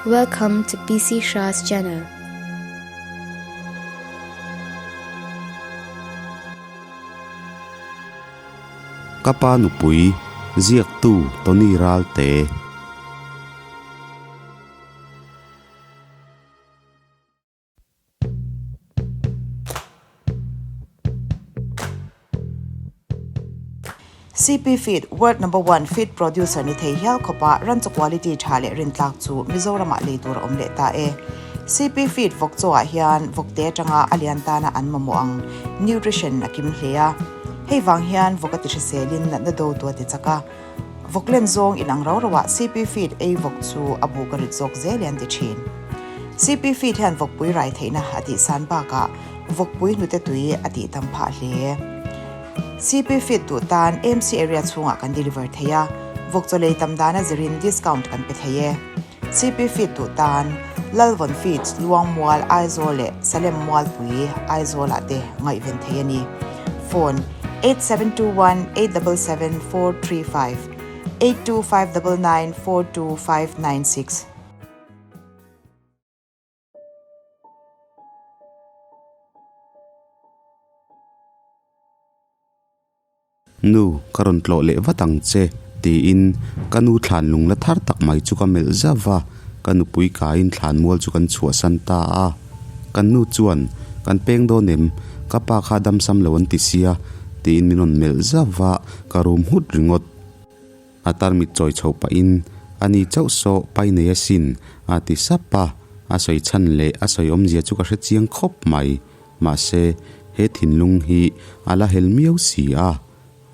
Welcome to PC Shah's channel. Ka pa nupui, ziaktu Tony Ralte. CP Feed, World Number One Feed Producer ni thei hial khawpa ranchaw quality tha leh rintlak chu Mizoramah lei tur a awm leh ta e. CP Feed vawk chawah hian vawkte atanga a lian tana an mamawh ang nutrition a kim hle a. Hei vang hian vawk a ti hriselin natna do tu a ti chak a. Vawk len zawng inang rau rauah CP Feed ei vawk chu a buk a rit zawk zel e an ti thin. CP Feed hian vawkpui rai theihna a tihsan bakah vawkpui hnute tui a tih tam phah hle. CP Feed duh tan MC area chhungah kan deliver thei a, vawk chaw lei tam dana zirin discount kan pe thei e. CP Feed duh tan Lalvawn Feeds, Luangmual, Aizawl leh Salem Mualpui, Aizawlah te ngaihven thei a ni. Phone, 8721 877 435, 82599 42596. Nu, ka rawn tlawh leh vat ang che, tiin ka nu thlan lung la thar tak mai chu ka melh zauh a, ka nupui kaiin thlan mual chu kan chhuahsan ta a. Kan nu chuan, Kan peng dawn em? Ka pa kha damsam lo an ti sia, tiin min rawn melh zauh a, ka rum nghut ringawt. A tarmit chawi chhoh pahin, A ni chauh saw, pai nei asin, a ti sap a. A sawi chhan leh a sawi awmzia chu ka hre chiang khawp mai. Mahse, he thinlung hi a la hel miau si a.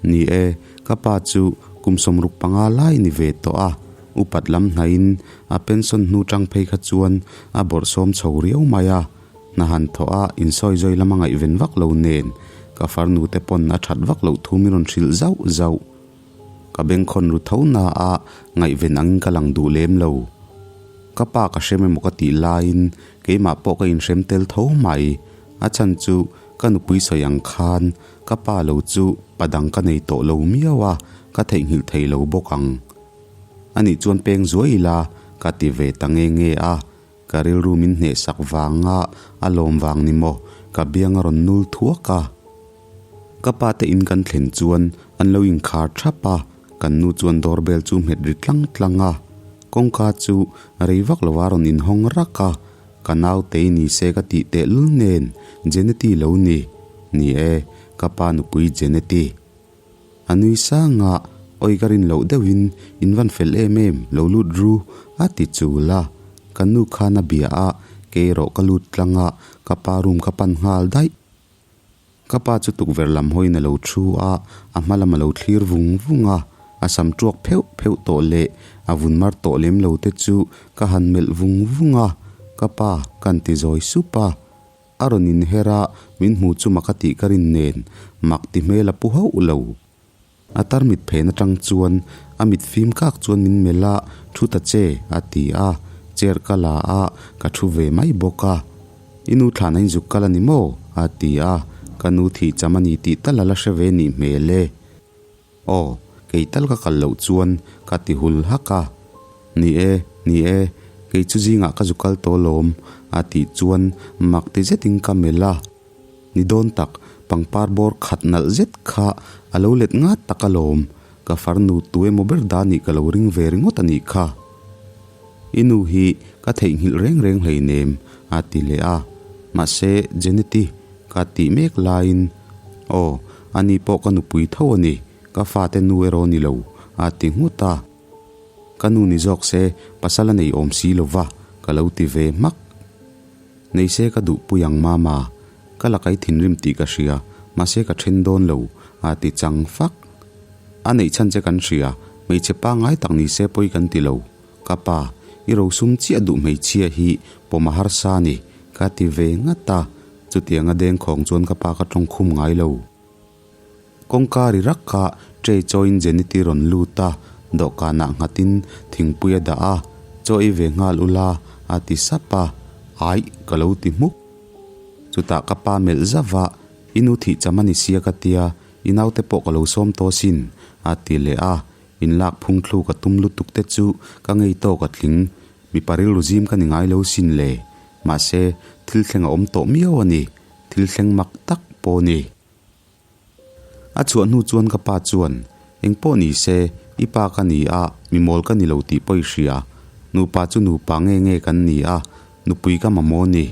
Ni e, ka pa chu kum 65 lai ni ve tawh a, upat lam hnaihin a pension hnu tang phei kha chuan a bawrhsawm chho riau mai a. Hna han thawh a insawi zawi lama ngaihven vak lo nen, ka farnu te pawn a that vak loh thu min rawn hrilh zauh zauh. Ka bengkhawn ru tho na a, ngaihven angin ka lang duh lem lo. Ka pa ka hrem emaw ka tih laiin keimah pawh ka inhrem tel tho mai. A chhan chu ka nupui sawi ang khan ka pa lo chu pa dang ka nei tawh lo miau a, ka theihnghilh thei lo bawk ang. Anih chuan peng zuai ila ka ti ve ta nge nge a, ka rilru min hnehsak vanga a lawm vang ni maw ka biang a rawn nul thuak a. Ka pa te in kan thlen chuan an lo inkhar thap a, kan nu chuan doorbell chu hmet ri tlang tlang a. Kawngka chu rei vak lova rawn inhawng rak a, ka nautei ni se ka tih tehlul nen Jeneti lo ni. Ni e, ka pa nupui Jeneti. A nui sang a, Awi ka rin loh deuhin in van fel em em, lo lut ru, a ti chul a. Ka nu khan a bia a, kei erawh ka lut tlang a, ka pa room ka pan nghal daih. Ka pa chu tukverh lam hawiin a lo thu a, a hma lam a lo thlir vung vung a, a sam tuak pheuh pheuh tawh leh a vun mar tawh lem lo te chu ka han melh vung vung a, ka pa ka han ti zawi sup a. A rawn inher a, min hmu chu mak a tih ka rin nen mak ti hmel a pu hauh lo. A tarmit phen atang chuan a mit fim kak chuan min melh a, Thu ta che, a ti a, chair ka la a, ka thu ve mai bawk a. I nu thlan a inzuk kal a ni maw? a ti a, ka nu thih cham a ni tih tal a la hre ve nih hmel e. Aw, kei tal ka kal loh chuan ka ti hul hak a. Ni e, ni e, kei chu zingah ka zu kal tawh lawm, a tih chuan mak ti zetin ka melh a. Ni dawn tak, pangpar bawr khat nalh zet kha a lo let ngat tak alawm, ka farnu tu emaw ber da nih ka lo ring ve ringawt a nih kha. I nu hi ka theihnghilh reng reng hleinem, a ti leh a. Mahse, Jeneti, ka tih mek laiin, Aw, ani pawh ka nupui tho a ni, ka fate nu erawh ni lo, a ti nghut a. Ka nu ni zawk se, pasal a nei awm si lo va, ka lo ti ve hmak. Nei se ka duh pui ang mama, ka la kai thinrim tih ka hria, mahse ka then dawn lo, a ti chang fak. A neih chhan che kan hria, hmeichhe pangngai tak ni se pawi kan ti lo. Ka pa, i rosum chiah duh hmeichhia hi pawm a harsa a ni, ka ti ve ngat a, chutianga dengkhawng chuan ka pa ka tawngkhum ngai lo. Kawngka ri rak kha tray chawiin Jeneti rawn lut a, dawhkanah nghatin thingpui a dah a, Chaw ei ve nghal ula, a ti sap a, Aih, ka lo ti hmuk. Chutah ka pa melh zauh a, I nu thih cham a ni sia ka tia, i naute pawh ka lo sawm tawh asin, a ti leh a, inlak phung thluk a tum lutuk te chu ka ngei tawk a tling. Mipa rilru zim ka ni ngai lo sin le. Mahse, thil thleng a awm tawh miau a ni. Thil thleng mak tak pawh a ni. A chhuah hnu chuan ka pa chuan, Eng pawh ni se, i pa ka ni a, mi mawl ka ni lo tih pawh i hria. Nupa chu nupa nge nge kan ni a, nupui ka mamawh ni.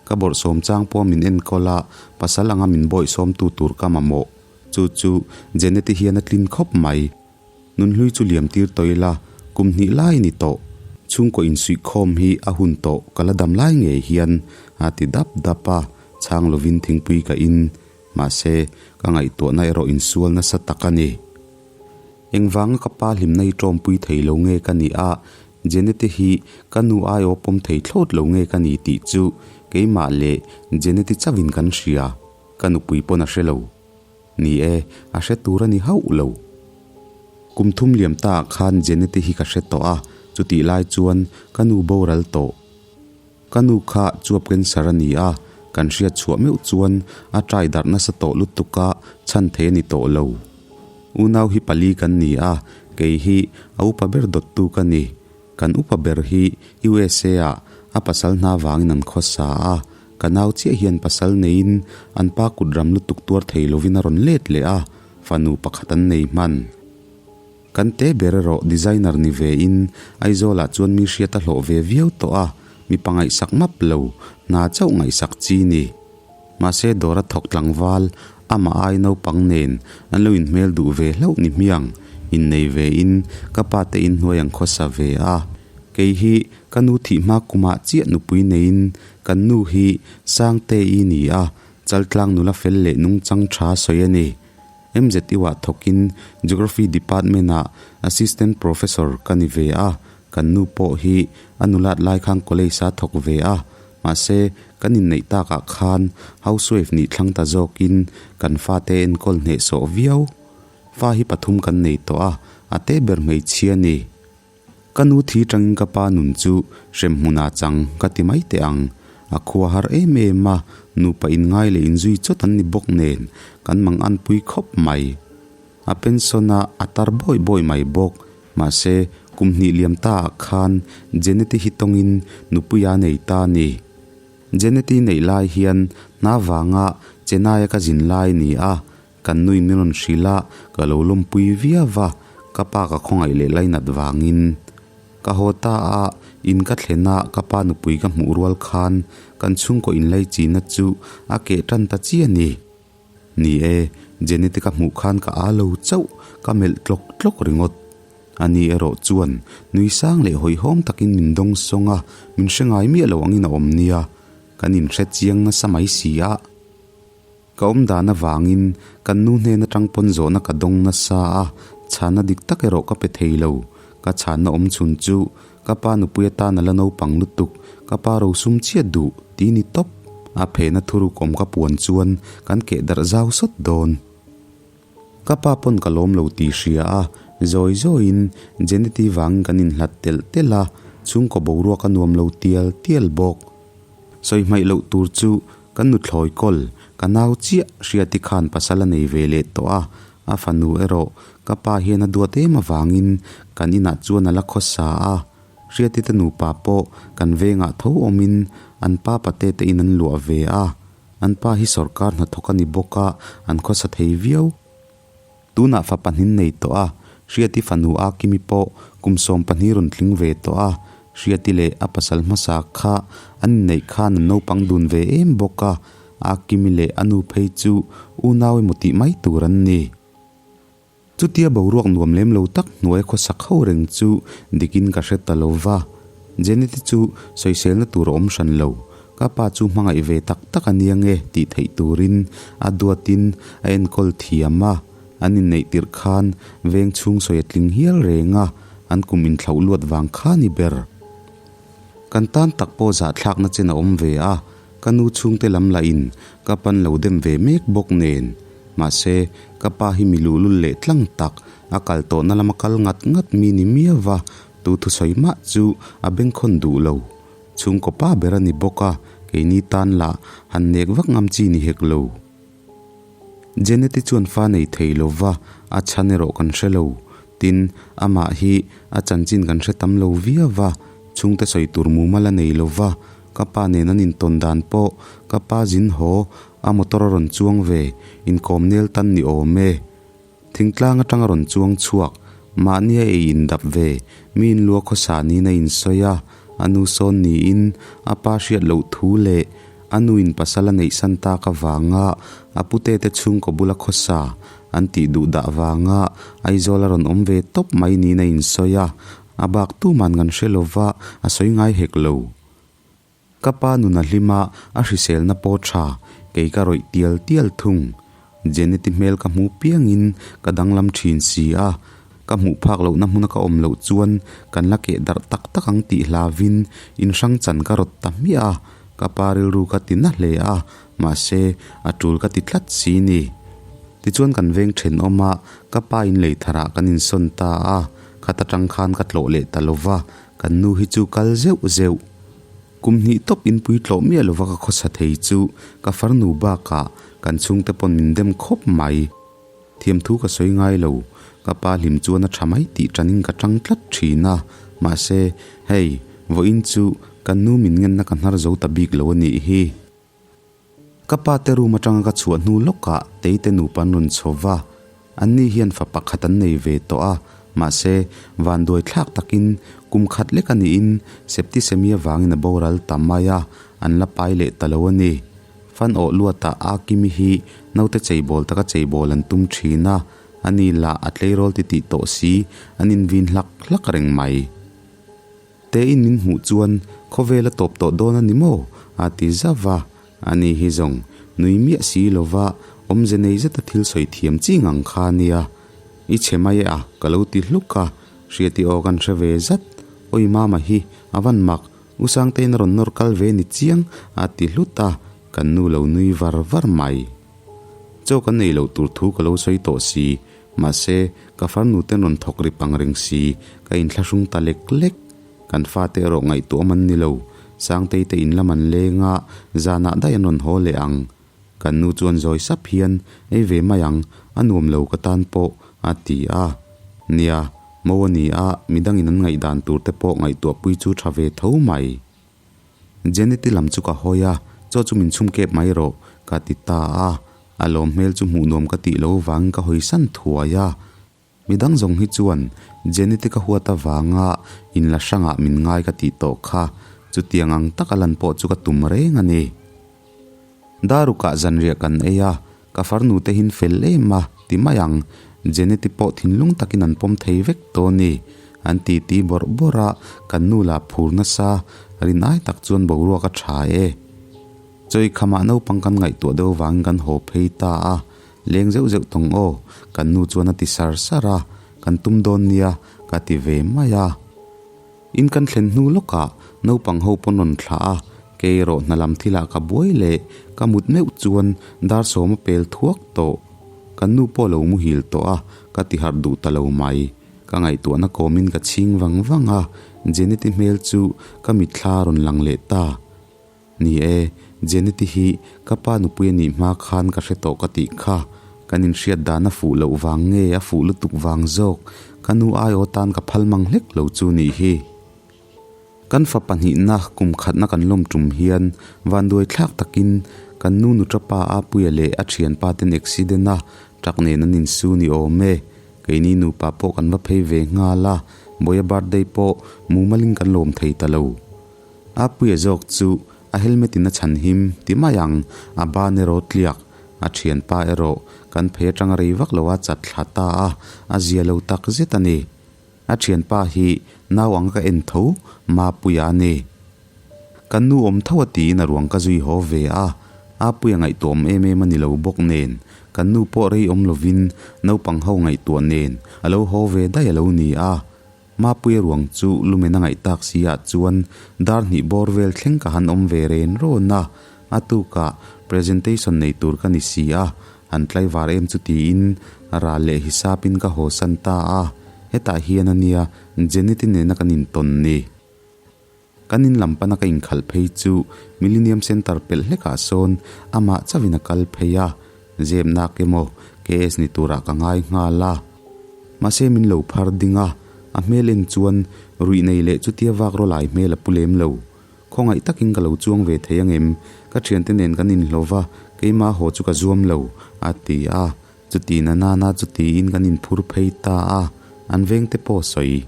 Ka bawrhsawm chang pawh min enkawl a, pasal anga min bawihsawmtu tur ka mamawh. Chu chu Jeneti hian a tlin khawp mai. Nunhlui chu liam tir tawh ila, kum hnih lai ni tawh. Chhungkaw insuihkhawm hi a hun tawh ka la dam lai ngei hian a ti dap dap a, chhang lovin thingpui ka in. Mahse, ka ngaihtuahna erawh insual nasa tak a ni. Engvanga ka pa hlimna hi tawmpui thei lo nge ka nih a, Jenete hi ka nu aiaw pawm thei thlawt lo nge ka ni tih chu keimah leh Jeneti chauhin kan hria, ka nupui pawn a hre lo. Ni e, a hre tur a ni hauh lo. Kum thum liam ta ah khan Jeneti hi ka hre tawh a, chutih lai chuan ka nu boral tawh. Ka nu kha chuap cancer a ni a, kan hriat chhuah meuh chuan a trai darh nasa tawh lutuk a, chhan thei a ni tawh lo. Unau hi pali kan ni a, kei hi a upa ber dawttu ka ni. Kan upa ber hi USA ah a pasal hna vangin an khawsa a, ka nau chiah hian pasal neiin an pa kut ram lutuk tuar thei lovin a rawn let leh a, fanu pakhat an nei hman. Kan te ber erawh designer ni ve in Aizawl ah chuan mi hriat a hlawh ve viau tawh a, mipa ngaihsak map lo, hna chauh ngaihsak chi ni. Mahse dawr a thawk tlangval, amah ai naupang nen an lo inhmel duh ve hlauh ni hmiang, innei ve in ka pa te inhnuai ang khawsa ve a. Kei hi ka nu thih hma kumah chiah nupui neiin kan nu hi Sangte-i ni a, Chaltlang nula fel leh nungchang tha sawi a ni. MZU-ah thawkin Geography Department-ah Assistant Professor ka ni ve a, kan nu pawh hi a nulat lai khan college-a thawk ve a, mahse kan inneih takah khan housewife nih thlang ta zawkin kan fate enkawl hnehsawh viau. Fa hi pathum kan nei tawh a, a te ber hmeichhia ni. Ka nu thi tangin ka pa nun chu hremhmunah chang ka ti mai teh ang. A khua har em em a, nupa inngai leh inzui chawt an ni bawk nen kan mang anpui khawp mai. A pension a, a tar bawi bawi mai bawk. Mahse, kum hnih liam ta ah khan Jeneti hi tawngin nupui a nei ta a ni. Jeneti neih lai hian hna vanga Chennai a ka zin lai a ni a, Kan nui min rawn hrilh a, ka lo lawmpui viau va, ka pa ka khawngaih leh lainat vangin. Ka haw ta a, in ka thlen a, ka pa nupui ka hmuh rual khan kan chhungkaw inlaichina chu a keh tan ta chi a ni. Ni e, Jenny te ka hmuh khan ka aa lo chauh, ka melh tlawk tlawk ringawt. Ani erawh chuan nui sang leh hawihhawm takin min dawng sawng a, min hre ngai miah lo angin a awm nia, kan inhre chiang nasa mai si a. Ka awm dan avangin kan nu hnen atang pawn zawhna ka dawng nasa a, chhanna dik tak erawh ka pe thei lo. Ka chhanna awm chhun chu ka pa nupui atan a la naupang lutuk, ka pa rosum chiah duh ti ni tawp. A phehna thuruk awm ka puan chuan kan keh darh zau sawt dawn. Ka pa pawn ka lawm lo tih hria a, zawi zawiin Jeneti vangin kan inhlat telh telh a, chhungkaw boruak a nuam lo tial tial bawk. Sawi hmaih loh tur chu kan nuthlawi kawl, ka nau chiah Hriati khan pasal a nei ve leh tawh a, a fanu erawh ka pa hian a duat em avangin kan inah chuan a la khawsa a, Hriati te nupa pawh kan vengah tho awmin an pa pate te in an luah ve a, an pa hi sawrkar hnathawk a ni bawk a, an khawsa thei viau. Tunah fa pahnin nei tawh a, Hriati fanu Akimi pawh kum 12 rawn tling ve tawh a, Hriati leh a pasal hmasa kha an inneih khan an naupang dun ve em bawk a, Akimi leh a nu phei chu unau emaw tih mai tur an ni. Chutia boruak nuam lem lo tak hnuai khawsak ho reng chu dikin ka hre ta lo va, Jeneti chu sawiselna tur a awm hran lo. Ka pa chu hmangaih ve tak tak a nia nge tih theih turin a duatin a enkawl thiam a, an inneih tirh khan veng chhung sawi a tling hial reng a, an kum inthlauh luat vang kha ni ber. Kan tan tak pawh zahthlakna chen a awm ve a, ka nu chhungte lam lahin ka pan lo dem ve mek bawk nen. Mahse, ka pa hi mi luhlul leh tlang tak, a kal tawhna lama kal ngat ngat mi ni miau va, tu thusawi mah chu a bengkhawn duh lo. Chhungkaw pa ber a ni bawk a, keini tan lah han nek vak ngam chi ni hek lo. Jeneti chuan fa nei thei lo va, a chhan erawh kan hre lo. Tin, amah hi a chanchin kan hre tam lo viau va, Chhungte sawi tur mumal a nei lo va, ka pa nen an intawn dan pawh ka pa zin haw a motor a rawn chuang ve inkawm nel tan ni awm e. Thingtlang atanga rawn chuang chhuak, mahnia ei indap ve, mi inlua khawsa niin a insawi a, a nu sawn niin a pa hriat loh thu leh a nu in pasal a neihsan tak avanga a pute te chhungkaw bula khawsa an tih duh dah vanga Aizawl a rawn awm ve tawp mai niin a insawi a, a bak tuman kan hre lova a sawi ngai hek lo. Ka pa nun a hlim a, a hriselna pawh tha, kei ka rawih tial tial thung. Jeneti hmel ka hmu piangin ka danglam thin si a, ka hmuh phak lohna hmuna ka awm loh chuan kan la keh darh tak tak ang tih hlavin inhrang chan ka rawt ta hmiah a, ka pa rilru ka ti na hle a, mahse a tul ka ti tlat si ni. Tichuan kan veng thenawm a, ka pa in lei tharah kan insawn ta a, khat atang khan ka tlawh leh ta lova, Kan nu hi chu kal zeuh zeuh. Kum hnih tawp in pui tlawh miah lova ka khawsa thei chu ka farnu bakah kan chhungte pawn min dem khawp mai. Thiamthu ka sawi ngai lo, ka pa hlim chuan a tha mai tih tanin ka tang tlat thin a, mahse hei, vawiin chu kan nu min ngenna ka hnar zo ta bik lo a nih hi. Ka pa te room atanga ka chhuah hnu lawkah Teite nupa an rawn chho va, anni hian fa pakhat an nei ve tawh a, mahse vanduai thlak takin kum khat lek a niin septicemia vangin a boral ta mai a, an la pai leh ta lo a ni. Fan awh luatah Akimi hi naute cheibawl taka cheibawl an tum thin a, ani lah a tleirawl titih tawh si an invin hlak hlak reng mai. Tein min hmuh chuan khawvel a tawp tawh dawn a ni maw? a ti zauh a, ani hi zawng nui miah si lova awmze nei zeta thil sawi thiam chi ngang kha a nia. I chhe mai e a, ka lo ti hluk a, hriati aw kan hre ve zat. Awi mama hi a van mak, U Sangtein a rawn nawr kal ve ni chiang, a ti hlut a, kan nu lo nui var var mai. Chaw kan nei loh tur thu ka lo sawi tawh si, Mahse, ka farnu ten rawn thawk ri pang reng si, ka inthlahrung ta lek lek. Kan fate erawh ngaihtuah man ni lo, Sangtei te in lam an leng a, zanah daih an rawn haw leh ang. Kan nu chuan zawi sap hian, Ei ve mai ang, a nuam lo ka tan pawh, a ti a. Nia, mo a ni a, midangin an ngaihdan tur te pawh ngaihtuahpui chu tha ve tho mai. Jeneti lam chu ka hawi a, chaw chu min chhum kep mai rawh, ka ti ta a. A lawm hmel chu hmuh nuam ka tih lo vangin ka hawi san thuai a. Midang zawng hi chuan Jeneti ka huat avanga inla hrangah min ngai ka tih tawh kha, chutiang ang taka lan pawh chu ka tum reng a ni. Darukah zanriah kan ei a, ka farnu te hin fel em a, ti mai ang. Jeneti pawh thinlung takin an pawm thei vek tawh a ni. An titi bawrh bawrh a, kan nu lah phur nasa, rin ai tak chuan boruak a tha e. Chawi khamah naupang kan ngaihtuah deuh vangin kan haw phei ta a, leng zeuh zeuh tawng aw, kan nu chuan a ti sar sar a, kan tum dawn nia, ka ti ve mai a. In kan thlen hnu lawkah naupang ho pawn rawn thlah a, kei erawh hna lam thilah ka buai leh ka mut meuh chuan dar sawm a pel thuak tawh. Kan nu pawh lo muhil tawh a, ka ti harh duh ta lo mai. Ka ngaihtuahna kawmin ka chhing vang vang a, Jeneti hmel chu ka mitthla a rawn lang leh ta. Ni e, Jeneti hi ka pa nupui a nih hma khan ka hre tawh ka tih kha. Kan inhriat dan a fuh loh vang nge a fuh lutuk vang zawk, ka nu aiaw tan ka phal mang hlek lo chu nih hi. Kan fa pahnihna kum khatna kan lawm tum hian vanduai thlak takin kan nu nuṭapa Apuia leh a thianpa ten accident a truck nen an insu ni awm e. Keini nupa pawh kan va phei ve nghal a, Bawia birthday pawh mumalin kan lawm thei ta lo. A puia zawk chu a helmet in a chhan him ti mai ang, a ban erawh tliak, a thianpa erawh kan phei atanga rei vak lo a chat thla ta a, a zia lo tak zet a ni. A thianpa hi nau ang ka en tho, Mapuia a ni. Kan nu awm tho a tiin a ruang ka zui haw ve a, a puia ngaihtuah awm em em a ni lo bawk nen, kan nu pawh rei awm lovin naupang ho ngaihtuah nen a lo haw ve daih a lo ni a. Mapuia ruang chu lumen a ngaih tak si ah chuan dar hnih bawr vel thleng ka han awm ve ren rawn a, a tukah presentation nei tur ka ni si a, han tlaivar em chu tiin ral leh hisapin ka haw san ta a, hetah hian a nia Jeneti nena kan intawn ni. Kan in lam pana ka inkhalh phei chu Millennium Centre pelh hlekah sawn amah chauhin a kal phei a, zep nak emaw KS ni turah ka ngai nghal a. Mahse min lo phar ding a, A hmel en chuan ruih nei leh chutia vak raw lai hmel a pu lem lo. Khawngaih takin ka lo chuang ve thei angem? Ka thiante nen kan inhlo va, keimah haw chu ka zuam lo, a ti a. Chuti na nana chu tiin kan inphur phei ta a, an vengte pawh sawi.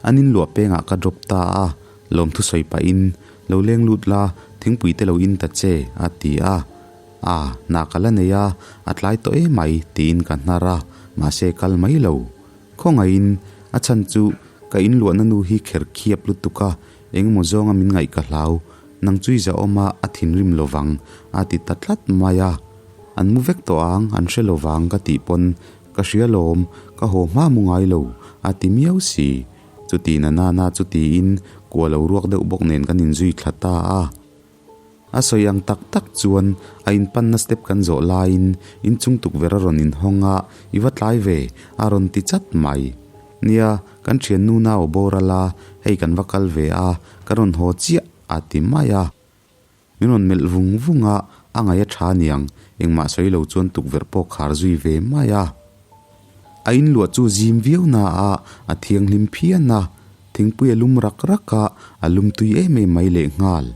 An inluah pengah ka drop ta a, lawmthu sawi pahin, Lo leng lut la, thingpui te lo in ta che, a ti a. A, hna ka la nei a, a tlai tawh emai, tiin ka hnar a, mahse kal mai lo. Khawngaihin, a chhan chu ka inluahna nu hi kher khiap lutuk a, engemaw zawnga min ngaih ka hlau, nang chu i zahawm a, a thinrim lovang, a ti ta tlat mai a. An mu vek tawh ang, an hre lovang ka tih pawn ka hria lawm, ka haw hma mu ngai lo, a ti miau si. Chuti na nana chu tiin kua lo ruak deuh bawk nen kan inzui thla ta a. A sawi ang tak tak chuan a inpanna step kan zawh laiin inchung tukverh a rawn inhawng a, I va tlai ve, a rawn ti chat mai. Nia, kan thiannu nau a boral a, hei kan va kal ve a, ka rawn haw chiah, a ti mai a. Min rawn melh vung vung a, a ngaih a tha aniang, engmah sawi lo chuan tukverh pawh khar zui ve mai a. A inluah chu zim viau na a, a thianghlim phian a, thingpui a lum rak rak a, a lum tui em em mai lehnghal.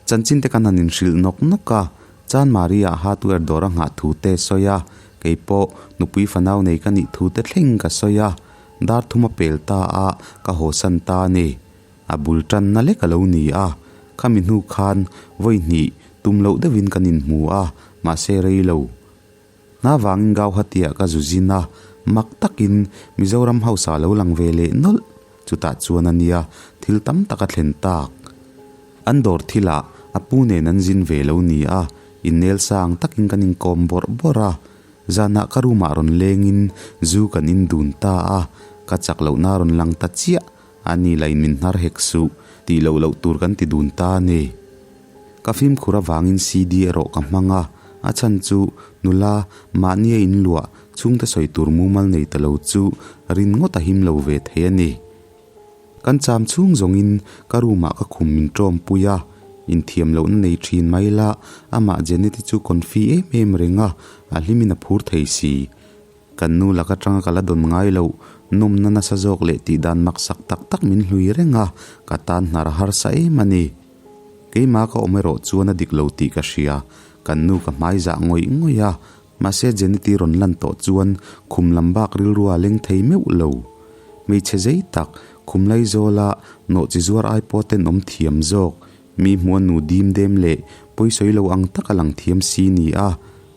Chanchin te kan han inhrilh nawk nawk a, Chan Maria hardware dawr a nghah thu te sawi a, kei pawh nupui fanau nei ka nih thu te thleng ka sawi a, dar thum a pel ta a, ka hawsan ta a ni. A bul tanna lek a lo ni a, khami hnu khan vawi hnih tum loh deuhin kan inhmu a, mahse rei lo. Hna vangin Gauhati-ah ka zu zin a, mak takin Mizoram hausa lo lang ve leh nawlh. Chutah chuan a nia thil tam tak a thlen tak. An dawr thilah a pu nen an zin ve lo ni a, innel sang takin kan inkawm bawrh bawrh a. Zanah ka room-ah rawn lengin zu kan in dun ta a, ka chak lohna rawn lang ta chiah. A ni lain min hnar hek suh, tih loh loh tur kan ti dun ta a ni. Ka fimkhur avangin CD erawh ka hmang a, a chhan chu nula mahnia inluah chhungte sawi tur mumal nei ta lo chu rin ngawt a him lo ve thei a ni. Kan cham chhung zawngin ka room ah ka khum min ṭawm pui a, inthiam lohna nei ṭhin mai la, amah Jeneti chu confi em em reng a, a hlimin a phur thei si. Kan nu lak atanga ka la dawn ngai loh, nawmna nasa zawk leh tih dan maksak tak tak min hlui reng a, ka tan hnar a harsa em a ni. Keimah ka awm erawh chuan a dik lo tih ka hria, kan nu ka hmai zah ngawih ngawih a, mahse Jeneti rawn lan tawh chuan khum lam bak rilru a leng thei meuh lo. Hmeichhe zei tak, khum laizawla nawhchi zuar ai pawh tenawm thiam zawk, mi hmuh a nu dim dem leh pawisawi lo ang taka lang thiam si ni a,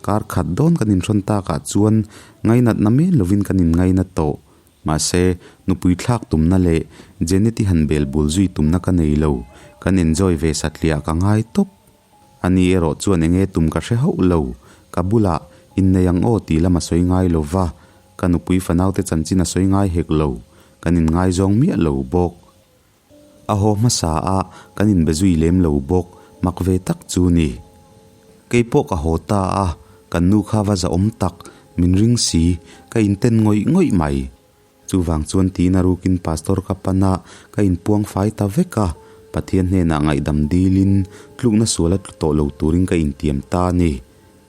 Kar khat dawn kan inhrawn takah chuan ngainatna men lovin kan inngaina tawh. Mahse, nupui thlak tumna leh Jeneti han bel bul zui tumna ka nei lo. Kan enjoy ve satliah ka ngai tawp. Ani erawh chuan enge tum ka hre hauh lo. Ka bulah, Innei ang aw tih lam a sawi ngai lo va, ka nupui fanaute chanchin a sawi ngai hek lo. Kan inngaizawng miah lo bawk. A haw hmasa a, kan inbe zui lem lo bawk, mak ve tak chu ni. Kei pawh ka haw ta a, kan nu kha va zahawm tak, min ring si, ka inten ngawih ngawih mai. Chuvang chuan tiin a rukin pastor ka pan a, ka inpuang fai ta vek a, Pathian hnenah ngaihdam dilin tlukna sual a tlu tawh lo turin ka intiam ta a ni.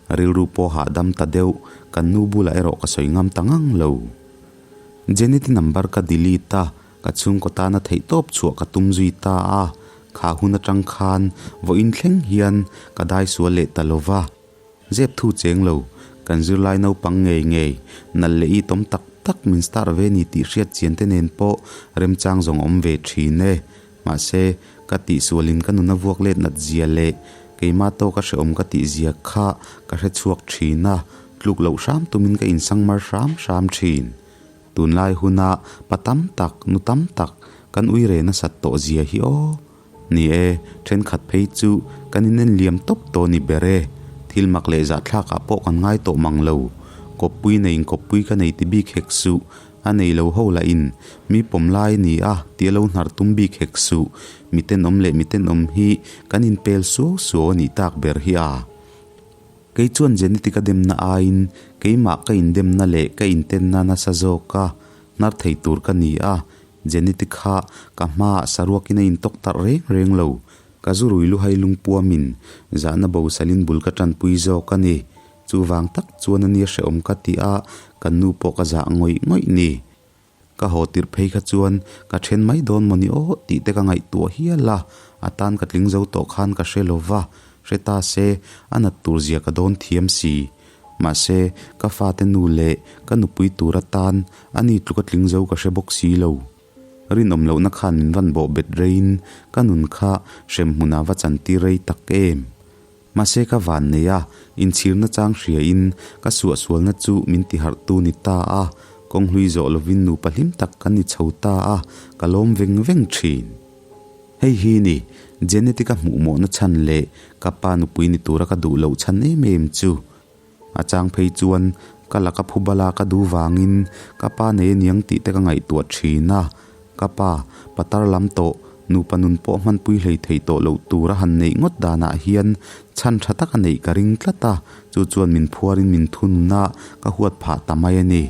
Rilru pawh hahdam ta deuh, kan nu bulah erawh ka sawi ngam ta ngang lo. Jeneti number ka delete a, Ka chhungkaw tana theihtawp chhuah ka tum zui ta a, kha hun atang khan vawiin thleng hian ka dai sual leh ta lo va. Zep thu cheng lo, kan zirlai naupang ngei ngei, nalh leh itawm tak tak min star ve ni tih hriat chian te nen pawh remchang zawng awm ve thin e. Mahse, ka tihsualin ka nuna vuak let nat zia leh keimah tawka hrehawm ka tih zia kha ka hrechhuak thin a, tluk loh hram tumin ka insangmar hram hram thin. Tunlai huna pa tam tak, nu tam tak kan ui re nasat tawh zia hi aw. Ni e, thenkhat phei chu kan inen liam tawp tawh ni ber e. Thil mak leh zahthlak ah pawh kan ngai tawh mang lo. Kawppui neiin kawppui ka nei ti bik hek suh, a nei lo ho lah in mi pawm lai a ni a ti a lo hnar tum bik hek suh. Mi tenawm leh mi tenawm hi kan inpel suau suau a nih tak ber hi a. Kei chuan genetic a demna aiin keimah ka indemna leh ka intenna nasa zawk a hnar thei tur ka ni a, genetic kha ka hmaah saruakin a intawk tarh reng reng lo. Ka zu rui luhai lungpuamin zahna bosalin bul ka tanpui zawk a ni. Chuvang tak chuan a nia hrehawm ka ti a, kan nu pawh ka zah ngawih ngawih ni. Ka haw tirh phei kha chuan ka then mai dawn mawni aw tih te ka ngaihtuah hial a, a tan ka tling zo tawh khan ka hre lo va, hre ta se a nat tur zia ka dawn thiam si. Mahse, ka fate nu leh ka nupui tur atan a ni tluka tling zo ka hre bawk si lo. Rinawm lohna khan min van bawh bet reiin ka nun kha hremhmunah va chantir rei tak em. Mahse ka van nei a, inchhirna chang hriain ka suahsualna chu min tiharhtu ni ta a, kawng hlui zawh lovin nupa hlim tak kan ni chho ta a, ka lawm veng veng thin. Hei hi ni, Genetic a hmuhmawhna chhan leh ka pa nupui ni tura ka duh loh chhan em em chu. A chang phei chuan ka laka phubala ka duh vangin ka pa nei aniang tih te ka ngaihtuah thin a, ka pa patar lam tawh nupa nun pawh hmanpui hlei thei tawh loh tura han neih ngawt danah hian chhan tha tak a neih ka ring tlat a, chu chuan min phuarin min thunun a, ka huat phah ta mai a ni.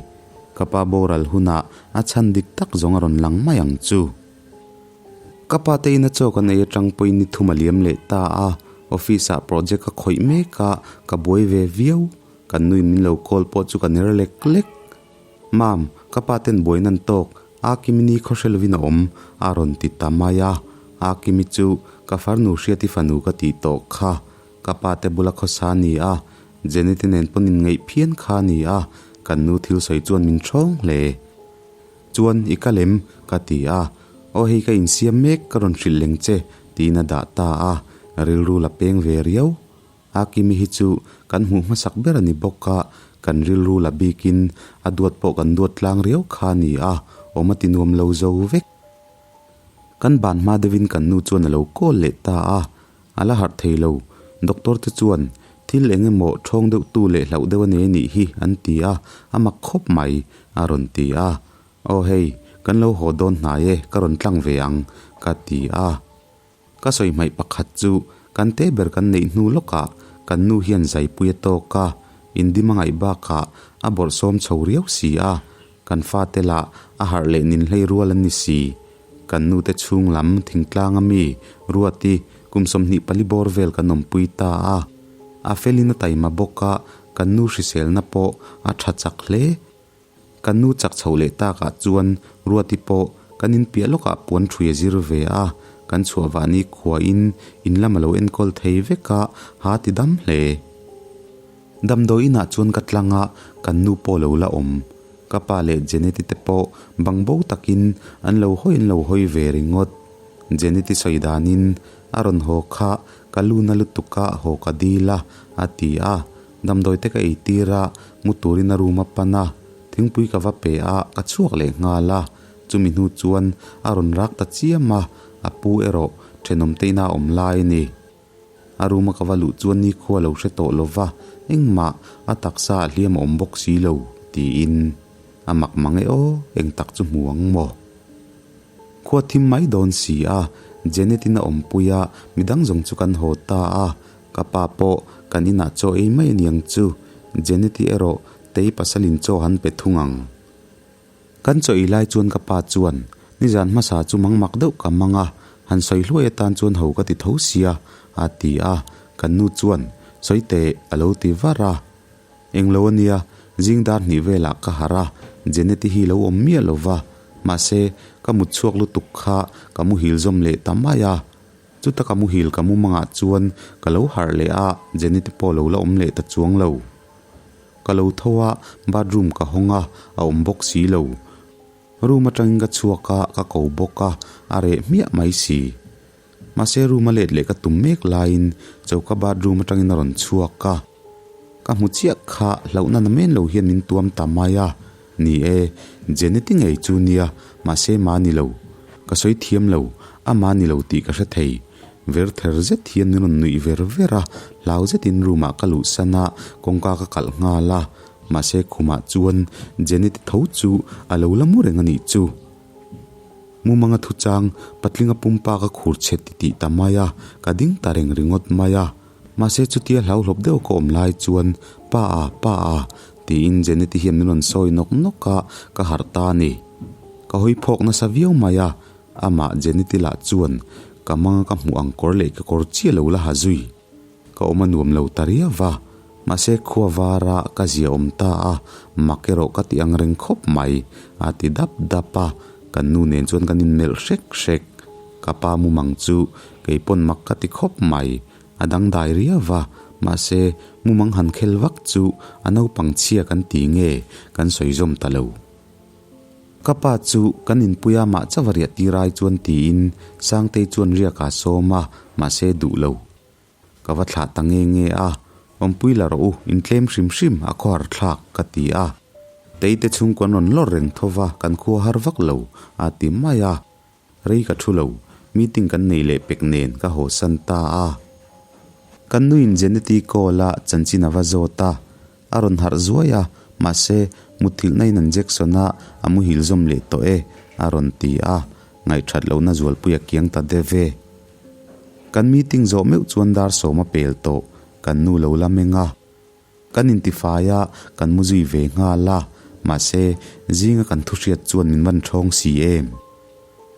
Ka pa boral hunah a chhan dik tak zawng a rawn lang mai ang chu. Ka pa te ina chaw kan ei atang pawhin ni thum a liam leh ta a, office ah project ka khawih mek a, ka buai ve viau. Kan nuin min lo call pawh chu ka ner lek lek. Mam, ka pa ten buai nan tawk, Akimi ni khaw hre lovin a awm, a rawn ti ta mai a. Akimi chu ka farnu hriati fanu ka tih tawh kha. Ka pa te bula khawsa a ni a, Jenny te nen pawn inngeih phian kha a ni a, kan nu thil sawi chuan min ṭhawng hle. Chuan i kal em? ka ti a. Aw hei ka insiam mek ka rawn hrilh leng che tiin a dah ta a, rilru la peng ve riau. Akimi hi chu kan hmuh hmasak ber a ni bawk a, kan rilru la bikin a duat pawh kan duat tlang riau kha a ni a, awm a ti nuam lo zo vek. Kan ban hma deuhin kan nu chuan a lo call leh ta a, A la harh thei lo. Doctor te chuan, Thil eng emaw ṭhawng deuh tu leh hlauh deuh a nei a nih hi, an ti a, a mak khawp mai, a rawn ti a. Aw hei, kan lo haw dawn hnai e, ka rawn tlang ve ang, ka ti a. Ka sawi hmaih pakhat chu, kan te ber kan neih hnu lawkah kan nu hian zaipui a tawk a, indim a ngaih bakah a bawrhsawm chho riau si a, kan fate lah a harh leh ninhlei rual an ni si. Kan nute chhung lam thingtlang a mi, Ruati, kum 24 bawr vel kan awmpui ta a. A felin a taima bawk a, kan nu hriselna pawh a tha chak hle. Kan nu chak chhoh leh takah chuan Ruati pawh kan inpiah lawkah puan ṭhui a zir ve a, kan chhuah vahni khuain in lam a lo enkawl thei vek a, ha ti dam hle. Damdawi inah chuan ka tlang a, kan nu pawh lo la awm. Ka pa leh Jeneti te pawh bang bo takin an lo hawi an lo hawi ve ringawt. Jeneti sawi danin a rawn haw kha ka lu na lutuk a haw ka dil a, a ti a. Damdawi te ka ei tir a, mu turin a room a pan a, thingpui ka va pe a, ka chhuak leh nghal a. Chumi hnu chuan a rawn rak ta chiam a, a pu erawh thenawm te ina awm lai a ni. A room a ka va luh chuan nikhua lo hre tawh lo va, engmah a taksa ah hliam a awm bawk si lo, tiin a mak mang e aw, eng tak chu hmu ang maw? Khua thim mai dawn si a, Janet in a awmpui a, midang zawng chu kan haw ta a, ka pa pawh kan inah chaw ei mai aniang chu, Janet i erawh tei pasalin chaw han pe thung ang. Kan chaw ei lai chuan ka pa chuan, Nizan hmasa chu mangmak deuh ka mang a, han sawi hluai atan chuan ho ka ti tho sia, a ti a. Kan nu chuan, Sawi teh, a lo ti var a. Englo a nia, zing dar hnih velah ka harh a, Jeneti hi lo awm miah lo va, mahse, ka mut chhuak lutuk kha ka muhil zawm leh ta mai a. Chuta ka muhil ka mumangah chuan ka lo harh leh a, Jeneti pawh lo la awm leh ta chuang lo. Ka lo tho a, bathroom ka hawng a, a awm bawk si lo. Room atangin ka chhuak a, ka ko bawk a, a reh hmiah mai si. Mahse room a let leh ka tum mek laiin choka bathroom atangin a rawn chhuak a. Ka hmu chiah kha hlauhna na men lo hian min tuam ta mai a. Ni e, Jeneti ngei chu nia, mahse mah ni lo. Ka sawi thiam lo, amah ni lo tih ka hre thei. Ver ther zet hian min rawn nuih ver ver a, hlau zetin room ah ka luhsan a, kawngka ka kalh nghal a, mahse khumah chuan Jeneti tho chu a lo la mu reng a nih chu. Mumanga thu chang patlinga pumpa ka khur chhe ti tih ta mai a, ka ding ta reng ringawt mai a. Mahse chutia hlauhlawp deuh ka awm lai chuan Pa a, pa a, tiin Jeneti hian min rawn sawi nawk nawk a, ka harh ta a ni. Ka hawi phawk nasa viau mai a, Amah Jeneti lah chuan ka manga ka hmuh ang kawr leh ka kawr chiah lo la ha zui. Ka awm a nuam lo ta riau va. Mahse khua vara ka zia awm ta a, mak erawh ka ti ang reng khawp mai, a ti dap dap a. Kan nu nen chuan kan inmelh hrek hrek. Ka pa mumang chu kei pawn mak ka ti khawp mai. A dangdai riau va, mahse mumang han khel vak chu a naupang chhia kan ti nge kan sawi zawm ta lo. Ka pa chu kan inpuia mah chauh a riah tir ai chuan tiin Sangtei chuan riak a sawm a, mahse duh lo. Ka va thlah ta nge nge a, Awmpui la rawh u, intlem hrim hrim a khawhar thlak ka ti a. Teite chhungkaw an rawn lawr reng tho va, kan khua har vak lo a ti mai a. Rei ka thu lo, meeting kan nei leh pek nen ka haw san ta a. Kan nuin Jeneti call a chanchin a va zawt a, a rawn harh zuai a, mahse mutthilhna in an Jackson a a muhil zawm leh tawh e a rawn ti a, ngaihthat lohna zualpui a kiang ta deuh e. Kan meeting zawh meuh chuan dar sawm a pel tawh, kan nu lo la meng a. Kan intifai a, kan mu zui ve nghal a, mahse, zinga kan thu hriat chuan min van thawng si em?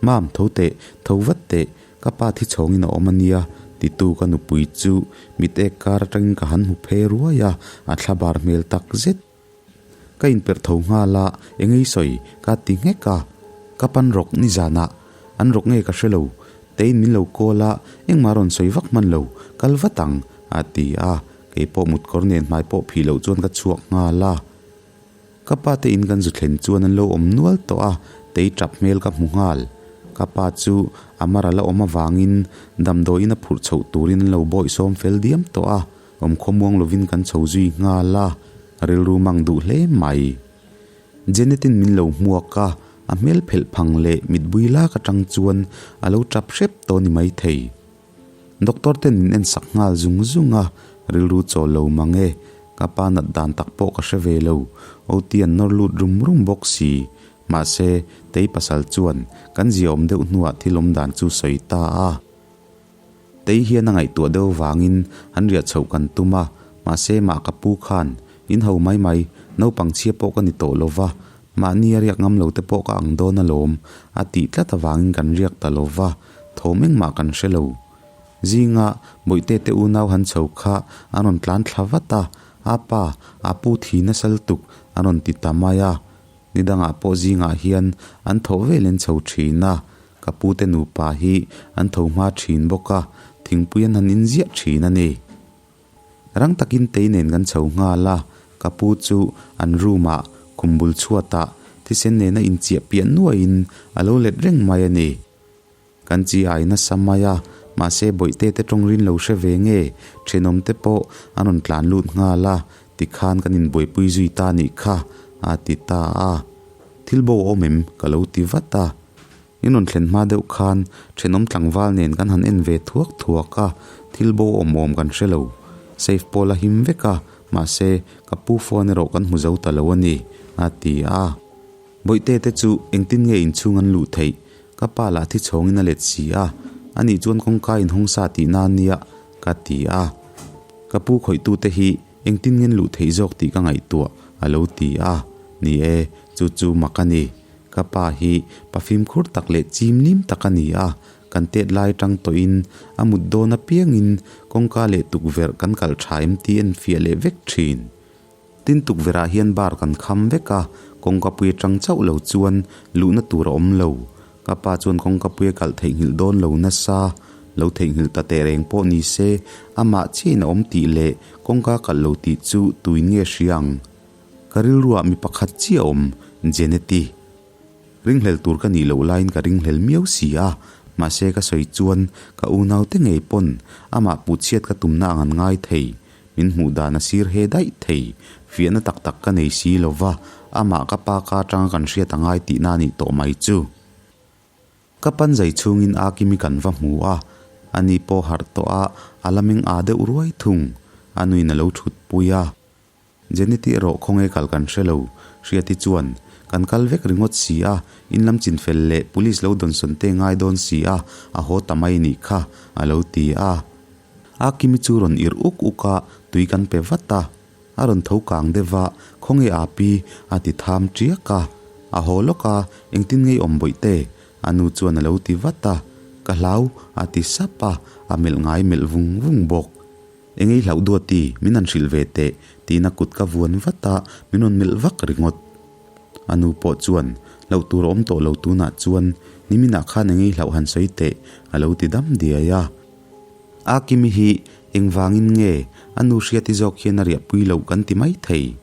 Mam, tho teh, tho vat teh, ka pa thi chhawngin a awm a nia, titu ka nupui chu mit ek kar atangin ka han hmu phe ruai a, a thla bar hmel tak zet. Ka inperh tho nghal a, engei sawi ka ti nghek a, ka pan rawk nizanah an rawk nge ka hre lo, tein min lo call a, engmah rawn sawi vak hman lo, kal vat ang, a ti a, kei pawh mutkawr nen hmai pawh phih loh chuan ka chhuak nghal a. Ka pa te in kan zu thlen chuan an lo awm nual tawh a, tei tap hmel ka hmu nghal. Ka pa chu a mar a la awm avangin damdawiin a phurh chhoh turin an lo bawihsawm fel diam tawh a, Awm khawmuang lovin kan chho zui nghal a, rilru mang duh hle mai. Janet-in min lo hmuak a, a hmel phelh phang leh mitbui lak atang chuan a lo tap hrep tawh ni maithei. Doctor ten min en sak nghal zung zung a, rilru chawl lo mang e, ka pa nat dan tak pawh ka hre ve lo, OT an nawr lut rum rum bawk si. Mahse, Tei pasal chuan kan ziaawm deuh hnuah thil awm dan chu sawi ta a. Tei hian a ngaihtuah deuh vangin an riah chhoh kan tum a, mahse mah ka pu khan in ho mai mai, naupang chhia pawh ka ni tawh lo va, mahni a riak ngam lo te pawh ka ang dawn alawm, a tih tlat avangin kan riak ta lo va, thawm engmah kan hre lo. Zinga Bawihte te unau han chho kha an rawn tlan thla vat a, a pa, a pu thi nasa lutuk an rawn ti ta mai a, nidangah pawh zingah hian an thawh vel an chho thin a, Ka pute nupa hi an tho hma thin bawk a, thingpui an han inziah thin a ni. Rang takin tei nen kan chho nghal a, ka pu chu an room ah khum bul chhuatah thisen nena inchiah piah nuaiin a lo let reng mai a ni. Kan chi ai nasa mai a, mahse bawihte te tawng rin lo hre ve nge, thenawm te pawh an rawn tlan lut nghal a, tikhan kan inbuaipui zui ta nih kha, a ti ta a. Thil bo a awm em? ka lo ti vat a. In rawn thlen hma deuh khan thenawm tlangval nen kan han en ve thuak thuak a, thil bo awm awm kan hre lo. Safe pawl a him vek a, mahse ka pu phone erawh kan hmu zo ta lo a ni, a ti a. Bawihte te chu engtin nge inchhung an luh theih? Ka pa lah thi chhawngin a let si a, ani chuan kawngka inhawng sa tihna a nia, ka ti a. Ka pu khawihtute hi Engtin ngen luh theih zawk tih ka ngaihtuah a lo ti a, ni e, chu chu mak a ni. Ka pa hi pa fimkhur tak leh chimlim tak a ni a, kan tet lai atang tawhin a mut dawn apiangin kawngka leh tukverh kan kalh tha em tih en fiah leh vek thin. Tin tukverh ah hian bar kan kham vek a, kawngka pui atang chauh lo chuan luhna tur a awm lo. Ka pa chuan kawngka pui a kalh theihnghilh dawn lo nasa, lo theihnghilh ta teh reng pawh ni se, amah chiahin a awm tih leh kawngka kalh lo tih chu tuin nge hria ang? Ka rilruah mi pakhat chiah a awm, Jeneti. Ringhlel tur ka nih loh laiin ka ringhlel miau si a, mahse ka sawi chuan ka unaute ngei pawn amah puhchhiat ka tumna ang an ngai thei. Min hmuh dan a sir he daih thei, fiahna tak tak ka nei si lo va, amah ka pa ka atanga kan hriat a ngai tihna a nih tawh mai chu. Ka pan zai chhungin Akimi kan va hmu a, ani pawh harh tawh a, a la meng aa deuh ruai thung, a nuin a lo thut pui a. Jeneti erawh khawnge kal kan hre lo, Hriati chuan, Kan kal vek ringawt si a, in lam chinfel leh police lo dawnsawn te ngai dawn si a, a haw ta mai nih kha, a lo ti a. A Kimi chu rawn irh uk uk a, tui kan pe vat a. A rawn tho kang deuh va, Khawnge a pi? a ti tham tiak a. A haw lawk a, Engtin ngei awm bawih te? A nu chuan a lo ti vat a. Ka hlau, a ti sap a, a melh ngai melh vung vung bawk. Eng ei hlauh duati, min han hrilh ve teh, tiin a kut ka vuan vat a, min rawn melh vak ringawt. A nu pawh chuan, Hlauh tur a awm tawh lo tunah chuan, niminah khan eng ei hlauh han sawi teh, a lo ti dam diai a. A Kimi hi engvangin nge a nu Hriati zawk hian a riahpui loh kan ti mai thei.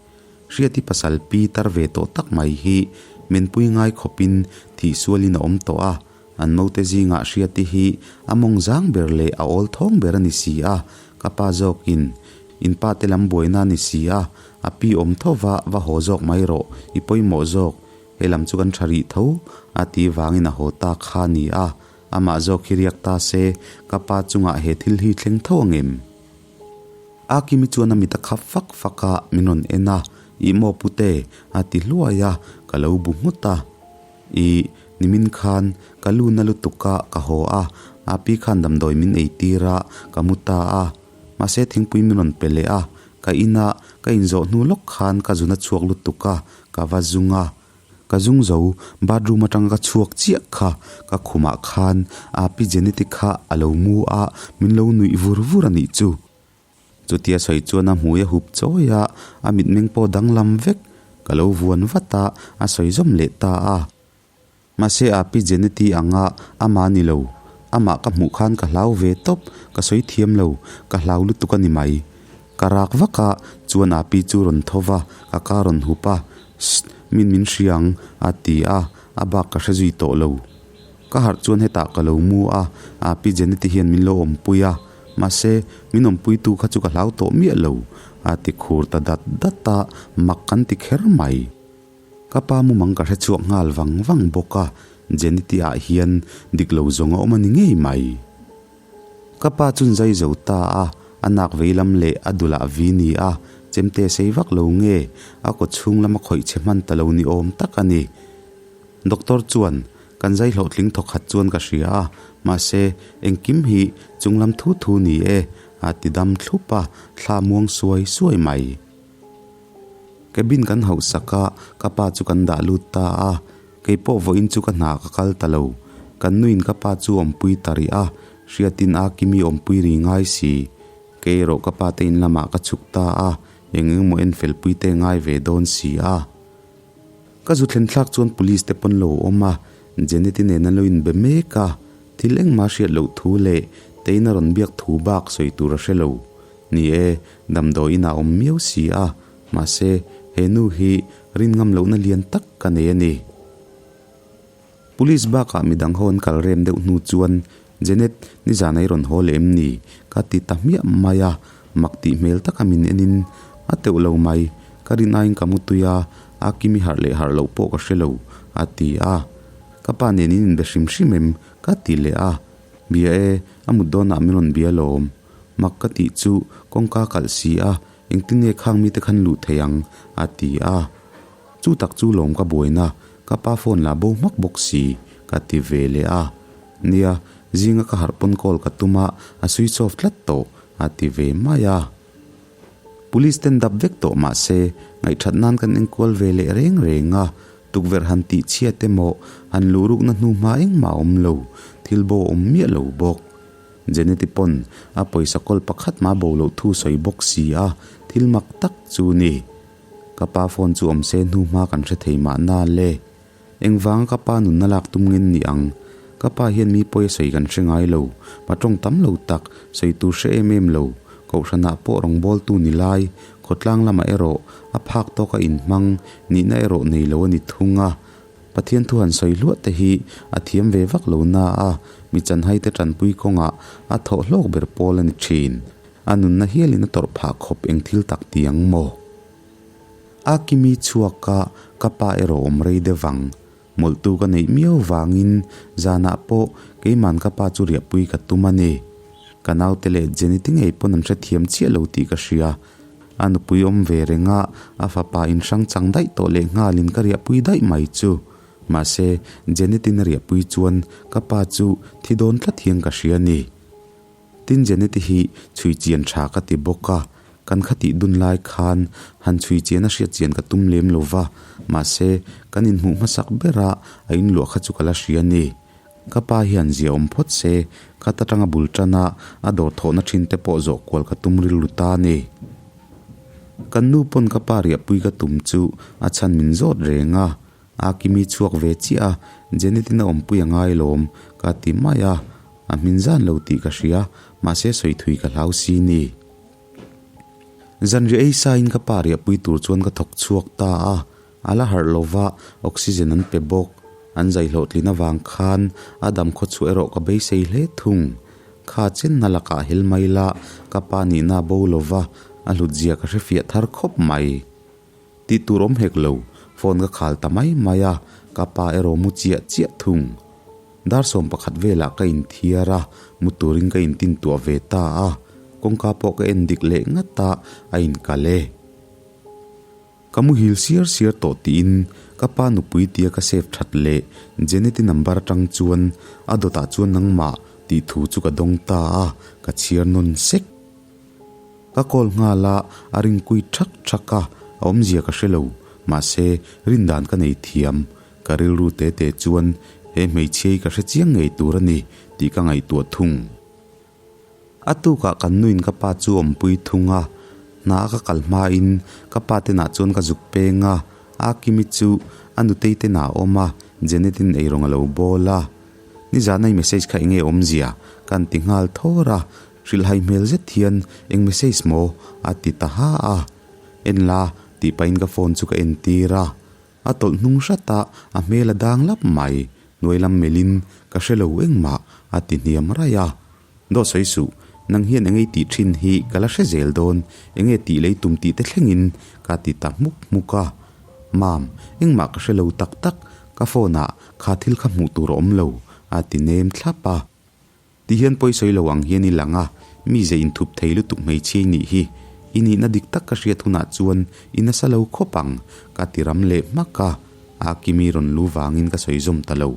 Hriati pasal pi tar ve tawh tak mai hi menpui ngai khawpin thihsualin a awm tawh a, An naute zingah Hriati hi a mawng zang ber leh a awl thawng ber a ni si a, ka pa zawkin, In pa te lam buaina a ni si a, a pi awm tho va va haw zawk mai rawh, i pawimawh zawk, he lam chu kan tha rih tho, a ti vangin a haw ta kha a ni a, amah zawk hi riak ta se, ka pa chungah he thil hi thleng tho angem? A Kimi chuan a mit a khap fak fak a, min rawn en a, Ih maw pute, a ti hluai a, ka lo bu nghut a. Ih, nimin khan ka lu na lutuk a, ka haw a, api khan damdawi min ei tir a, ka mu ta a. Mahse thingpui min rawn pe leh a, ka ina ka inzawh hnu lawk khan ka zun a chhuak lutuk a, ka va zung a. Ka zung zo, bathroom atanga ka chhuak chiah kha, ka khumah khan api Jeneti kha a lo mu a, min lo nuih vur vur a nih chu. Chutia sawi chuan a hmui a hup chawi a, a mitmeng pawh danglam vek. Ka lo vuan vat a, a sawi zawm leh ta a. Mahse a pi Jeneti anga amah ni lo. Amah ka hmuh khan ka hlau ve tawp, ka sawi thiam lo, ka hlau lutuk a ni mai. Ka rak vak a, chuan a pi chu rawn tho va, ka ka rawn hup a, Sst, min min hria ang, a ti a, a bak ka hre zui tawh lo. Ka harh chuan hetah ka lo mu a, a pi Jeneti hian min lo awmpui a. Mahse, min awmpuitu kha chu ka hlau tawh miah lo, a ti khur ta dat dat a, mak kan ti kher mai. Ka pa mumang ka hre chhuak nghal vang vang bawk a, Jeneti ah hian dik lo zawng a awm a ni ngei mai. Ka pa chun zai zo ta a, a nak vei lam leh a dulah vi ni a, chemte sei vak lo nge, a kaw chhung lama khawih che hman ta lo ni awm tak a ni. Doctor chuan Kan zai hlawhtling thawkhat chuan ka hria a, mahse, engkim hi chunglam thu thu ni e, a ti dam thlup a, thla muang suai suai mai. Cabin kan hauhsak a, ka pa chu kan dah lut ta a, kei pawh vawiin chu ka hna ka kal ta lo. Kan nuin ka pa chu awmpui ta rih a, hriatin a Kimi awmpui ri ngai si. Kei erawh ka pa te in lamah ka chhuk ta a, eng engemaw enfelpui te ngai ve dawn si a. Ka zu thlen thlak chuan police te pawn lo awm a, Janet-i nen an lo inbe mek a, thil engmah hriat loh thu leh Tein a rawn biak thu bak sawi tur a hre lo. Ni e, damdawi inah a awm miau si a, mahse he nu hi rin ngam lohna lian tak ka nei a ni. Police bakah midang ho an kal rem deuh hnu chuan Janet, nizan a i rawn haw leh em ni? ka ti ta hmiah mai a, mak tih hmel taka min enin a teuh lo mai, ka rinaiin ka mu tui a, a kimi harh leh harh loh pawh ka hre lo, a ti a. Ka pa nen in inbe hrim hrim em? ka ti leh a. Bia e, a mut dawnah min rawn bia lawm. Mak ka tih chu kawngka kalh si a, engtin nge khang mite khan luh thei ang? a ti a. Chu tak chu lawm ka buaina, ka pa phone lah bo hmak bawk si, ka ti ve leh a. Nia, zinga ka harh pawn call ka tum a, a switch off tlat tawh, a ti ve mai a. Police ten dap vek tawh mah se, ngaihthat nan kan enkual ve leh reng reng a, tukverh han tih chhiat emaw, han luh rukna hnu hma engmah a awm lo, thil bo a awm miah lo bawk. Jeneti pawn a pawisa kawl pakhat mah bo loh thu sawi bawk si a, thil mak tak chu ni. Ka pa phone chu awm se hnu hma kan hre thei mahna le. Engvanga ka pa nunna lak tum ngen ni ang? Ka pa hian mi pawi a sawi kan hre ngai lo. Pa tawng tam lo tak, sawi tur hre em em lo. Kohhranah pawh rawngbawltu ni lai, khawtlang lamah erawh a phak tawk a inhmang, nihna erawh nei lo a ni thung a. Pathian thu han sawi hluah te hi a thiam ve vak lo na a, mi chanhai te tanpui kawngah a thawh hlawk ber pawl a ni thin. A nunna hialin a tawrh phah khawp eng thil tak ti ang maw? A kimi chhuak a, ka pa erawh awm rei deuh vang. Mawlhtu ka neih miau vangin zanah pawh keiman ka pa chu riahpui ka tum a ni. Ka naute leh Jenny te ngei pawn an hrethiam chiah lo tih ka hria. A nupui awm ve reng a, a fapa inhrang chang daih tawh leh nghalin ka riahpui daih mai chu. Mahse, Jenny tin a riahpui chuan ka pa chu thi dawn tlat hian ka hria a ni. Tin Jeneti hi chhui chian tha ka ti bawk a, kan khatih dun lai khan han chhui chian a hriat chian ka tum lem lo va, mahse kan inhmuh hmasak bera a inluah kha chu ka la hria a ni. Ka pa hian zia awm phawt se, khat atanga bul tana a dawr thawhna thin te pawh zawh kual ka tum rilru ta a ni. Kan nu pawn ka pa riahpui ka tum chu a chhan min zawt reng a, a kimi chhuak ve chiah a, Janet-in a awmpui a ngai lawm ka ti mai a, a hmin zan lo tih ka hria, mahse sawi thui ka hlau si ni. Zanriah ei sain ka pa riahpui tur chuan ka thawk chhuak ta a, a la harh lova oxygen an pe bawk. An zai hlawhtlin avang khan a dam khawchhuah erawh ka beisei hle thung. Kha chenna lakah hel mai la, ka pa nihna bo lova a hlutzia ka hrefiah thar khawp mai. Tih tur awm hek lo, phone ka khal ta mai mai a, ka pa erawh mu chiah chiah thung. Dar 11 velah ka inthiar a, mu turin ka intintuah ve ta a, kawngka pawh ka en dik leh ngat a, a inkal e. Ka muhil siar siar tawh tiin ka pa nupui tia ka save that leh Jeneti number atang chuan a dawtah chuan nangmah tih thu chu ka dawng ta a, ka chhiar nawn sek. Ka call nghal a, a ring kui thak thak a, a awmzia ka hre lo, mahse rindan ka nei thiam. Ka rilru te te chuan he hmeichhia hi ka hre chiang ngei tur a ni tih ka ngaihtuah thung. A tukah kan nuin ka pa chu awmpui thung a, hna a ka kal hmain ka pa tenah chuan ka zuk peng a, a Kimi chu a nutei tenah a awm a, Janet-in eirawng a lo bawl a. Nizan a i message kha enge awmzia? ka an ti nghal thawr a, hrilhhai hmel zet hian eng message maw? a ti ta ha a, En la tih pahin ka phone chu ka entir a. A tawlh hnung hrat a, a hmel a dang lap mai. Hnuai lam melhin, Ka hre lo engmah, a ti hniam raih a. Dawt sawi suh, nang hian engei tih thin hi ka la hre zel dawn, enge tih lei tum tih te thlengin, ka ti ta hmuk hmuk a. Mam, engmah ka hre lo tak tak, ka phone ah kha thil kha hmuh tur a awm lo, a ti nem thlap a. Ti hian pawi sawi lo ang hian i lang a, mi ze inthup thei lutuk hmeichhia i nih hi. I nihna dik tak ka hriat hunah chuan i nasa lo khawp ang, ka ti ram leh hmak a, a Kimi rawn lu vangin ka sawi zawm ta lo.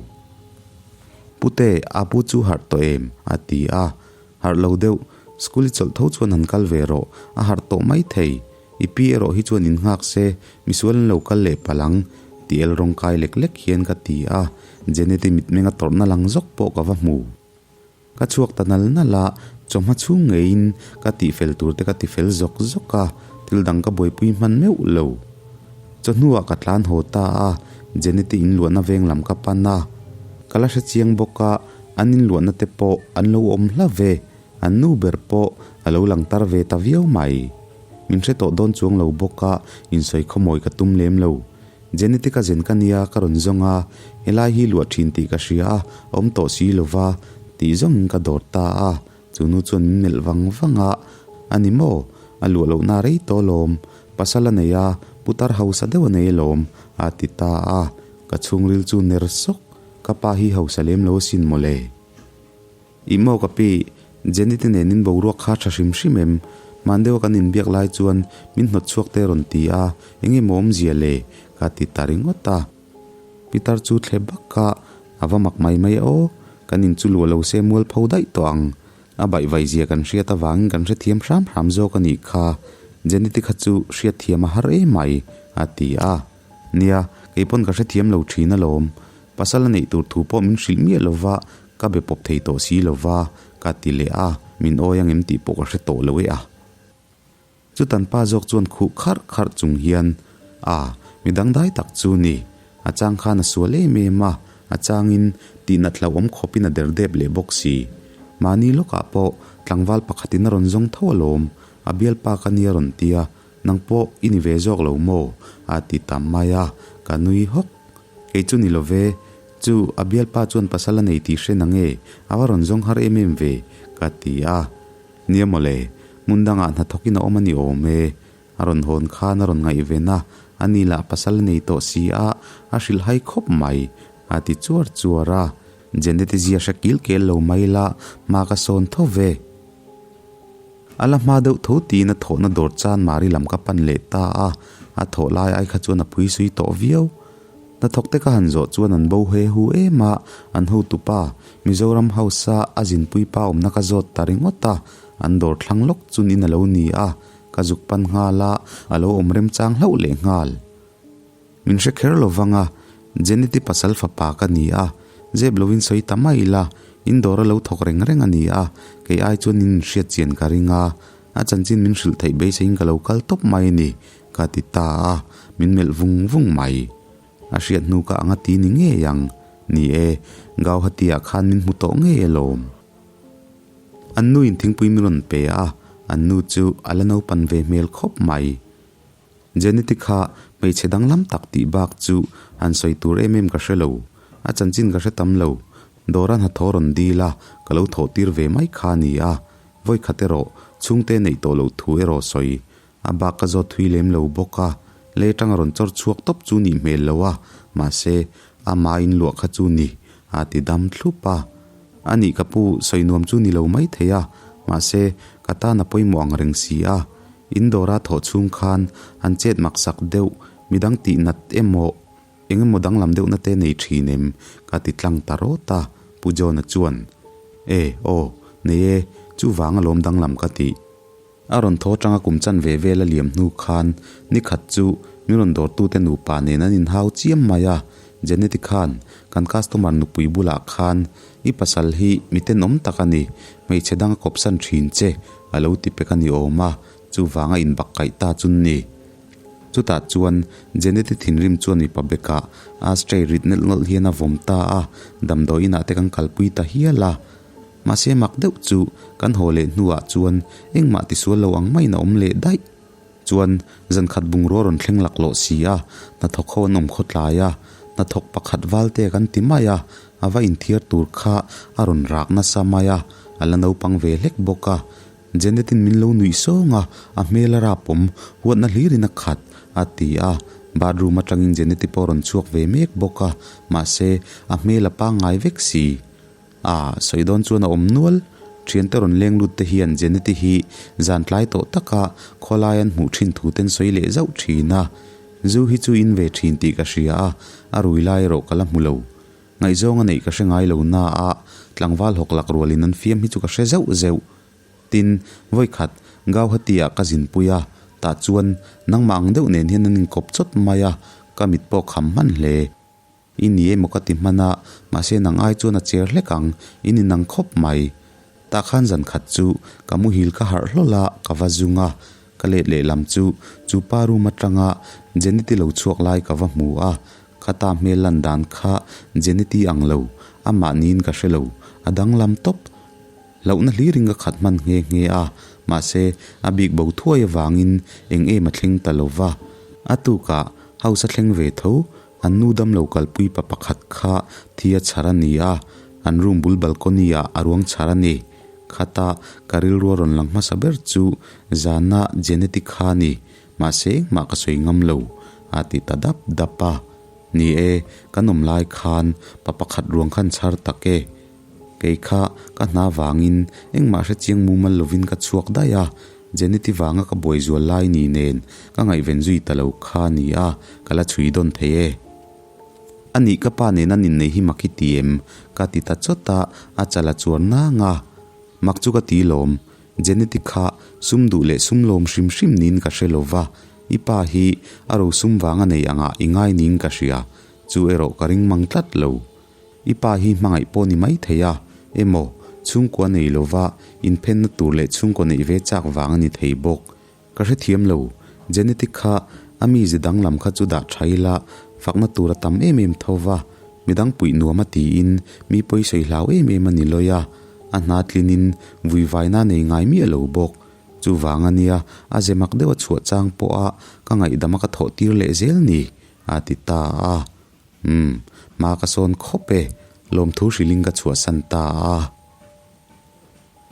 Pute, a pu chu harh tawh em? a ti a. Harh lo deuh, school i chawlh tho chuan han kal ve rawh, a harh tawh mai thei. I pi erawh hi chuan innghak se, misual an lo kal leh palh ang, ti el rawng kai lek lek hian ka ti a, Jeneti mitmenga tawrhna lang zawk pawh ka va hmu. Ka chhuak ta nal nal a, chawhma chhung ngeiin ka tihfel tur te ka tifel zawk zawk a, thil dang ka buaipui hman meuh lo. Chawhnuah ka tlan haw ta a, Jeneti inluahna veng lam ka pan a, ka la hre chiang bawk a, an inluahna te pawh an lo awm hla ve. An nu ber pawh a lo lang tar ve ta viau mai. Min hre tawh dawn chuang lo bawk a, insawi khawmawi ka tum lem lo. Genetic a zen ka nia ka rawn zawng a, helai hi luah thin tih ka hria a, a awm tawh si lo va, tih zawngin ka dawr ta a. Chu nu chuan min melh vang vang a, A ni maw? A luah lohna rei tawh alawm. Pasal a nei a, putar hausa deuh a nei alawm, a ti ta a. Ka chhungril chu ner sawk, ka pa hi hausa lem lo asin mawle. Ih maw ka pi, Jenny te nen in boruak kha tha hrim hrim em? Hman deuha kan inbiak lai chuan min hnawt chhuak te rawn ti a, enge maw awmzia le? ka ti ta ringawt a. Pitar chu thle bak a, a va mak mai mai aw, kan in chu luah lo se mual pho daih tawh ang. A baihvai zia kan hriat avangin kan hrethiam hram hram zawk a nih kha, Jenny te kha chu hriatthiam a har em mai, a ti a. Nia, kei pawn ka hrethiam lo thin alawm. Pasal a neih tur thu pawh min hrilh miah lova, ka be pawp thei tawh si lova, ka ti leh a, min awi ang em tih pawh ka hre tawh lo e a. Chutan pa zawk chuan khuh kharh kharh chung hian, A, mi dangdai tak chu ni. A chang khan a sual em em a, a changin tihnat hlauhawm khawpin a derdep leh bawk si. Mahni lawkah pawh tlangval pakhatin a rawn zawng tho alawm, a bialpa ka nia rawn ti a, Nang pawh i ni ve zawk lo maw? a ti ta mai a, ka nui hawk. Kei chu ni lo ve, chu a bialpa chuan pasal a nei tih hre na nge, a va rawn zawng har em em ve, ka ti a. Nia mawle, hmun dangah hnathawkin a awm a ni awm e. A rawn hawn khan a rawn ngaihven a, a ni lah pasal a nei tawh si a, a hrilh hai khawp mai, a ti chuar chuar a. Jeneti zia hre kil kel lo mai la, hma ka sawn tho ve. A la hma deuh tho tiin a thawhna dawr chan Mari lam ka pan leh ta a, a thawh lai ai kha chuan a pui sui tawh viau. Hnathawk te ka han zawh chuan an bo he hu em a, an hotupa, Mizoram House a a zinpui pa awmna ka zawt ta ringawt a, an dawr thlang lawk chun in a lo ni a, ka zuk pan nghal a, a lo awm remchang hlauh leh nghal. Min hre kher lo vang a, Jeneti pasal fapa ka ni a, Zep lovin sawi ta mai ila, in dawr a lo thawk reng reng a ni a, kei ai chuan in inhriat chian ka ring a, a chanchin min hrilh theih beiseiin ka lo kal tawp mai a ni, ka ti ta a, min melh vung vung mai. A hriat hnu ka anga ti ni ngei ang. Ni e, Gauhati-ah khan min hmu tawh ngei alawm. An nu in thingpui min rawn pe a, an nu chu a la naupan ve hmel khawp mai. Jeneti kha hmeichhe danglam tak tih bak chu han sawi tur em em ka hre lo. A chanchin ka hre tam lo. Dawra hnathawh rawn dil a, ka lo thawh tir ve mai kha a ni a. Vawikhat erawh chhungte neih tawh loh thu erawh sawi. A bak ka zawt thui lem lo bawk a, lei atanga rawn chawr chhuak tawp chu nih hmel lo a, mahse ama inluah kha chu ni a ti dam thlup a. A nih ka pu sawi nuam chu ni lo mai thei a, mahse ka tan a pawimawh ang reng si a. In dawra thawh chhung khan an chet maksak deuh, midang tih nat emaw eng emaw danglam deuhna te nei thin em? Ka ti tlang ta rawt a, Pu John-a chuan, E, aw, nei e, chuvang alawm danglam ka tih. A rawn thaw tanga kum chan ve vel a liam hnu khan ni khat chu min rawn dawrtute nupa nen an inhau chiam mai a, Jeneti khan kan customer nupui bulah khan i pasal hi mi tenawm tak a ni, hmeichhe dang a kawpsan thin che a lo ti pek a ni awm a, chuvanga inbak kaih ta chun ni. Chutah chuan Jeneti thinrim chuan mipa bekah ashtray rit nawlh nawlh hian a vawm ta a, damdawi inah te kan kalpui ta hial a. Mahse mak deuh chu kan haw leh hnuah chuan engmah tisual lo ang maiin a awm leh daih. Chuan zan khat bungrua rawn thleng laklawh si a, hnathawk ho an awm khawtlai a, hnathawk pakhat valte kan ti mai a, a va inthiar tur kha a rawn rak nasa mai a, a la naupang ve hlek bawk a. Janet-in min lo nuih sawng a, a hmel a rapawm, huatna hlirin a khat, a ti a. Bathroom atangin Janet-i pawh a rawn chhuak ve mek bawk a, mahse a hmel a pangngai vek si. A sawi dawn chuan a awm nual. Thiante rawn leng lut te hian Jeneti hi zan tlai tawh taka khawlai an hmuh thin thu ten sawi leh zauh thin a. Zu hi chu in ve thin tih ka hria a, a rui lai erawh ka la hmu lo. Ngaihzawng a neih ka hre ngai lo na a, tlangval hawk lak rualin an fiam hi chu ka hre zeuh zeuh. Tin, vawikhat Gauhati-ah ka zinpui a, tah chuan nangmah ang deuh nen hian an inkawp chawt mai a, ka mit pawh kham hman hle. I ni emaw ka ti hman a, mahse nang ai chuan a cher hlek ang, i ni nang khawp mai. Tah khan zan khat chu ka muhil ka harh hlawl a, ka va zung a, ka let lehlam chu chu pa room atanga Jeneti lo chhuak lai ka va hmu a, khata hmel lan dan kha Jeneti ang lo, amah niin ka hre lo, a danglam tawp. Hlauhna hlirin ka khat hman nghe nghe a, mahse a bik bo thuai avangin eng em a thleng ta lo va. A tukah house a thleng ve tho, An nu damlo kalpui pa pakhat kha thi a chhar a ni a, an room bul balcony ah a ruang chhar a ni. Khata ka rilru a rawn lang hmasa ber chu zana Jeneti kha a ni, mahse engmah ka sawi ngam lo, a ti ta dap dap a. Ni e, kan awm lai khan pa pakhat ruang khan chhar tak e. Kei kha ka hna vangin engmah hre chiang mumal lovin ka chhuak daih a, Jeneti vanga ka buai zual lai ni nen ka ngaihven zui ta lo kha ni a, ka la chhui dawn thei e. A nih ka pa nena ninnei hi mak i ti em? Ka ti ta chawt a, a chal a chuar nang a. Mak chu ka ti lawm, Jeneti kha sum duh leh sum lawm hrim hrim niin ka hre lo va, i pa hi a rosum vanga nei angah i ngai niin ka hria, chu erawh ka ring mang tlat lo. I pa hi hmangaih pawh ni mai thei a, emaw, chhungkua nei lova inphenna tur leh chhungkaw neih ve chak vang a ni thei bawk. Ka hrethiam lo, genetic kha a mize danglam kha chu dah tha ila, fakna tur a tam em em tho va, midang puih nuam a tiin mi pawi sawi hlau em em a ni lawi a, a hna tlinin vuivaina nei ngai miah lo bawk. Chuvang a nia, a ze mak deuh a chhuah chang pawha ka ngaihdama ka thawh tir leh zel ni, a ti ta a. Umm, hma ka sawn khawp e, lawmthu hrilhin ka chhuahsan ta a.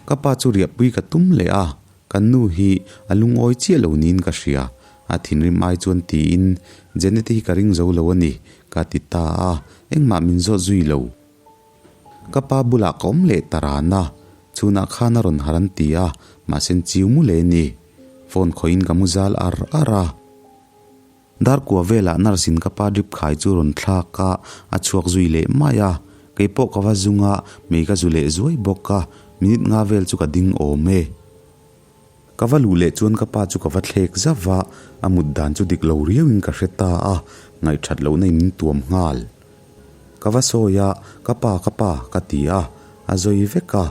Ka pa chu riahpui ka tum leh a, kan nu hi a lungawi chiah lo niin ka hria, a thinrim ai chuan tiin Jeneti hi ka ring zo lo a ni, ka ti ta a, engmah min zawt zui lo. Ka pa bulah ka awm leh ta ran a, chhunah khan a rawn har an ti a, mahse chiu mu leh ni. Phone khawihin ka mu zal ar ar a. Darkua velah nurse in ka pa drip khai chu rawn thlak a, a chhuak zui leh mai a. Kei pawh ka va zung a, mei ka zu leh zuai bawk a, minute nga vel chu ka ding awm e. Ka va luh leh chuan ka pa chu ka va thlek zauh va, a mut dan chu dik lo riau in ka hre ta a, ngaihthat lohna in min tuam nghal. Ka va sawi a, Ka pa, ka pa, ka ti a, a zawi vek a.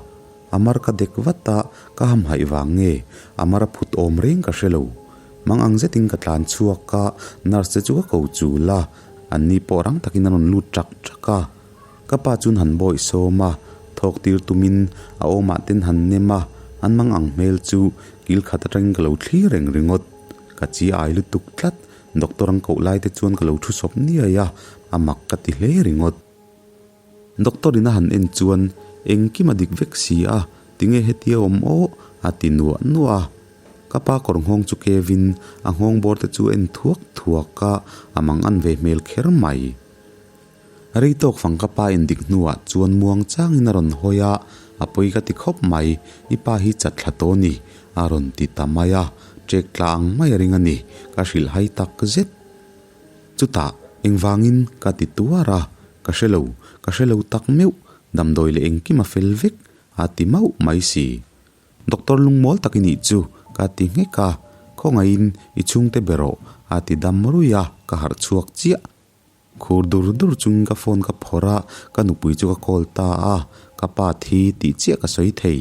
A mar ka dek vat a, ka hamhaih vang nge, a mar a phut awm reng ka hre lo. Mang ang zetin ka tlan chhuak a, nurse te chu ka ko chul a, an ni pawh rang takin an rawn lut ṭak ṭak a. Ka pa chuan han bawih sawm a, thawk tir tumin a awmah ten han nem a, an mang ang hmel chu kil khat atangin ka lo thlir reng ringawt. Ka chi ai lutuk tlat, doctor an koh lai te chuan ka lo thu sawp niai a, a mak ka ti hle ringawt. Doctor in a han en chuan engkim a dik vek si a, tinge hetia awm aw a ti nuah nuah a. Ka pa kawr nghawng chu kevin a nghawng bawr te chu en thuak thuak a, a mang an ve hmel kher mai. Rei tawk fang ka pa indik hnuah chuan muang changin a rawn hawi a, a pawi ka ti khawp mai, i pa hi chat thla tawh ni, a rawn ti ta mai a, ṭek tla ang mai a ring a ni, ka hrilh hai tak zet. Chutah, engvangin ka ti tuar a, ka hre lo, ka hre lo tak meuh, damdawi leh engkim a fel vek, a ti mauh mai si. Doctor lungmawl tak i nih chu, ka ti nghek a, khawngaihin i chhungte be rawh, a ti dam ruih a, ka harh chhuak chiah. Khur dur dur chungin ka phone ka phawrh a, ka nupui chu ka call ta a, ka pa thi tih chiah ka sawi thei.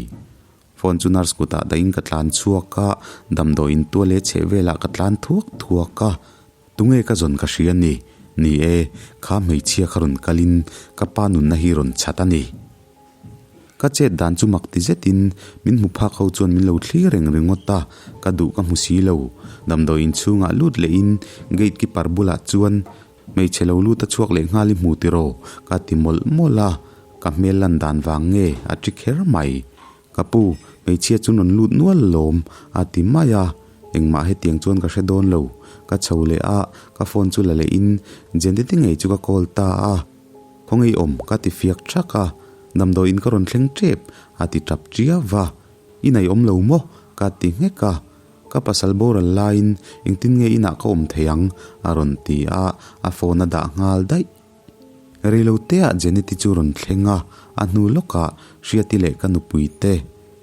Phone chu nurse kutah dahin ka tlan chhuak a, damdawiin tual leh chheh velah ka tlan thuak thuak a, tunge ka zawn ka hria ni? Ni e, kha hmeichhia kha rawn kalin ka pa nunna hi rawn chhat a ni. Ka chet dan chu mak ti zetin min hmu phak ho chuan min lo thlir reng ringawt a, ka duh ka hmu si lo. Damdawi inchhungah lut lehin gate keeper bulah chuan hmeichhe lo lut a chhuak leh nghal i hmu tiraw ka ti mawlh mawlh a, ka hmel lan dan vang nge a ṭi kher mai. Ka pu, hmeichhia chu rawn lut nual lawm a ti mai a, engmah hetiang chuan ka hre dawn lo. Ka chho leh a, ka phone chu la lehin Jeneti ngei chu ka call ta a. Khawngaih awm ka ti fiak thak a, damdawiin ka rawn thleng tep a ti tap ṭiau va, I nei awm lo maw? ka ti nghek a, ka pasal boral laiin engtin nge inah ka awm thei ang? a rawn ti a, a phone a dah nghal daih. Reiloteah Jeneti chu rawn thleng a, a hnu lawkah Hriati leh ka nupui te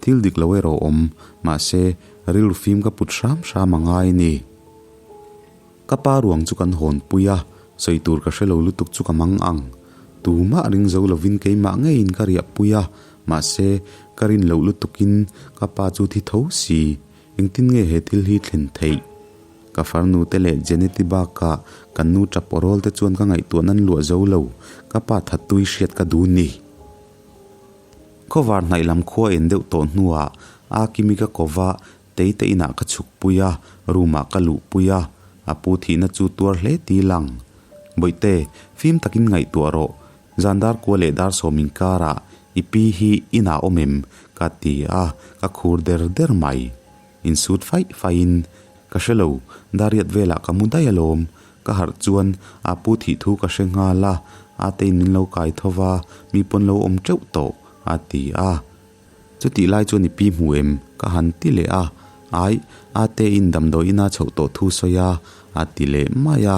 thil dik lo erawh awm, mahse rilru fim ka put hram hram a ngai a ni. Ka pa ruang chu kan hawn pui a, sawi tur ka hre lo lutuk chu ka mang ang. Tumah ring zo lovin keimah ngeiin ka riah pui a, mahse, ka rin loh lutukin ka pa chu thi tho si. Engtin nge he thil hi thlen theih? Ka farnu te leh Jeneti bakah kan nu tap awrawl te chuan ka ngaihtuah nan luah zo lo, ka pa thattui hriat ka duh ni. Khawvar hnaih lam khua en deuh tawh hnuah Akimi ka kova Teite inah ka chhuk pui a, room ah ka luh pui a, a pu thihna chu tuar hle ti lang. Bawihte, fim takin ngaihtuah rawh, zan dar kua leh dar sawm inkarah i pi hi inah awm em? ka ti a, ka khur der der mai. Insut faih faihin, ka hre lo, dariat velah ka mu daih alawm, ka harh chuan a pu thih thu ka hre nghal a, Atein min lo kai tho va, mi pawn lo awm teuh tawh, a ti a. Chutih lai chuan i pi hmu em? Ka han ti leh a, Ai, Ate in damdawi ina chhoh tawh thu sawi a, a ti leh mai a.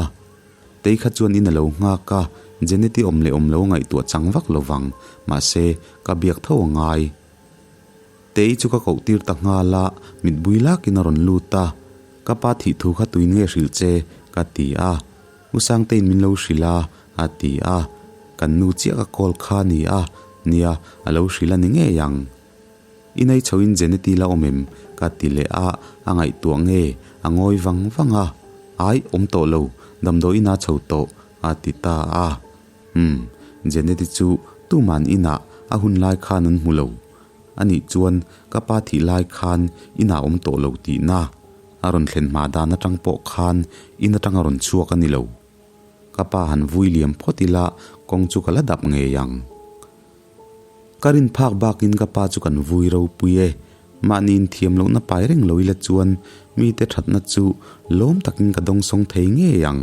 Tei kha chuan in a lo nghak a, Jeneti awm leh awm lo ngaihtuah chang vak lo vang, mahse, ka biak tho a ngai. Tei chu ka koh tir ta nghal a, mitbui lakin a rawn lut a, Ka pa thih thu kha tuin nge hrilh che? ka ti a. U Sangtein min lo hrilh a, a ti a. Kan nu chiah ka call kha a ni a, nia, a lo hrilh a ni ngei ang. I nei chhoin Jeneti la awm em? ka ti leh a, a ngaihtuah nge, a ngawi vang vang a. Ai, awm tawh lo, damdawiin a chho tawh, a ti ta a. Umm, Jeneti chu tuman inah a hun lai khan an hmu lo. Anih chuan ka pa thih lai khan inah awm tawh lo tihna. A rawn thlen hma dan atang pawh khan in atang a rawn chhuak a ni lo. Ka pa han vui liam phawt ila kawng chu ka la dap ngei ang. Ka rin phak bakin ka pa chu kan vui ropui e. Mahni inthiam lohna pai reng lo ila chuan mite thatna chu lawm takin ka dawngsawng thei ngei ang.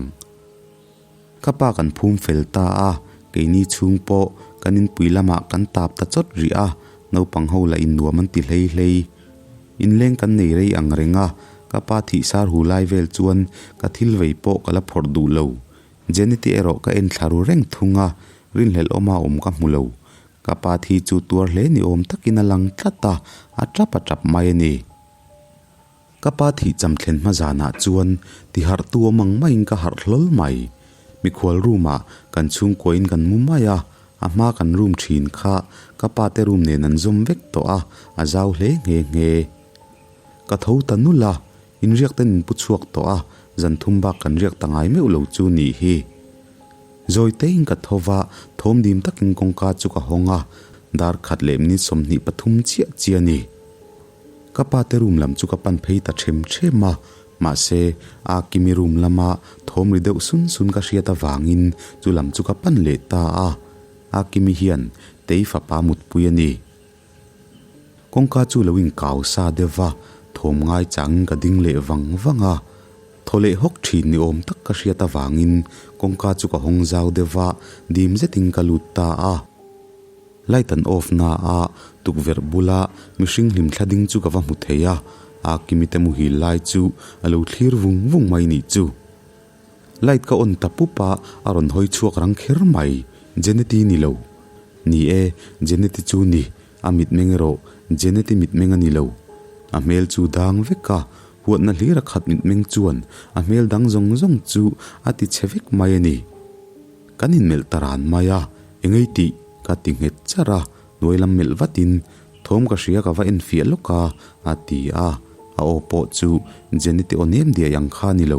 Ka pa kan phum fel ta a, keini chhung pawh kan inpui lamah kan tap ta chawt rih a, naupang ho lah innuam an ti hlei hlei. Inleng kan nei rei ang reng a, ka pa thih sar hu lai vel chuan ka thil vei pawh ka la phawrh duh lo. Jeneti erawh ka en thla ru reng thung a, rinhlelh awma awm ka hmu lo. Ka pa thi chu tuar hle ni awm takin a lang tlat a, a tap a tap mai a ni. Ka pa thih cham thlen hma zanah chuan ti harh tu awm ang maiin ka harh hlawl mai. Mikhual room ah kan chhungkuain kan mu mai a, a hma kan room thin kha ka pa te room nen an zawm vek tawh a, a zau hle nghe nghe. Ka tho ta nulh a, inriak ten in pu chhuak tawh a, zan thum bak kan riak ta ngai meuh lo chu nih hi. Zawi tein ka tho va, thawm dim takin kawngka chu ka hawng a, dar khat leh minute 23 chiah chiah a ni. Ka pa te room lam chu ka pan phei ta them them a, mahse a Kimi room lama thawm ri deuh sun sun ka hriat avangin chu lam chu ka pan leh ta a, a Kimi hian tei fapa mutpui a ni. Kawngka chu lo inkau sa deuh va, thawm ngai changin ka ding leh vang vang a, thaw leh hawk thin ni awm tak ka hriat avangin kawngka chu ka hawng zau deuh va, dim zetin ka lut ta a. Light an off na a, tukverh bula mihring hlim thla ding chu ka va hmu thei a, a Kimi te muhil lai chu a lo thlir vung vung mai nih chu. Light ka on ta pup a, a rawn hawi chhuak rang kher mai. Jeneti ni lo. Ni e, Jeneti chu ni, a mitmeng erawh Jeneti mitmeng a ni lo. A hmel chu dang vek a, huatna hlir a khat mitmeng chuan a hmel dang zawng zawng chu a ti chhe vek mai a ni. Kan inmelh ta ran mai a, engei tih ka ti nghet char a, hnuai lam melh vatin thawm ka hria ka va enfiah lawk a, a ti a, a aw pawh chu Jeneti aw nem diai ang kha ni lo,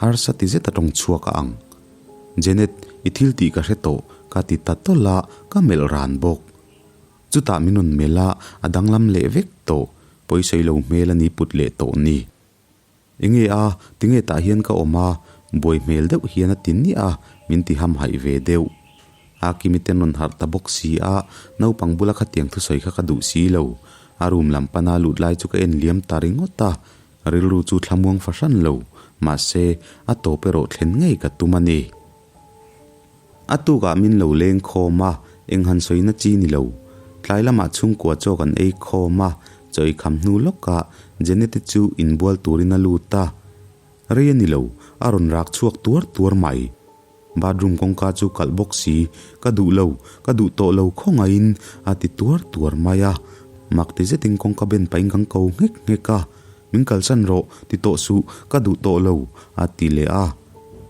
harsa ti zet a tawng chhuak a ang. Jenet, i thil tih ka hre tawh, ka ti ta tawlh a, ka melh ran bawk. Chutah min rawn melh a, a danglam leh vek tawh, pawisawi lo hmel a ni put leh tawh ni. Enge a, tinge tah hian ka awm a, buai hmel deuh hian a ti niah a, min ti hamhaih ve deuh. A Kimi ten rawn harh ta bawk si a, naupang bula khatiang thusawi kha ka duh si lo. A room lam pana lut lai chu ka en liam ta ringawt a, rilru chu thlamuang fahran lo, mahse, a tawp erawh thlen ngei ka tum a ni. A tukah min lo leng khawm a, eng han sawina chi ni lo. Tlai lamah chhungkua chaw kan ei khawm a, chaw ei kham hnu lawkah Jeneti chu inbual turin a lut a. Rei a ni lo, a rawn rak chhuak tuar tuar mai. Bathroom kawngka chu kalh bawk si, ka duh lo, ka duh tawh lo khawngaihin a ti tuar tuar mai a. Mak ti zetin kawngka ben pahin kan ko nghek nghek a, Min kalsan rawh, ti tawh suh, ka duh tawh lo, a ti leh a.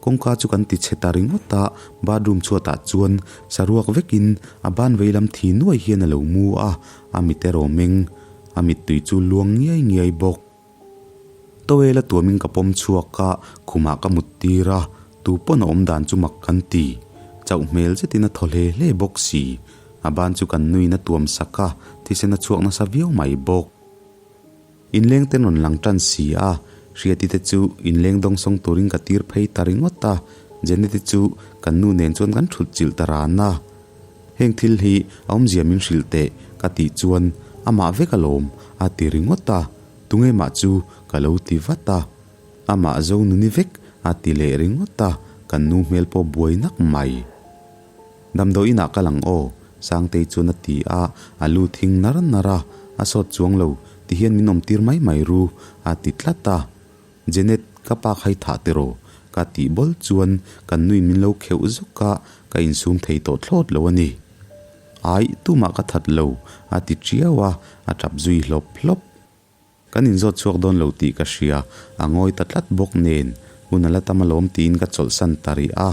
Kawngka chu kan ti chhe ta ringawt a, bathroom chhuatah chuan saruak vekin a ban veilam thi nuai hian a lo mu a, a mit erawh meng, a mittui chu luang ngiai ngiai bawk. Towel a tuamin ka pawm chhuak a, khumah ka mut tir a, tu pawn a awm dan chu mak kan ti. Chauh hmel zetin a thaw hle hle bawk si. A ban chu kan nuin a tuam sak a, thisen a chhuak nasa viau mai bawk. Inleng te rawn lang tan si a, Hriati te chu inleng dawng sawng turin ka tir phei ta ringawt a, Jeneti chu kan nu nen chuan kan thut chilh ta ran a. Heng thil hi a awmzia min hrilh teh ka tih chuan amah vek alawm a ti ringawt a, tunge mah chu ka lo ti vat a, amah zo nuni vek a ti leh ringawt a, kan nu hmel pawh buai nak mai. Damdawi inah ka lang aw, Sangtei chuan a ti a, a lu thing nar nar a, a sawt chuang lo, ti hian min awm tir mai mai ru, a ti tlat a. Jenet, ka pa kha i thah tiraw? Ka tih bawl chuan kan nuin min lo kheuh zawk a, ka insum thei tawh thlawt lo a ni. Aih, tumah ka that lo, a ti tiau a, a tap zui hlawp hlawp. Kan inzawt chhuak dawn lo tih ka hria, a ngawi ta tlat bawk nen, hun a la tam alawm tiin ka chawlhsan ta rih a.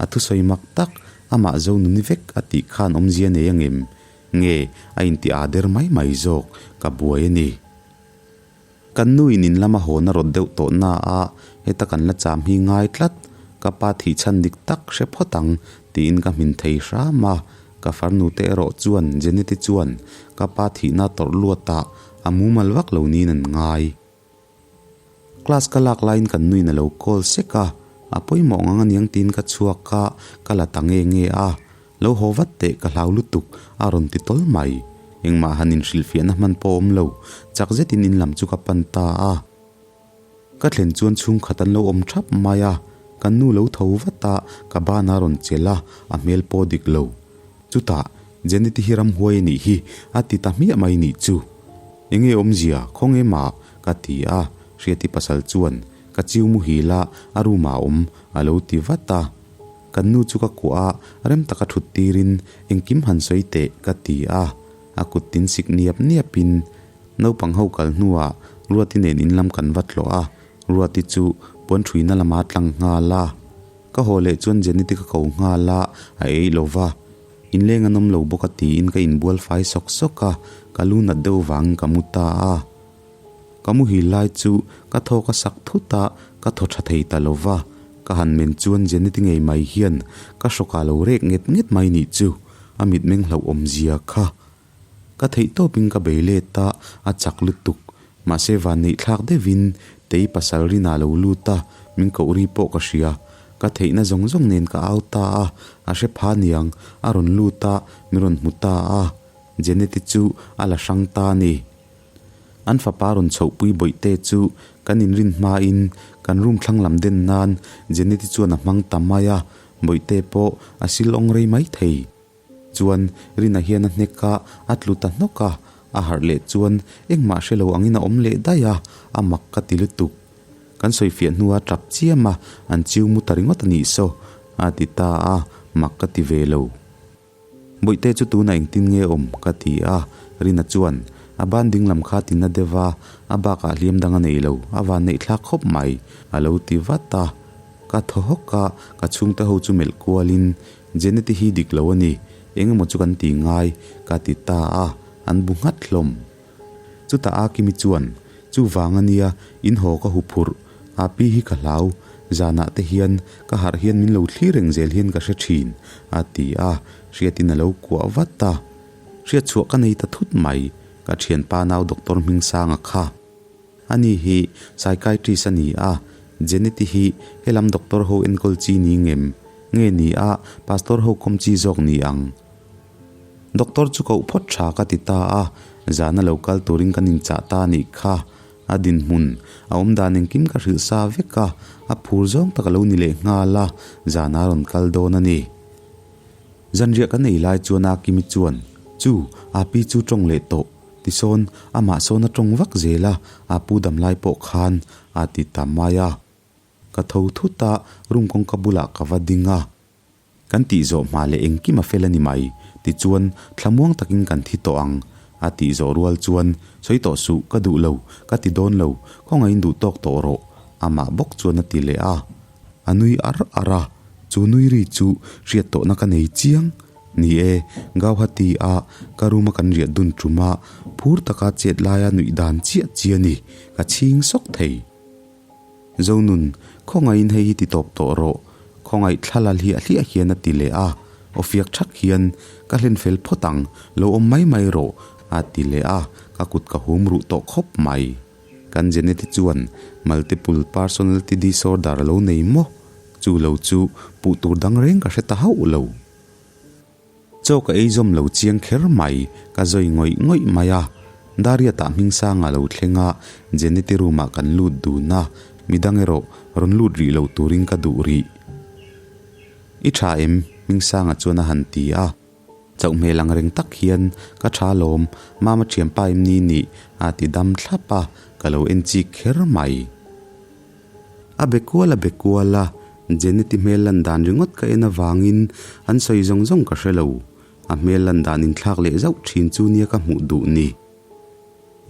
A thusawi mak tak, amah zo nuni vek a tih khan awmzia nei angem? Nge a inti aa der mai mai zawk, ka buai a ni. Kan nu in in lama hawn a rawt deuh tawh na a, heta kan la cham hi ngai tlat, ka pa thih chhan dik tak hre phawt ang tiin ka hmin thei hram a. Ka farnu te erawh chuan Jeneti chuan ka pa thihna tawrh luatah a mumal vak lo niin an ngai. Class ka lak laiin kan nuin a lo call sek a, a pawimawh ngang aniang tiin ka chhuak a, ka la ta nge nge a, lo haw vat teh ka hlau lutuk a rawn ti tawl mai. Engmah han inhrilhfiahna hman pawh awm lo, chak zetin in lam chu ka pan ta a. Ka thlen chuan chhungkhat an lo awm thap mai a, kan nu lo tho vat a, ka ban a rawn chelh a, a hmel pawh dik lo. Chutah, Jeneti hi ramhuai a nih hi, a ti ta hmiah mai nih chu. Enge awmzia, khawnge mah? ka ti a, Hriati pasal chuan, Ka chiu muhil a, a room ah awm, a lo ti vat a. Kan nu chu ka kuah a, rem taka thut tirin, Engkim han sawi teh, ka ti a, a kut tin sik niap niapin, Naupang ho kal hnuah Ruati nen in lam kan va tlawh a, Ruati chu puan ṭhuina lama tlang nghal a. Ka haw leh chuan Jenny te ka ko nghal a, a ei lo va. Inleng an awm lo bawk a tiin ka inbual fai sawk sawk a, ka lu nat deuh vangin ka mu ta a. Ka muhil lai chu ka thaw ka sak thut a, ka thaw tha thei ta lo va. Ka han men chuan Jenny te ngei mai hian ka hrawkah lo rek nget nget mai nih chu, a mitmeng hlauhawm zia kha. Ka theih tawpin ka bei let a, a chak lutuk. Mahse vanneih thlak deuhin tei pasal rinah lo lut a, min koh ri pawh ka hria. Ka theihna zawng zawng nen ka au ta a, a hre pha niang, a rawn lut a, min rawn hmu ta a. Jeneti chu a la hrang ta a ni. An fapa rawn chhohpui bawihte chu kan inrin hmain kan room thlang lam den nan Jeneti chuan a hmang ta mai a, bawihte pawh a sil awng rei mai thei. Chuan Rina hian a hnek a, a tlu ta hnawk a, a harh leh chuan engmah hre lo angin a awm leh daih a, a mak ka ti lutuk. Kan sawifiah hnua tap chiam a, an chiu mu ta ringawt a nih saw, a ti ta a, mak ka ti ve lo. Bawihte chu tunah engtin nge awm? ka ti a, Rina chuan a ban ding lam kha tina deuh a, a bakah hliam dang a nei lo, a van neih thlak khawp mai, a lo ti vat a. Ka thaw hawk a, ka chhungte ho chu melh kualin Jeneti hi dik lo a ni, eng emaw chu kan ti ngai, ka ti ta a, an bu nghat hlawm. Chutah Akimi chuan, Chu vang a nia, in haw ka hu phurh, Api hi ka hlau, zanah te hian ka harh hian min lo thlir reng zel hian ka hre thin, a ti a, Hriatin a lo kuah vat a. Hriatchhuah ka nei ta thut mai, ka thianpa nau Doctor Hmingsanga kha. Ani hi psychiatrist a ni a, Jeneti hi helam doctor ho enkawl chi ni ngem nge ni a pastor ho kawm chi zawk ni ang? Doctor chu koh phawt tha ka ti ta a, zana lo kal turin kan inchah ta a nih kha. A dinhmun a awm dan engkim ka hrilh sa vek a, a phur zawng tak a lo ni leh nghal a, zana rawn kal dawn a ni. Zanriah kan ei lai chuan Akimi chuan, Chu, Api chu tawng leh tawh. Tisawn, amah sawn a tawng vak zel a, a pu dam lai pawh khan a ti ta mai a. Ka tho thut a, room kawngka bulah ka va ding a. Kan tih zawh hma leh engkim a fel a ni mai, tichuan thlamuang takin kan thi tawh ang, a tih zawh rual chuan, Sawi tawh suh, ka duh lo, ka ti dawn lo, khawngaihin duh tawk tawh rawh, amah bawk chuan a ti leh a. A nui ar ar a, chu nui ri chu hriat tawhna ka nei chiang. Ni e, Gauhati a ka room a kan riah dun tum a, phur taka chet laia nuih dan chiah chi a ni, ka chhing sawk thei. Zonun, khawngaihin hei hi ti tawp tawh rawh, khawngaih thla la hliah hliah hian a ti leh a, aw fiak thak hian, ka hlen fel phawt ang, lo awm mai mai rawh, a ti leh a, ka kut ka hum ruh tawh khawp mai. Kan Jeneti chuan Multiple Personality Disorder a lo nei maw? Chu lo chu puh tur dang reng ka hre ta hauh lo. Chaw ka ei zawm lo chiang kher mai, ka zawi ngawih ngawih mai a. Dariatah Hmingsanga lo thleng a, Jeneti room ah kan lut dun a, midang erawh rawn lut rih lo turin ka duh rih. I tha em? Hmingsanga chuan a han ti a. Chauh hmel ang reng tak hian ka tha lawm, mama thianpa em ni nih a ti dam thlap a, ka lo en chik kher mai. A be kual a be kual a, Jeneti hmel lan dan ringawt ka en avangin an sawi zawng zawng ka hre lo. A hmel lan dan inthlak leh zauh thin chu nia ka hmuh duh ni.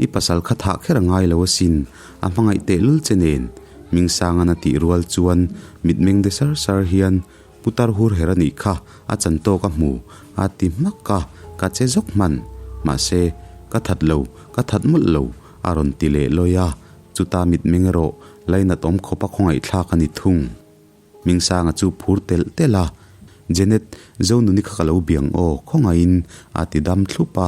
I pasal kha thah kher a ngai lo asin, a hmangaih tehlul che nen, Hmingsangan a tih rual chuan mitmeng de sar sar hian Putar hur her a nih kha a chan tawk a hmu a ti hmak a, ka che zawk hman. Mahse, ka that lo, ka that mawlh lo, a rawn ti leh lawi a, chuta mitmeng erawh lainat awm khawp a khawngaihthlak a ni thung. Hmingsanga chu phur telh telh a, Janet, Zonuni kha ka lo biang aw, khawngaihin a ti dam thlup a.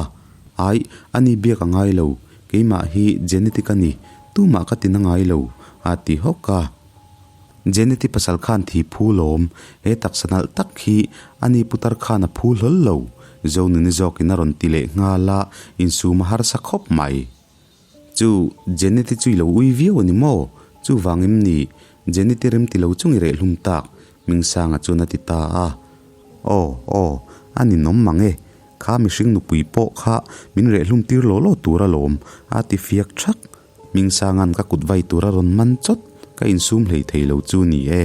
Aih, ani biak a ngai lo, keimah hi Janet-i ka ni, tumah ka ti na ngai lo, a ti hawk a. Janet-i pasal khan thi phu lawm, he taksa nalh tak hi ani putar khan a phu hlawl lo, Zonuni zawkin a rawn ti leh nghal a, insum a harsa khawp mai. Chu, Jeneti chu i lo ui viau a ni maw? Chuvang em ni? Jeneti rem ti lo chung i reh hlum tak, Hmingsanga chuan a ti ta a. Aw, aw, a ninawm mang e. Kha mihring nupui pawh kha min reh hlum tir law law tur alawm, a ti fiak thak. Hmingsanga'n ka kut vai tur a rawn man chawt, ka insum hlei thei lo chu ni e.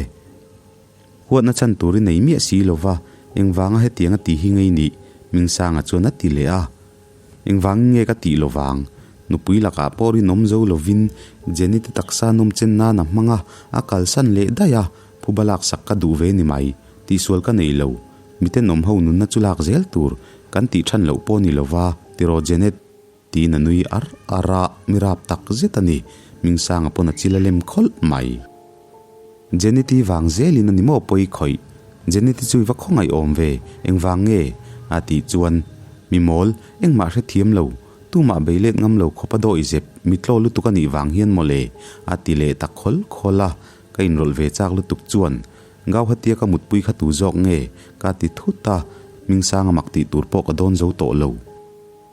Huatna chhan tur i nei miah si lova, engvanga hetiang a ti hi ngei nih? Hmingsanga chuan a ti leh a. Engvangin nge ka tih lovang? Nupui lakah pawh rinawm zo lovin Jenny te taksa nawm chen nan a hmang a, a kalsan leh daih a. Phuba lak sak ka duh ve ni mai, tihsual ka nei lo. Miten awm ho nunna chu lak zel tur kan tih than loh pawh ni lova, tiraw Janet? Tiin a nui ar ar a, mi rap tak zet a ni. Mingsanga pawn a chil a lem khawlh mai. Janet-i vang zelin a ni maw pawi khawih? Janet-i chu i va khawngaih awm ve, engvang nge? a tih chuan, Mi mawl, engmah hrethiam lo, tumah bei let ngam lo khawp a dawi zep, mitlaw lutuk a nih vang hian mawle, a ti leh ta khawl khawl a, ka inrawlh ve chak lutuk chuan, Gauhatia ka mutpui kha tu zawk nge? ka ti thut a, Hmingsanga mak tih tur pawh ka dawn zo tawh lo.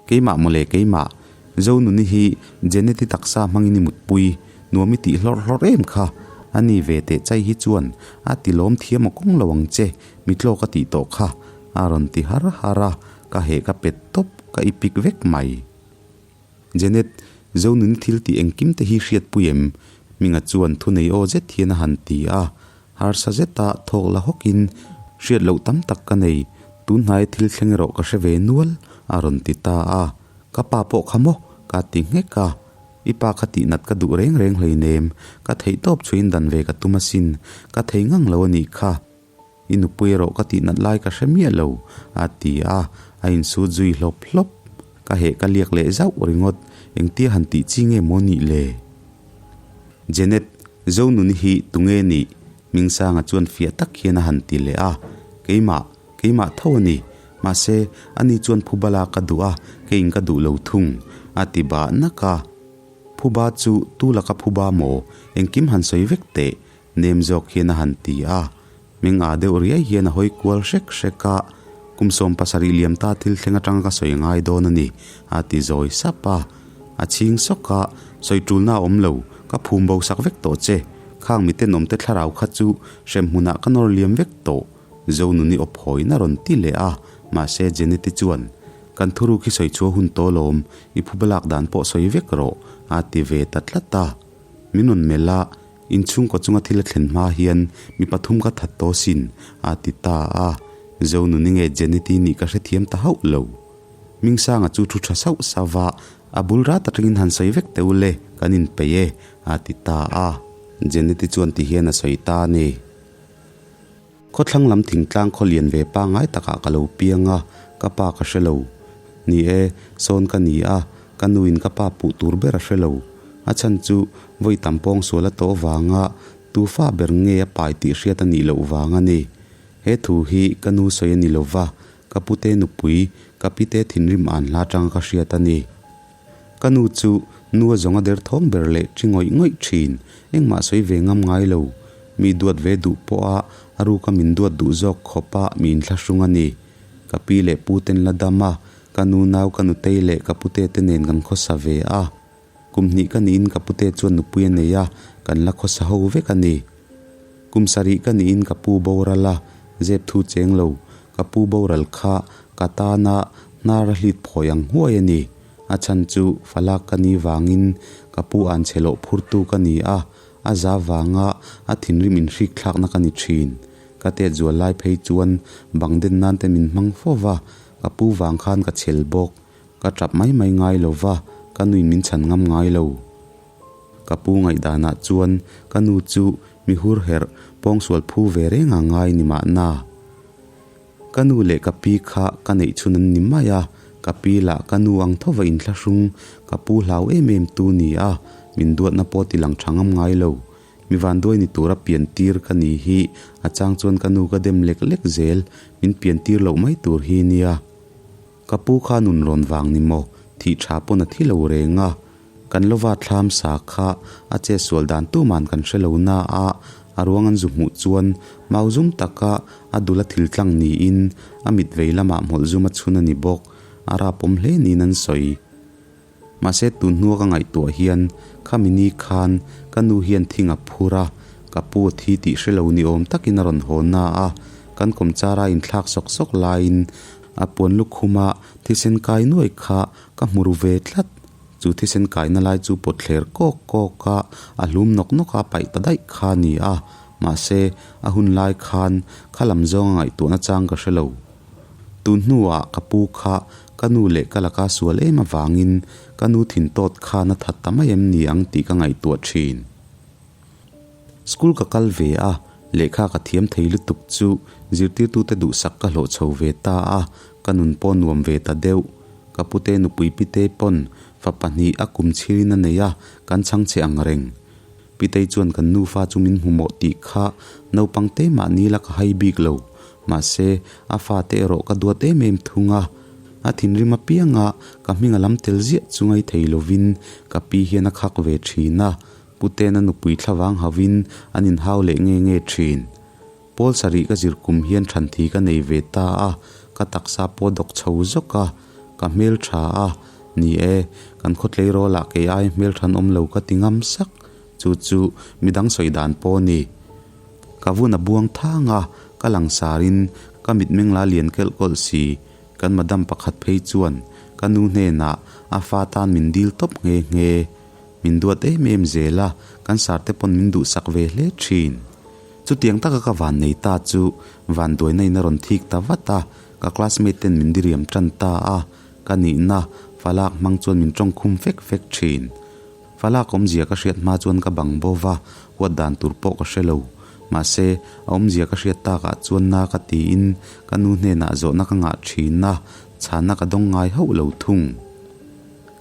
Keimah mawle keimah, Zonuni hi Jeneti taksa hmangin i mutpui, nuam i tih hlawrh hlawrh em kha, a ni ve teh chai hi chuan a ti lawm thiam aw kawng lo ang che, mitlaw ka tih tawh kha, a rawn ti har har a, ka heh ka pet tawp, ka i pik vek mai. Jenet, Zonuni thil tih engkim te hi hriatpui em? Minga chuan thunei aw zet hian a han ti a, Harsa zeta thawk la hawkin, Hriat loh tam tak ka nei, tun hnaia thil thleng erawh ka hre ve nual, a rawn ti ta a. Ka pa pawh kha maw? ka ti nghek a. I pa kha tihnat ka duh reng reng hleinem, ka theih tawp chhuin dan ve ka tum asin, ka thei ngang lo a nih kha. I nupui erawh ka tihnat lai ka hre miah lo, a ti a, a insut zui hlawp hlawp. Ka heh ka liak leh zauh ringawt, engtia han tih chi nge maw nih le? Janet, Zonuni hi tunge nih? Hmingsanga chuan fiah tak hian a han ti leh a, Keimah, keimah tho a ni. Mahse, ani chuan Phubala ka duh a, keiin ka duh lo thung, a ti bah nak a. Phuba chu tu laka Phuba maw? Engkim han sawi vek teh, nem zawk hian a han ti a. Hming ah deuh riai hian a hawi kual hrek hrek a, Kum 70 liam ta thil thleng atanga ka sawi ngai dawn a ni, a ti zawi sap a. A chhing sawk a, Sawi tulna a awm lo, ka phum bo sak vek tawh che. Khang mi tenawm te thlarau kha chu hrem hmunah ka nawr liam vek tawh, Zonuni aw phawiin a rawn ti leh a, mahse Jeneti chuan, Kan thuruk hi sawi chhuah hun tawh lawm, i phubalak dan pawh sawi vek rawh, a ti ve ta tlat a. Min rawn melh a, Inchhungkaw chunga thil a thlen hma hian mi pathum ka that tawh sin, a ti ta a. Zonuni nge Jeneti nih ka hrethiam ta hauh lo. Hmingsanga chu thu tha sauh sauh a, a bul rat atangin han sawi vek teh ule, kan inpeih e, a ti ta a. Jeneti chuan ti hian a sawi ta a ni. Khawthlang lam thingtlang khaw lian ve pangngai takah ka lo piang a, ka pa ka hre lo. Ni e, sawn ka ni a, ka nuin ka pa puh tur ber a hre lo. A chhan chu vawi tam pawng sual a tawh vanga tu fa ber nge a pai tih hriat a nih loh vang a ni. He thu hi ka nu sawi a ni lo va, ka pute nupui, ka pite thinrim an hla atanga ka hriat a ni. Ka nu chu nu a zawng a der thawng ber leh ṭi ngawih ngawih ṭhin, engmah sawi ve ngam ngai lo. Mi duat ve duh pawha a ruka min duat duh zawk khawpa mi inthlahrung a ni. Ka pi leh pu ten la dam a, ka nu nau ka nutei leh ka pute te nen kan khawsa ve a. Kum hnih ka niin ka pute chuan nupui a nei a, kan la khawsa ho vek a ni. Kum sarih ka niin ka pu boral a, zep thu cheng lo, ka pu boral kha ka tana hnar a hlit phawi ang huai a ni. A chhan chu falak ka ni vangin ka pu an chhe loh phurtu ka ni a, a za vanga a thinrim inhrik thlakna ka ni thin. Ka tet zual lai phei chuan bang den nan te min hmang fo va, ka pu vang khan ka chhel bawk. Ka tap mai mai ngai lo va, ka nuin min chhan ngam ngai lo. Ka pu ngaihdanah chuan ka nu chu mi hur herh pawngsual phu ve reng a ngai ni mahna. Ka nu leh ka pi kha ka neih chhun an ni mai a, ka pi lah ka nu ang tho va inthlahrung ka pu hlau em em tu ni a, min duatna pawh ti lang tha ngam ngai lo. Mi vanduai ni tura pian tir ka ni hi a chang chuan ka nu ka dem lek lek zel, min pian tir loh mai tur hi nia. Ka pu kha nun rawn vang ni maw? Thih tha pawn a thi lo reng a. Kan lova thlam sa kha a che sual dan tuman kan hre lo na a, a ruang an zu hmuh chuan mau zum taka a dul a thil tlang niin a mit vei lamah hmawlh zum a chhun a ni bawk. A rapawm hle niin an sawi. Mahse tun hnua ka ngaihtuah hian khami ni khan ka nu hian thing a phur a, ka pu a thi tih hre lo ni awm takin a rawn haw na a, kan kawmchara inthlak sawk sawk laiin a puan lukhuma thisen kai nuai kha ka hmu ru ve tlat. Chu thisen kaina lai chu pawt thler kawk kawk a, a hlum nawk nawk a paih ta daih kha a ni a, mahse a hun lai khan kha lam zawnga ngaihtuahna chang ka hre lo. Tun hnuah ka pu kha ka nu leh ka laka sual em avangin ka nu thin tawt khan a that ta mai em ni ang tih ka ngaihtuah thin. School ka kal ve a, Lehkha ka thiam thei lutuk chu zirtirtute duhsak ka hlawh chho ve ta a, ka nun pawh nuam ve ta deuh. Ka pute nupui pite pawn fa pahnih a kum chhirin a nei a, kan chhang che ang reng. Pitei chuan kan nufa chu min hmu mawh tih kha naupang te mahni la ka hai bik lo. Mahse, a fate erawh ka duat em em thung a. A thinrim apianga ka hming a lam tel ziah chu ngai thei lovin ka pi hian a khak ve thin a. Putena nupui thlavang hauhin an inhau leh nge nge thin. Pawl sarih ka zir kum hian thanthi ka nei ve ta a, ka taksa pawh dawk chho zawk a, ka hmel tha a, ni e, kan khawtlei rawlah kei ai hmel than awm lo ka ti ngam sak, chu chu midang sawi dan pawh a ni. Ka vun a buang thang a, ka langsarin ka mitmeng la lian kelh kawlh si, kan madam pakhat phei chuan ka nu hnenah a fa tan min dil tawp nghe nghe. Min duat em em zel a, kan sarte pawn min duhsak ve hle thin. Chutiang taka ka van nei ta chu vanduaina in a rawn thik ta vat a, ka classmate ten min diriam tan ta a, ka nihna falak hmang chuan min tawng khum fek fek thin. Falak awmzia ka hriat hma chuan ka bang bo va, huat dan tur pawh ka hre lo. Mahse, a awmzia ka hriat takah chuan na ka tiin ka nu hnenah zawhna ka ngah thin a, chhanna ka dawng ngai hauh lo thung.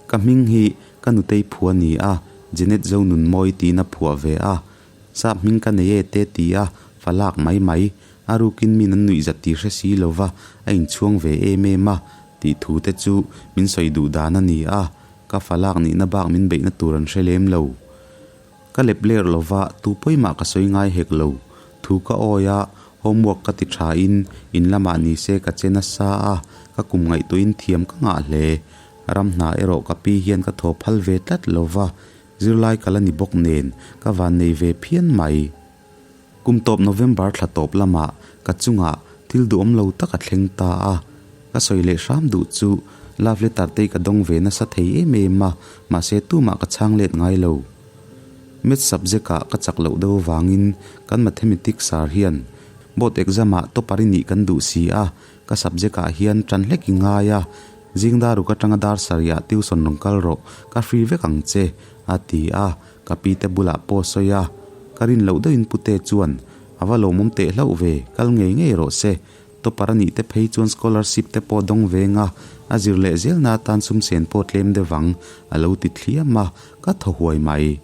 Ka hming hi Ka nutei phuah a ni a, Jenet Zonunmawi tiin a phuah ve a. Sap hming ka nei e te ti a, fa lak mai mai. A rukin min an nuih zat tih hre si lo va, a inchhuang ve em em a, tih thu te chu min sawi duh dan a ni a, ka fa lak nihna bak min beihna tur an hre lem lo. Ka lep ler lo va, tu pawimah ka sawi ngai hek lo. Thu ka awi a, homework ka ti tha in, in lamah ni se ka che nasa a, ka kum ngaihtuahin thiam ka ngah hle. Ram hna erawh ka pi hian ka thaw phal ve tlat lo va, zirlai ka la ni bawk nen ka van nei ve phian mai. Kum tawp November thla tawp lamah ka chungah thil duhawm lo tak a thleng ta a, ka sawi leh hram duh chu love letter te ka dawng ve nasa thei em em a, mahse tumah ka chhang let ngai lo. Maths subject ah ka chak loh deuh avangin kan mathematics sir hian board exam ah topper i nih kan duh si a, Ka subject ah hian tan hlek i ngai a, zing dar uk atanga dar sarih ah tuition rawn kal rawh, ka free vek ang che, a ti a, ka pi te bulah pawh sawi a, ka rin loh deuhin pute chuan a va lawmawm teh hlauh ve, kal ngei ngei rawh se, topper a nih te phei chuan scholarship te pawh dawng veng a, a zir leh zel na atan sum sen pawh tlem deuh ang, a lo ti thliam a, ka thaw huai mai.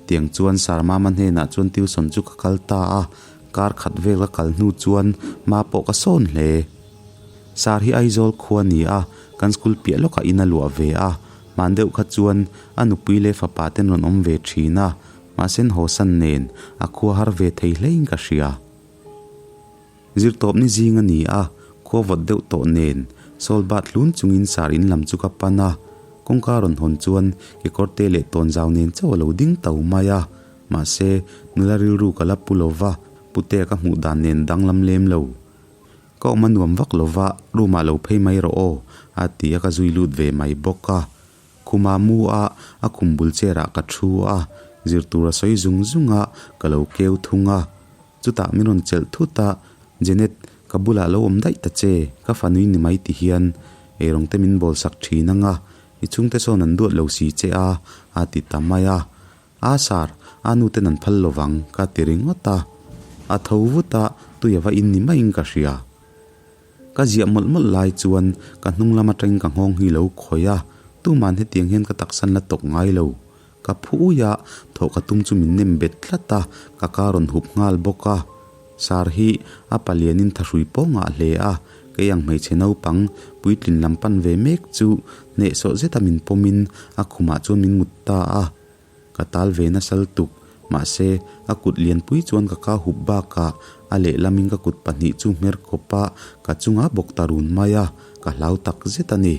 Tiang chuan Sir Mama hnenah chuan tuition chu ka kal ta a, Kar khat vel ka kal hnu chuan hma pawh ka sawn hle. Sar hi Aizawl khua ni a, kan school piah lawkah in a luah ve a, hman deuh kha chuan a nupui leh fapa ten rawn awm ve thin a, mahse an hawsan nen a khua har ve thei hlein ka hria. Zirtawpni zing a ni a, khua vawt deuh tawh nen Sawl bat hlun chungin sar in lam chu ka pan a, kawngka rawn hawn chuan kekawrte leh tawnzau nen chauh a lo ding tau mai a. Mahse, nula rilru ka la pu lo va, putea ka hmuh dan nen danglam lem lo. Ka awm a nuam vak lo va, room ah lo phei mai rawh aw, a ti a ka zui lut ve mai bawk a. Khuma mu a, a khum bul chair ah ka thu a, zir tur a sawi zung zung a, ka lo keu thung a. Chutah min rawn chelh thut a, Jenet, ka bulah lo awm daih ta che, ka fanui ni mai ti hian eirawng te min bawl sak thin ang a, i chhungte sawn an duat lo si che a, a ti ta mai a. A sar, a nu ten an phal lovang ka ti ringawt a. A tho vut a, tui a va in ni maiin ka hria. Ka ziah mawlh mawlh lai chuan ka hnung lam atangin ka nghawng hi lo khawih a, tuman hetiang hian ka taksan la tawk ngai lo. Ka phu ui a, thawh ka tum chu min nem bet tlat a, ka ka rawn hup nghal bawk a. Sar hi a palianin thahrui pawh ngah hle a, kei ang hmeichhe naupang puitlin lam pan ve mek chu hnehsawh zeta min pawmin a khumah chuan min mut ta a. Ka tal ve nasal tuk, mahse a kut lianpui chuan ka ka hup bakah a lehlamin ka kut pahnih chu hmer kawp a, ka chunga bawk ta run mai a, ka hlau tak zet a ni.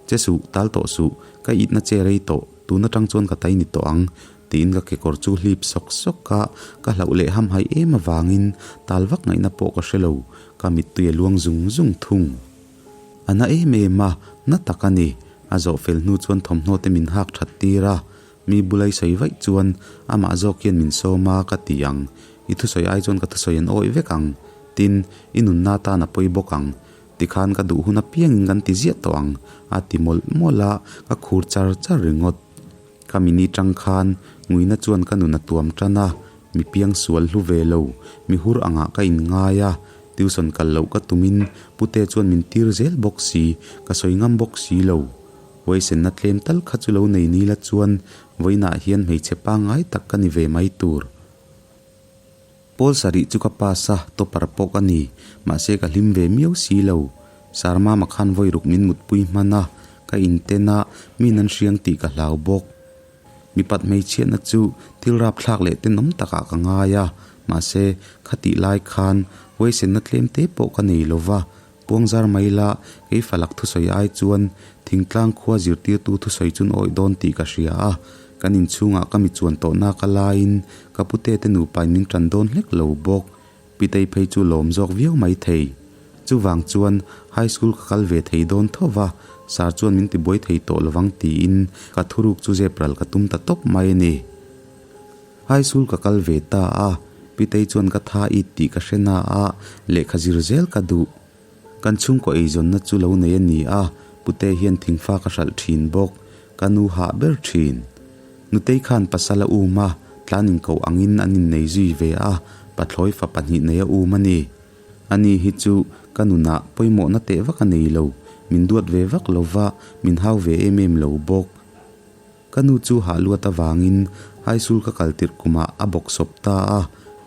Che suh, tal tawh suh, ka itna che rei tawh, tun atang chuan ka tai ni tawh ang, tiin ka kekawr chu hlip sawk sawk a, ka hlauh leh hamhaih em avangin tal vak ngaihna pawh ka hre lo, ka mittui a luang zung zung thung. A na em em a, na tak a ni. A zawh fel hnu chuan thawmhnaw te min hak that tir a, mi bulai sawi vaih chuan amah zawk hian min sawm a ka ti ang, i thusawi ai chuan ka thusawi an awih vek ang, tin, i nunna tan a pawi bawk ang, tikhan ka duh hun apiangin kan ti ziah tawh ang, a ti mawlh mawlh a, ka khur char char ringawt. Ka mini tang khan nguina chuan ka nun a tuam tan a, Mi piangsual hlu ve lo, mi hur angah ka inngai a, tuition kal loh ka tumin pute chuan min tir zel bawk si, ka sawi ngam bawk si lo. Huaisenna tlem tal kha chu lo nei ni la chuan vawiinah hian hmeichhe pangngai tak ka ni ve mai tur. Pawl sarih chu ka pass a, topper pawh ka ni, mahse ka hlim ve miau si lo. Sir Mama khan vawi ruk min mutpui hman a, ka inten a, mi nan hriang tih ka hlau bawk. Mipat hmeichhiatna chu thil rapthlak leh tenawm takah ka ngai a, mahse khatih lai khan huaisenna tlem te pawh ka nei lo va, puangzar mai la kei falak thusawi ai chuan thingtlang khua zirtirtu thusawi chun awih dawn tih ka hria a, kan inchhungah ka mi chuan tawhna ka laiin ka pute te nupain min tan dawn hlek lo bawk. Pitei phei chu lawm zawk viau mai thei. Chuvang chuan high school ka kal ve thei dawn tho va, sir chuan min tibuai thei tawh lovang tiin ka thuruk chu zep ral ka tum ta tawp mai a ni. High school ka kal ve ta a, Pitei chuan ka tha it tih ka hre na a, lehkha zir zel ka duh. Kan chhungkaw eizawnna chu lo nei a ni a, Pute hian thingfa ka hralh thin bawk, ka nu hah ber thin. Nutei khan pasal a um a, tlan inkoh angin an innei zui ve a, pathlawi fa pahnih nei a um a ni. Ani hi chu ka nunah pawimawhna teh vak a nei lo, min duat ve vak lo va, min hau ve em em lo bawk. Ka nu chu hah luat avangin Haisul ka kal tirh kumah a bawk sawp ta a,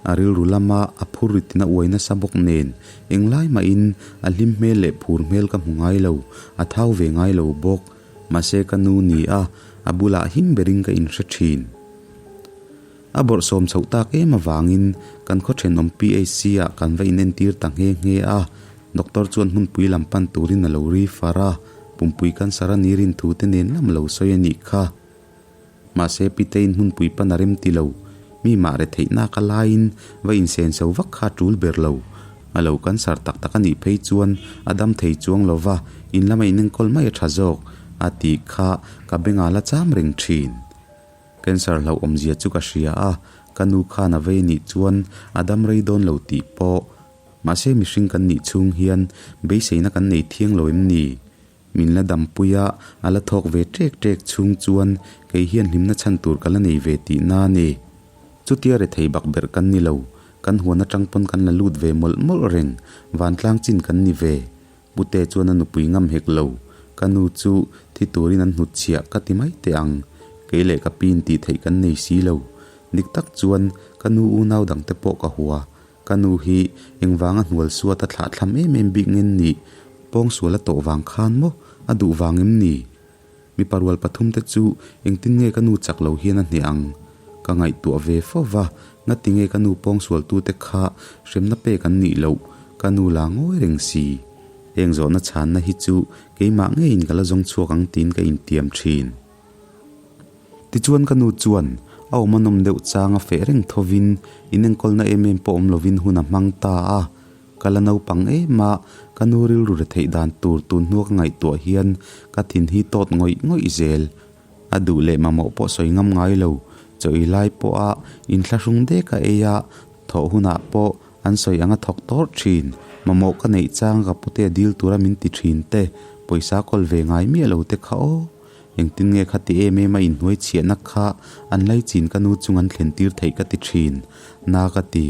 a rilru lama a phur ritin a uai nasa bawk nen englai mahin a hlim hmel leh phur hmel ka hmu ngai lo, a thau ve ngai lo bawk. Mahse ka nu ni a, a bulah him berin ka inhre thin. A bawrhsawm chhoh tak em avangin kan khaw thenawm PHC ah kan va inentir ta nghe nghe a, doctor chuan hmunpui lam pan turin a lo ri far a, pumpui cancer a ni rin thu te nen lam lo sawi a nih kha. Mahse Pitein hmunpui pan a rem ti lo, mi mah re theih nak a laiin va insen so vak kha a tul ber lo. A lo cancer tak tak a nih phei chuan a dam thei chuang lo va, in lama inenkawl mai a tha zawk a tih kha ka bengah la cham reng thin. Cancer hlauhawmzia chu ka hria a, ka nu khan a vei nih chuan a dam rei dawn lo tih pawh. Mahse mihring kan nih chhung hian beiseina kan nei thiang lo em ni? Min la dampui a, a la thawk ve ṭek ṭek chhung chuan kei hian hlimna chhan tur ka la nei ve tihna a ni. Chutia rethei bak berh kan ni lo, kan huan aṭang pawn kan la lut ve mawlh mawlh reng, vantlang chin kan ni ve. Pute chuan a nupui ngam hek lo, ka nu chu thi turin an hnutchhiah ka ti mai teh ang, kei leh ka pin tih theih kan nei si lo. Dik tak chuan ka nu unau dangte pawh ka hua, ka nu hi engvanga hnual suat a thlah thlam em em bik ngen nih, pawngsual a tawh vang khan maw a duh vang em ni? Mipa rual pathum te chu engtin nge ka nu chak lo hian a hneh ang? Ka ngaihtuah ve fo va, ngati nge ka nu pawngsualtute kha hremna pek an nih loh, ka nu la ngawi reng si. Heng zawhna chhanna hi chu keimah ngeiin ka la zawng chhuak ang tiin ka intiam thin. Tichuan ka nu chuan a awm a nawm deuh chang a feh reng thovin inenkawlna em em pawh awm lovin hun a hmang ta a. Ka la naupang em a, ka nu rilru re theih dan tur tun hnua ka ngaihtuah hian ka thin hi tawt ngawih ngawih zel. A duh leh mamawh pawh sawi ngam ngai lo, chaw ei lai pawha inthlahrung dek a ei a, thawh hunah pawh an sawi anga thawk tawrh thin. Mamawh ka neih chang ka pute a dil tura min ti thin te, pawisa kawl ve ngai miah lo te kha aw. Engtin nge khati em em a inhnuai chhiahna kha an laichin ka nu chung an thlen tir theih ka ti thin, na ka ti.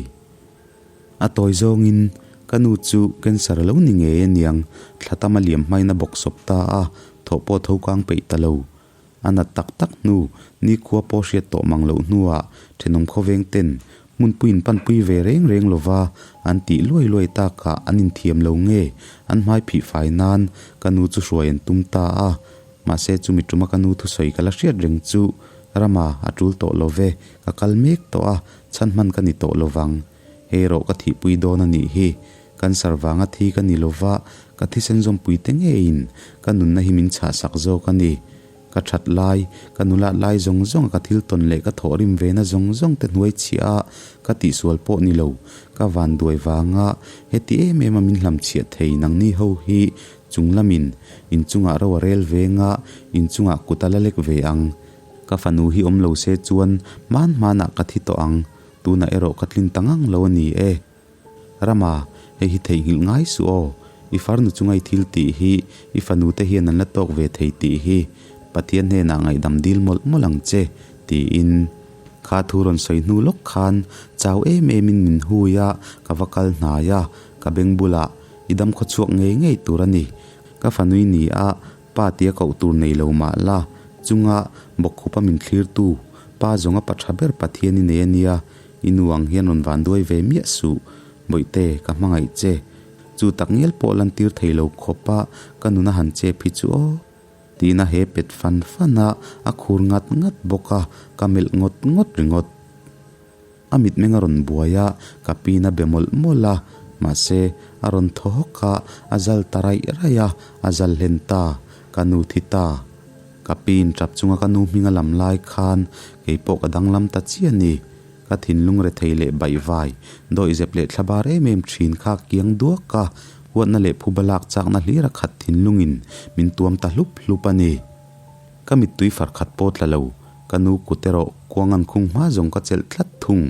A tawi zawngin ka nu chu cancer a lo ni ngei aniang, thla tam a liam hmain a bawk sawp ta a, thawh pawh tho kang peih ta lo. A nat tak tak hnu, nikhua pawh hriat tawh mang loh hnuah thenawm khawveng ten hmunpui in panpui ve reng reng lova an tih luai luai takah an inthiam lo nge an hmai phih fai nan ka nu chu hruai an tum ta a. Mahse chumi tuma ka nu thusawi ka la hriat reng chu Rama a tul tawh lo ve, ka kal mek tawh a, Chhan hman ka ni tawh lovang. Hei rawh ka thihpui dawn a nih hi. Cancer vanga thi ka ni lova, ka thisen zawmpui te ngeiin ka nunna hi min chhahsak zawk a ni. Ka that lai, ka nulat lai zawng zawng a ka thil tawn leh ka thawhrim ve na zawng zawng te hnuai chhiah a ka tihsual pawh ni lo. Ka van duai vanga heti em em a min hlamchhiah thei nangni ho hi chung lamin inchungah ro a rel venga inchungah kut a la lek ve ang. Ka fanu hi awm lo se chuan hman hmanah ka thi tawh ang, tunah erawh ka tlin ta ngang lo a ni e. Rama, hei hi theihnghilh ngai suh aw, i farnu chunga i thil tih hi i fanu te hian an la tawk ve thei tih hi Pathian hnenah ngaihdam dil mawlh mawlh ang che, tiin. Kha thu rawn sawi hnu lawk khan chau em em in min hui a, ka va kal hnai a, ka beng bulah i dam khaw chhuak ngei ngei tur a ni. Ka fanui ni a, pa tia koh tur nei lo mah la, chunga bawkkhupa min thlirtu pa zawnga pa tha ber Pathian i nei a nia, i nu ang hian rawn van duai ve miah suh, Bawihte, ka hmangaih che. Chu tak ngial pawh lantir thei lo khawpa ka nuna han chep hi chu aw. Tiin a he pet fan fan a, a khur ngat ngat bawk a, ka melh ngawt ngawt ringawt. A mitmeng a rawn buai a, ka pin a be mawlh mawlh a, mahse, a rawn thaw hawk a, a zal ta raih raih a, a zal hlen ta, ka nu thi ta. Ka pin tap chunga ka nu hming a lam lai khan kei pawh ka danglam ta chiah a ni. Ka thinlung rethei leh baihvai, dawihzep leh thlabar em em thin kha kiang duak a, huatna leh phuba lak chakna hlir a khat thinlungin min tuam ta hlup hlup a ni. Ka mittui far khat pawh tla lo, ka nu kut erawh kuang an khung hma zawng ka chelh tlat thung.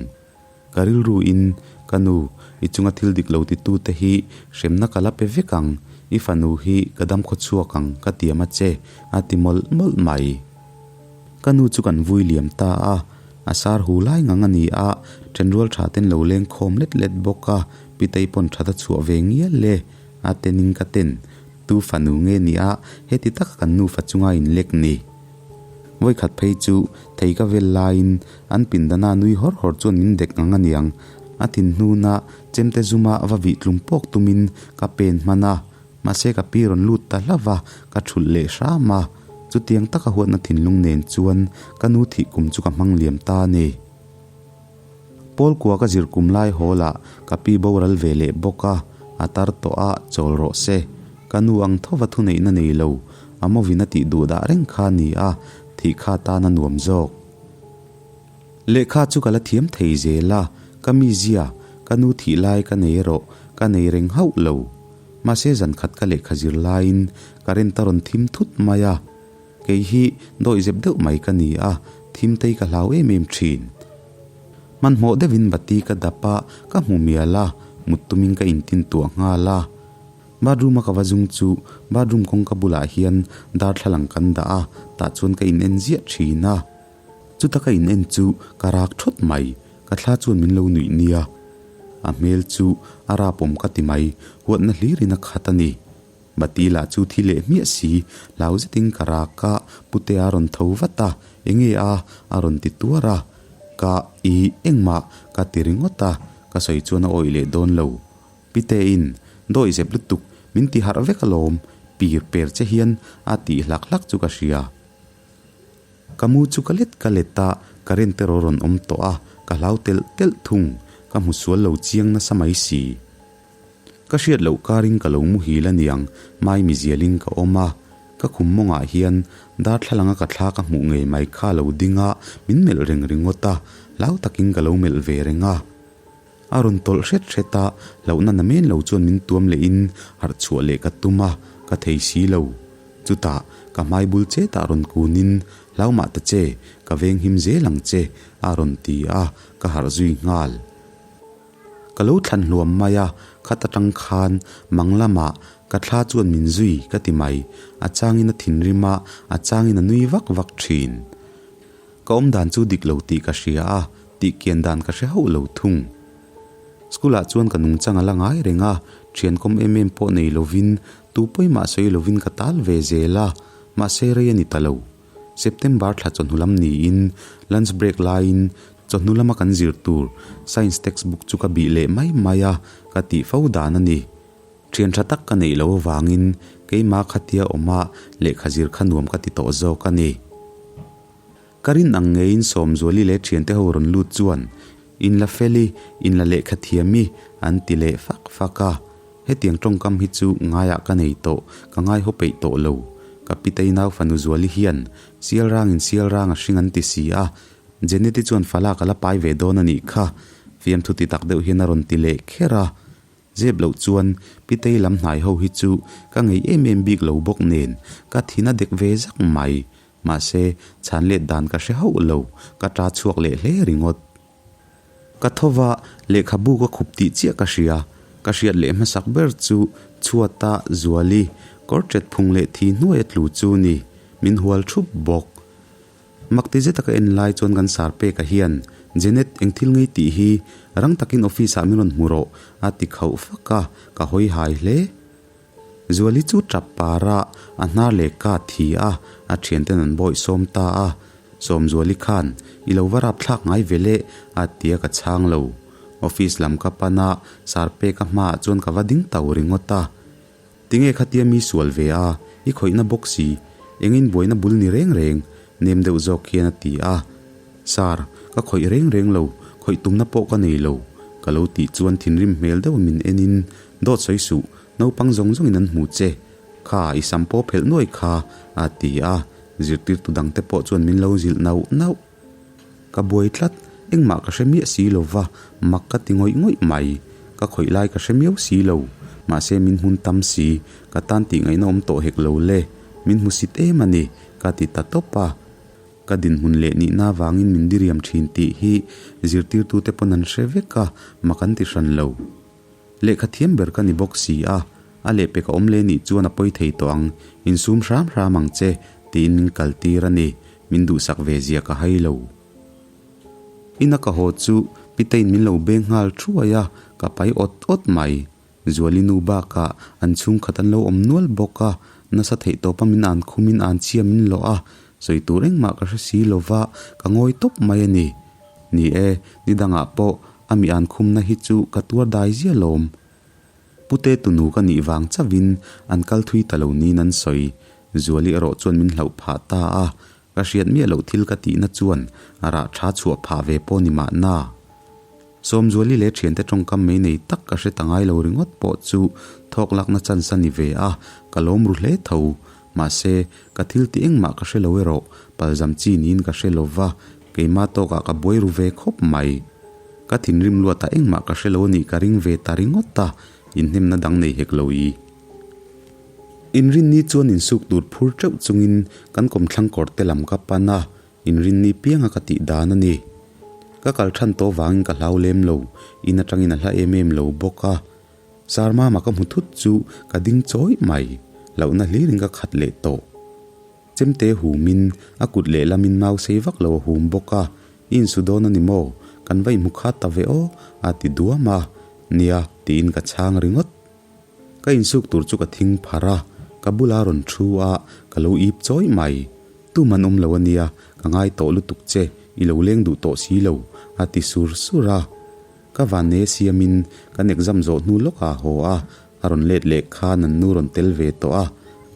Ka rilru in, Ka nu, i chunga thil dik lo titu te hi hremna ka la pe vek ang, i fanu hi ka dam khaw chhuak ang ka tiam a che, a ti mawlh mawlh mai. Ka nu chu kan vui liam ta a, a sar hu lai ngang a ni a, thenrual tha ten lo leng khawm let let bawk a, Pitei pawn that a chhuah ve ngial e, a tenin ka ten, tu fanu nge ni a, heti taka kan nufa chunga in lek ni. Vawikhat phei chu thei ka vel laiin an pindana nui hawr hawr chuan min dek ngang a niang, a thinhnuna chemte zuma va vih tlum pawk tumin ka pen hman a, Mahse ka pi rawn lut ta hlauh va, ka thulh leh hram a. Chutiang taka huatna thinlung nen chuan ka nu thih kum chu ka hmang liam ta a ni. Pawl kua ka zir kum lai hawl ah ka pi boral ve leh bawk a, a tar tawh a, chawl rawh se. Ka nu ang thova thuneihna nei lo, a mawin a tih duh dah reng kha a ni a, thih kha tan a nuam zawk. Lehkha chu ka la thiam thei zel a, ka mizia, ka nu thih lai ka nei erawh ka nei reng hauh lo. Mahse zan khat ka lehkha zir laiin current a rawn thim thut mai a, kei hi dawih zep deuh mai ka ni a, thim tei ka hlau em em thin. Hmanhmawh deuhin bati ka dap a, ka hmu mial a, mut tumin ka intin tuah nghal a. Bathroom a ka va zung chu bathroom kawngka bulah hian darthlalang kan dah a, tah chuan ka in en ziah thin a. Chuta ka in en chu ka rak thawt mai, ka thla chuan min lo nuih nia. A hmel chu a rapawm ka ti mai, huatna hlirin a khat a ni. Bati lah chu thi leh hmiah si, hlau zetin ka rak a, Putea a rawn tho vat a, Enge a? a rawn ti tuar a. Ka, i, engmah ka ti ringawt a, ka sawi chuan a awih leh dawn lo. Pitein, Dawih zep lutuk, min ti harh vek alawm, pir per che hian a tih hlak hlak chu ka hria. Ka mu chu ka let ka let a, current erawh rawn awm tawh a, ka hlau telh telh thung, ka hmu sual lo chiang nasa mai si. Ka hriat loh karin ka lo muhil aniang, mai mizialin ka awm a, ka khum mawngah hian darthlalanga ka thla ka hmuh ngei mai kha lo ding a, min melh reng ringawt a, hlau takin ka lo melh ve reng a. A rawn tawlh hret hret a, hlauhna na men lo chuan min tuam lehin harh chhuah leh ka tum a, ka thei si lo. Chutah, ka hmai bul chetah rawn kunin, Hlau mah ta che, ka veng him zel ang che, a rawn ti a, ka harh zui nghal. Ka lo thlan hluam mai a, khat atang khan mang lamah ka thla chuan min zui ka ti mai, a changin a thinrim a, a changin a nui vak vak thin. Ka awm dan chu dik lo tih ka hria a, tih kian dan ka hre hauh lo thung. School ah chuan ka nungchang a la ngai reng a, thian kawm em em pawh nei lovin, tu pawimah sawi lovin ka tal ve zel a, mahse rei a ni ta lo. September thla chawhnu lam niin, lunch break laiin chawhnu lama kan zir tur science textbook chu ka bih leh mai mai a, ka tih fo dan a ni. Thian tha tak ka neih loh avangin keimah khatia awma lehkha zir kha nuam ka ti tawh zawk a ni. Ka rin ang ngeiin Sawmzuali leh thiante ho rawn lut chuan, In la fel i, in la lehkha thiam i, an ti leh fak fak a. Hetiang tawngkam hi chu ngaiah ka nei tawh, ka ngaihaw peih tawh lo. Ka pitei nau fanu Zuali hian, Sial rangin sial rang a hring an ti si a, Jeneti chuan falak a la pai ve dawn a nih kha, fiamthu ti tak deuh hian a rawn ti leh kher a. Zep loh chuan Pitei lam hnai ho hi chu ka ngei em em bik lo bawk nen ka thin a dek ve zak mai. Mahse, chhan let dan ka hre hauh lo, ka ta chhuak leh hle ringawt. Ka tho va, lehkhabu ka khup tih chiah ka hria. Ka hriat leh hmasak ber chu chhuata Zuali kawr ṭet phung leh thi hnuaia tlu chu ni, min hual ṭhup bawk. Mak ti zeta ka en lai chuan kan sar peka hian, Jenet, eng thil ngei tih hi rang takin office ah min rawn hmu rawh, a ti khauh fak a, ka hawi hai hle. Zuali chu tap para a hnar leh ka thi a, a thianten an bawih sawm ta a. Sawmzuali khan, I lo va rap thlak ngai ve le, a ti a ka chhang lo. Office lam ka pan a, sar peka hmaah chuan ka va ding tau ringawt a. Tinge khatia mi sual ve a, i khawihna bawk si, engin buaina bul ni reng reng, nem deuh zawk hian a ti a. Sir, ka khawih reng reng lo, khawih tumna pawh ka nei lo, ka lo tih chuan thinrim hmel deuh min enin, Dawt sawi suh, naupang zawng zawngin an hmu che, kha i sam pawh phelh nuai kha, a ti a, zirtirtu dangte pawh chuan min lo zilh nauh nauh. Ka buai tlat, engmah ka hre miah si lo va, mak ka ti ngawih ngawih mai. Ka khawih lai ka hre miau si lo, mahse min hmun tam si, ka tan tih ngaihna awm tawh hek lo le, min hmusit em a ni, ka ti ta tawp a. Ka dinhmun leh nihna avangin min diriam thin tih hi zirtirtute pawn an hre vek a, mak an ti hran lo. Lehkha thiam ber ka ni bawk si a, a lehpek a awm leh nih chuan a pawi thei tawh ang, insum hram hram ang che, tiin min kaltir a ni, min duhsak ve zia ka hai lo. Ina ka haw chu Pitein min lo beng nghal thuai a, ka pai awt awt mai. Zuali nu bakah an chhungkhat an lo awm nual bawk a, nasa theih tawpa min an khumin an chhia min lawh a, sawi tur engmah ka hre si lova ka ngawi tawp mai a ni. Ni e, ni dangah pawh a mi an khumna hi chu ka tuar dai zia lawm. Pute tunu ka nih vang chauhin an kal thui ta lo niin an sawi. Zuali erawh chuan min hlauh phah ta a, Ka hriat miah loh thil ka tihna chuan a rah tha chhuah phah ve pawh ni mahna. Sawmzuali leh thiante tawngkam mai nei tak ka hre ta ngai lo ringawt pawh chu thawk lakna chance a ni ve a, ka lawm ru hle tho. Mahse, ka thil ti engmah ka hre lo erawh, palzam chi niin ka hre lo va, keimah tawkah ka buai ru ve khawp mai. Ka thinrim luatah engmah ka hre lo a nih ka ring ve ta ringawt a, inhnemna dang nei hek lo i. Inrinni chuan insuk tur phur teuh chungin kan kawmthlang kawr te lam ka pan a, inrinni pianga ka tih dan a ni. Ka kal than tawh vangin ka hlau lem lo, in atangin a hla em em lo bawk a. Sarmama ka hmu thut chu ka ding chawih mai, hlauhna hlirin ka khat leh tawh. Chemte humin a kut lehlamin mau sei vak lo a hum bawk a, I insu dawn a ni maw? Kan va inhmu khat ta ve aw, a ti duam a. Nia, tiin ka chhang ringawt. Ka insuk tur chu ka thing phar a, ka bula rawn thu a, ka lo ip chawih mai. Tum an awm lo a nia, ka ngai tawh lutuk che, i lo leng duh tawh si lo, a ti sur sur a. Ka vanne siamin kan exam zawh hnu lawkah a haw a, a rawn let leh khan an nu rawn tel ve tawh a.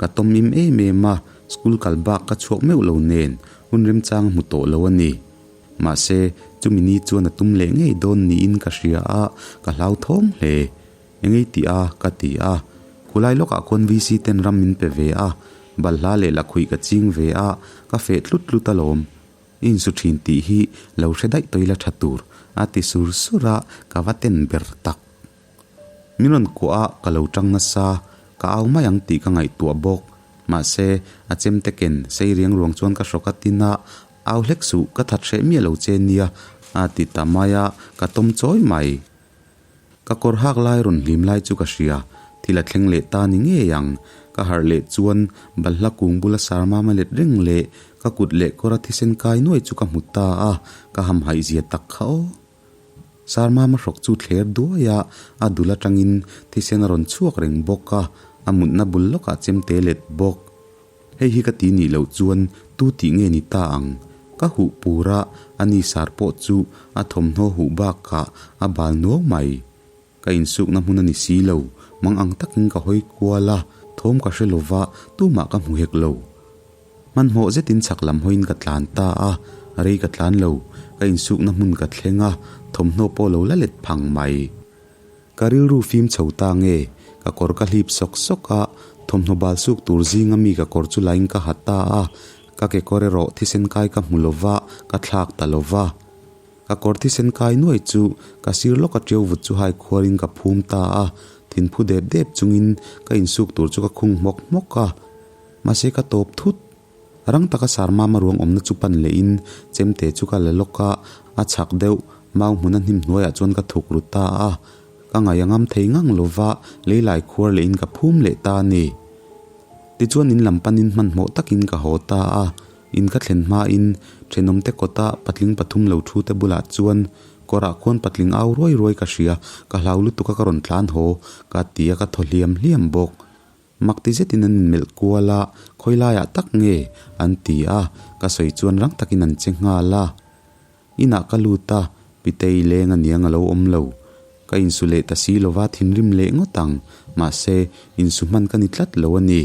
Ka tawm im em em a, school kal bak ka chhuak meuh lo nen, hun remchang a hmu tawh lo a ni. Mahse, chumi ni chuan a tum leh ngei dawn niin ka hria a, ka hlauthawng hle. Engei tih a? ka ti a. Khulai lawkah khuan VC ten ram min pe ve a, balhla leh lakhuih ka ching ve a, ka feh tlut tlut alawm. I insu thin tih hi lo hre daih tawh ila tha tur, a ti sur sur a, ka va ten ber tak. Min rawn kuah a, ka lo tang nasa, ka au mai ang tih ka ngaihtuah bawk. Mahse, a chemte ken sei riang ruang chuan ka hrawk a tin a, au hlek suh, ka that hreh miah lo che nia, a ti ta mai a, ka tawm chawi mai. Ka kawr hak lai rawn hlim lai chu ka hria, thil a thleng leh ta ni ngei ang. Ka harh leh chuan balhla kung bula sarmama let reng leh ka kut leh kawra thisen kai nuai chu ka hmu ta a, ka hamhaih zia tak kha aw. Sarmama hrawk chu thler duai a, a dul atangin thisen a rawn chhuak reng bawk a, a mutna bul lawkah chemte let bawk. Hei hi ka ti nih loh chuan tu tih nge ni ta ang? Ka huh pur a, a ni sar pawh chu a thawmhnaw huh bakah a bal nuau mai. Ka insukna hmun a ni si lo, mang ang takin ka hawi kual a, thawm ka hre lova tumah ka hmu hek lo. Hmanhmawh zetin chhak lam hawiin ka tlan ta a, rei ka tlan lo, ka insukna hmun ka thleng a, thawmhnaw pawh lo la let phang mai. Ka rilru fim chho ta nge, ka kawr ka hlip sawk sawk a, thawmhnaw bal suk tur zinga mi ka kawr chu lain ka ha ta a, ka kekawr erawh thisen kai ka hmu lo va, ka thlak ta lo va. Ka kawr thisen kai nuai chu ka sir lawk a ṭiau vut chu hai khuarin ka phum ta a, thinphu dep dep chungin ka insuk tur chu ka khung hmawk hmawk a, mahse ka tawp thut. Rang taka Sarmama ruang awmna chu pan lehin chemte chu ka la lawk a, a chhak deuh mau hmuna hnim hnuaiah chuan ka thuk ru ta a. Ka ngaih a ngam thei ngang lova leilai khuar lehin ka phum leh ta a ni. Tichuan in lam panin hmanhmawh takin ka haw ta a. In ka thlen hmain thenawmte kawta patling pathum lo thu te bulah chuan kawrah khuan patling au ruai ruai ka hria, ka hlau lutuk a ka rawn tlan haw ka ti a ka thaw hliam hliam bawk. Mak ti zetin an inmelh kual a, khawi laiah tak nge an ti a, ka sawi chuan rang takin an che nghal a. Inah ka lut a, Pitei leng aniang a lo awm lo. Ka insu leh ta si lova thinrim leh ngawt ang, mahse insu hman ka ni tlat lo a ni.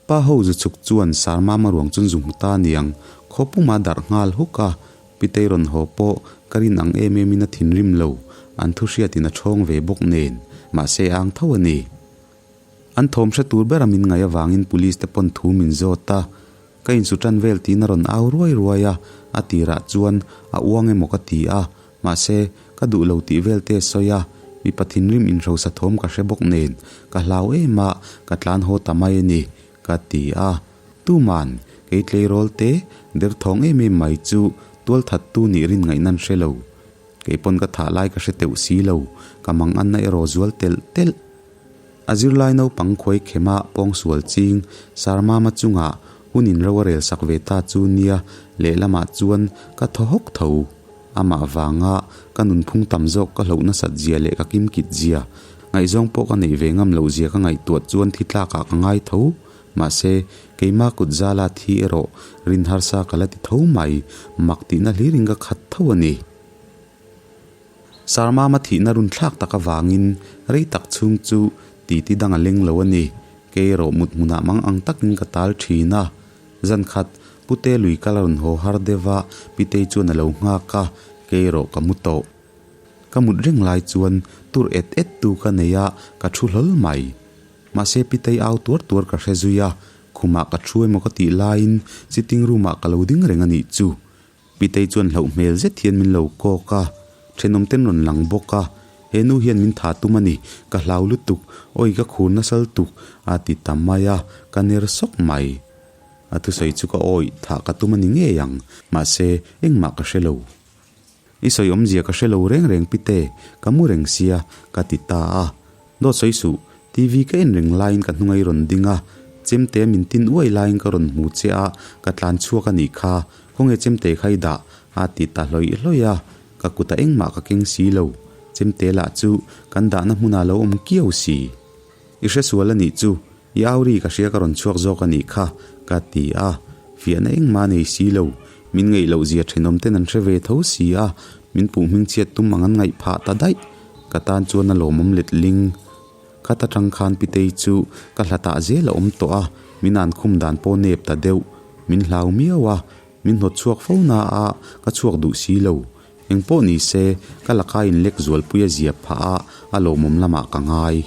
Pa ho zu chhuk chuan Sarmama ruang chun zu hmu ta aniang, khaw puma darh nghal huk a, Pitei rawn haw pawh ka rin ang em em in a thinrim lo, an thu hriatin a thawng ve bawk nen, mahse a ang tho a ni. An thawm hre tur bera min ngaih avangin police te pawn thu min zawt a, ka insu tan vel tiin a rawn au ruai ruai a, a tirah chuan a uang emaw ka ti a, mahse ka duh lo tih vel te sawi a, mipa thinrim inhrosa thawm ka hre bawk nen ka hlau em a, ka tlan haw ta mai a ni ka ti a. Tuman kei tleirawl te derthawng em em mai chu tualthattu nih rin ngaihna an hre lo. Kei pawn ka thah lai ka hre teuh si lo, ka mang anna erawh zual telh telh. A zirlai naupang khuai khema pawngsual ching Sarmama chungah hun inro a rel sak ve ta chu nia lehlamah chuan ka thaw hawk tho. Amah vanga ka nunphung tam zawk ka hloh nasat zia leh ka kimkit zia, ngaihzawng pawh ka neih ve ngam loh zia ka ngaihtuah chuan thi tlakah ka ngai tho. Mahse, keima kut zala thi erawh rin harsa ka la ti tho mai, mak tihna hlirin ka khat tho a ni. Sarmama thihna run thlak tak avangin rei tak chhung chu titi dang a leng lo a ni. Kei erawh mut hmunah mang ang takin ka tal thin a. Zan khat, Pute lui kal a rawn haw har deuh a, Pitei chuan a lo nghak a, kei erawh ka mu tawh. Ka mut reng lai chuan tur et et tu ka nei a, ka thu hlawl mai. Mahse Pitei au tuar tuar ka hre zui a, khumah ka thu emaw ka tih laiin sitting room ah ka lo ding reng a nih chu. Pitei chuan hlauh hmel zet hian min lo kawk a, thenawm ten rawn lang bawk a, he nu hian min tha tum a ni, ka hlau lutuk, awi ka khur nasal tuk a ti ta mai a, ka ner sawk mai. A thusawi chu ka awi thah ka tum a ni ngei ang, mahse engmah ka hre lo. I sawi awmzia ka hre lo reng reng Pite, ka mu reng sia, ka ti ta a. Dawt sawi suh, TV ka en reng laiin ka hnunga i rawn ding a, chemte min tin uai laiin ka rawn hmu che a, ka tlan chhuak a nih kha, khawnge chemte kha i dah? a ti ta hlawih hlawih a, ka kutah engmah ka keng si lo, chemte lah chu kan dahna hmunah lo awm kiau si. I hre sual a nih chu, i au ri ka hria ka rawn chhuak zawk a nih kha, ka ti a, fiahna engmah nei si lo, min ngeih loh zia thenawm ten an hre ve tho si a, min puh hmingchhiat tum ang an ngaih phah ta daih, ka tan chuan a lawmawm let ling. Khat atang khan Pitei chu ka hlatah zel a awm tawh a, min an khum dan pawh nep ta deuh, min hlau miau a, min hnawt chhuak fo na a, ka chhuak duh si lo. Engpawh ni se, ka laka inlek zualpui a zia phah a, a lawmawm lamah ka ngai.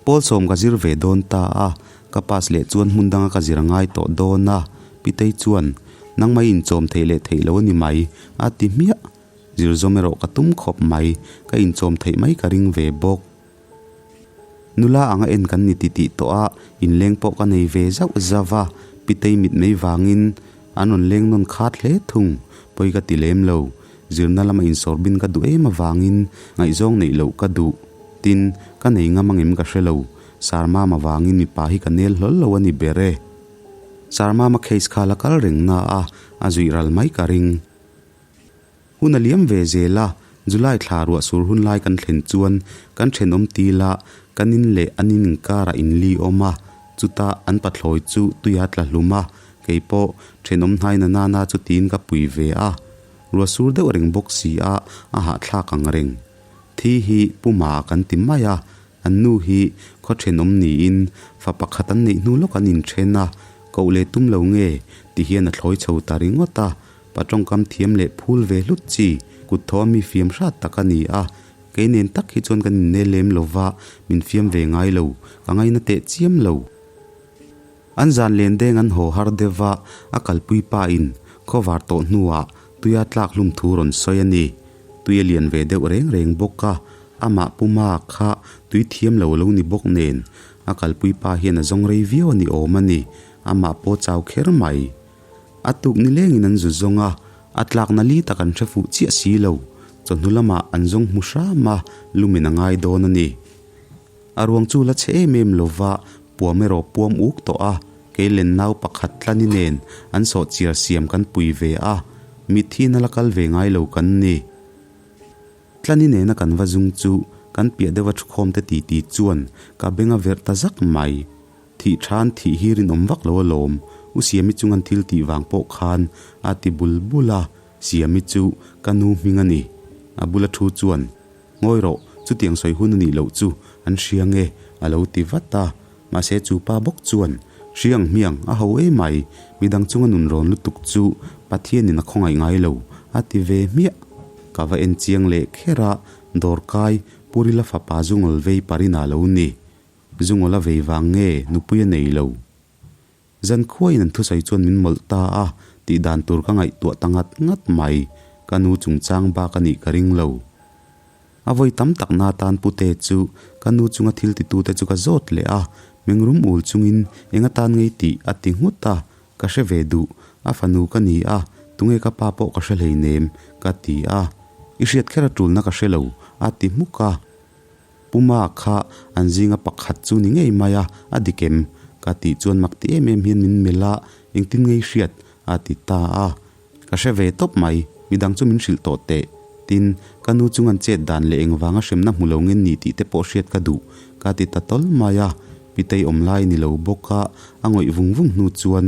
Pawl sawm ka zir ve dawn ta a, ka pass leh chuan hmun danga ka zir a ngai tawh dawn a, Pitei chuan, Nangmah i inchawm theih leh theih lo a ni mai, a ti hmiah. Zir zawm erawh ka tum khawp mai, ka inchawm theih mai ka ring ve bawk. Nula anga en kan ni titih tawh a, inleng pawh ka nei ve zauh zauh a, Pitei mit mai vangin an rawn leng nawn khat hle thung, pawi ka ti lem lo. Zirna lama insawrbin ka duh em avangin ngaihzawng neih loh ka duh. Tin, ka nei ngam angem ka hre lo, Sarmama vangin mipa hi ka nel hlawl lo a ni ber e. Sarmama case kha la kal reng na a, a zuih ral mai ka ring. Hun a liam ve zel a, July thla ruah sur hun lai kan thlen chuan kan thenawm til a, kan in leh an in inkarah inli awm a, chuta an pathlawi chu tuia tla hlum a, kei pawh thenawm hnai na nana chu tiin ka pui ve a. Ruah sur deuh reng bawk si a, a hahthlak ang reng. Thi hi Puma kan ti mai a, An nu hi khaw thenawm niin fa pakhat an neih hnu lawk an inthen a, koh leh tum lo nge ti hian a thlawi chho ta ringawt a, pa tawngkam thiam leh phul ve hlut chi kut thaw a mi fiam hrat tak a ni a, kei nen tak hi chuan kan innel lem lo va, min fiam ve ngai lo, ka ngaina teh chiam lo. An zan len deng an haw har deuh va, a kalpui pa in khawvar tawh hnuah tuia tlak hlum thu rawn sawi a ni. Tui a lian ve deuh reng reng bawk a, amah Puma kha tui thiam lo lo ni bawk nen a kalpui pa hian a zawng rei viau a ni awm a ni, amah pawh chau kher mai. A tuk ni lengin an zu zawng a, a tlakna li tak an hre fuh chiah si lo, chawhnu lamah an zawng hmu hram a, lumin a ngai dawn a ni. A ruang chu la chhe em em lova, puam erawh puam uk tawh a. Kei len nau pakhat tlani nen an sawhchiar siam kan pui ve a, mitthi na la kal ve ngai lo kan ni. Tlani nena kan va zung chu kan piah deuha thukhawm te titi chuan ka beng a verh ta zak mai. Thih than thih hi rinawm vak lo alawm, U Siami chung an thil tih vang pawh khan a ti bul bul a, Siami chu ka nu hming a ni. A bula thu chuan, Ngawi rawh, chutiang sawi hun a nih loh chu an hria nge a lo ti vat a. Mahse chu pa bawk chuan, Hriang hmiang, a ho em mai, midang chunga nun rawn lutuk chu Pathianin a khawngaih ngai lo, a ti ve hmiah. Ka va en chiang leh kher a, dawrkai Purila fapa Zungawlh vei Parina lo ni. Zungawlh a vei vang nge nupui a nei lo. Zankhuain an thusawi chuan min mawlh ta a, tih dan tur ka ngaihtuah ta ngat ngat mai. Ka nu chungchang bak a nih ka ring lo. A vawi tam tak na tan pute chu ka nu chunga thil titute chu ka zawt leh a, mengrum ul chungin eng atan ngei tih a ti nghut a, ka hre ve duh, a fanu ka ni a, tunge ka pa pawh ka hre hleinem, ka ti a. I hriat kher a tulna ka hre lo, a ti hmuk a. Puma kha an zinga pakhat chu ni ngei mai a, a dik em? Ka tih chuan mak ti em em hian min melh a, engtin ngei hriat? a ti ta a. Ka hre ve tawp mai, midang chu min hrilh tawh teh. Tin, ka nu chung an chet dan leh engvanga hremna hmu lo nge ni tih te pawh hriat ka duh, ka ti ta tawl mai a. Pitei awm lai ni lo bawk a, a ngawih vung vung hnu chuan,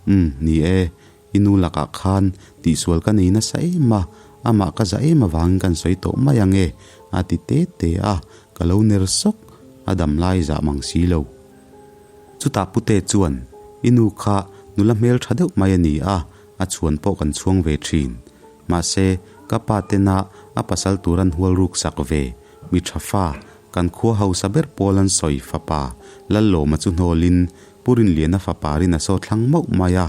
Umm, ni e, I nu lakah khan tihsual ka nei nasa em a, amah ka za em avangin kan sawi tawh mai ang e, a ti te te a, ka lo ner sawk, a dam lai zah mang si lo. Chutah pute chuan, I nu kha nula hmel tha deuh mai a ni a, a chhuan pawh kan chhuang ve thin. Mahse, ka pa tena a pasal tur an hual ruk sak ve, mi tha fa, kan khua hausa ber pawl an sawi fapa Lallawma chu hnawlin Pu Rinliana fapa Rina saw thlang mauh mai a,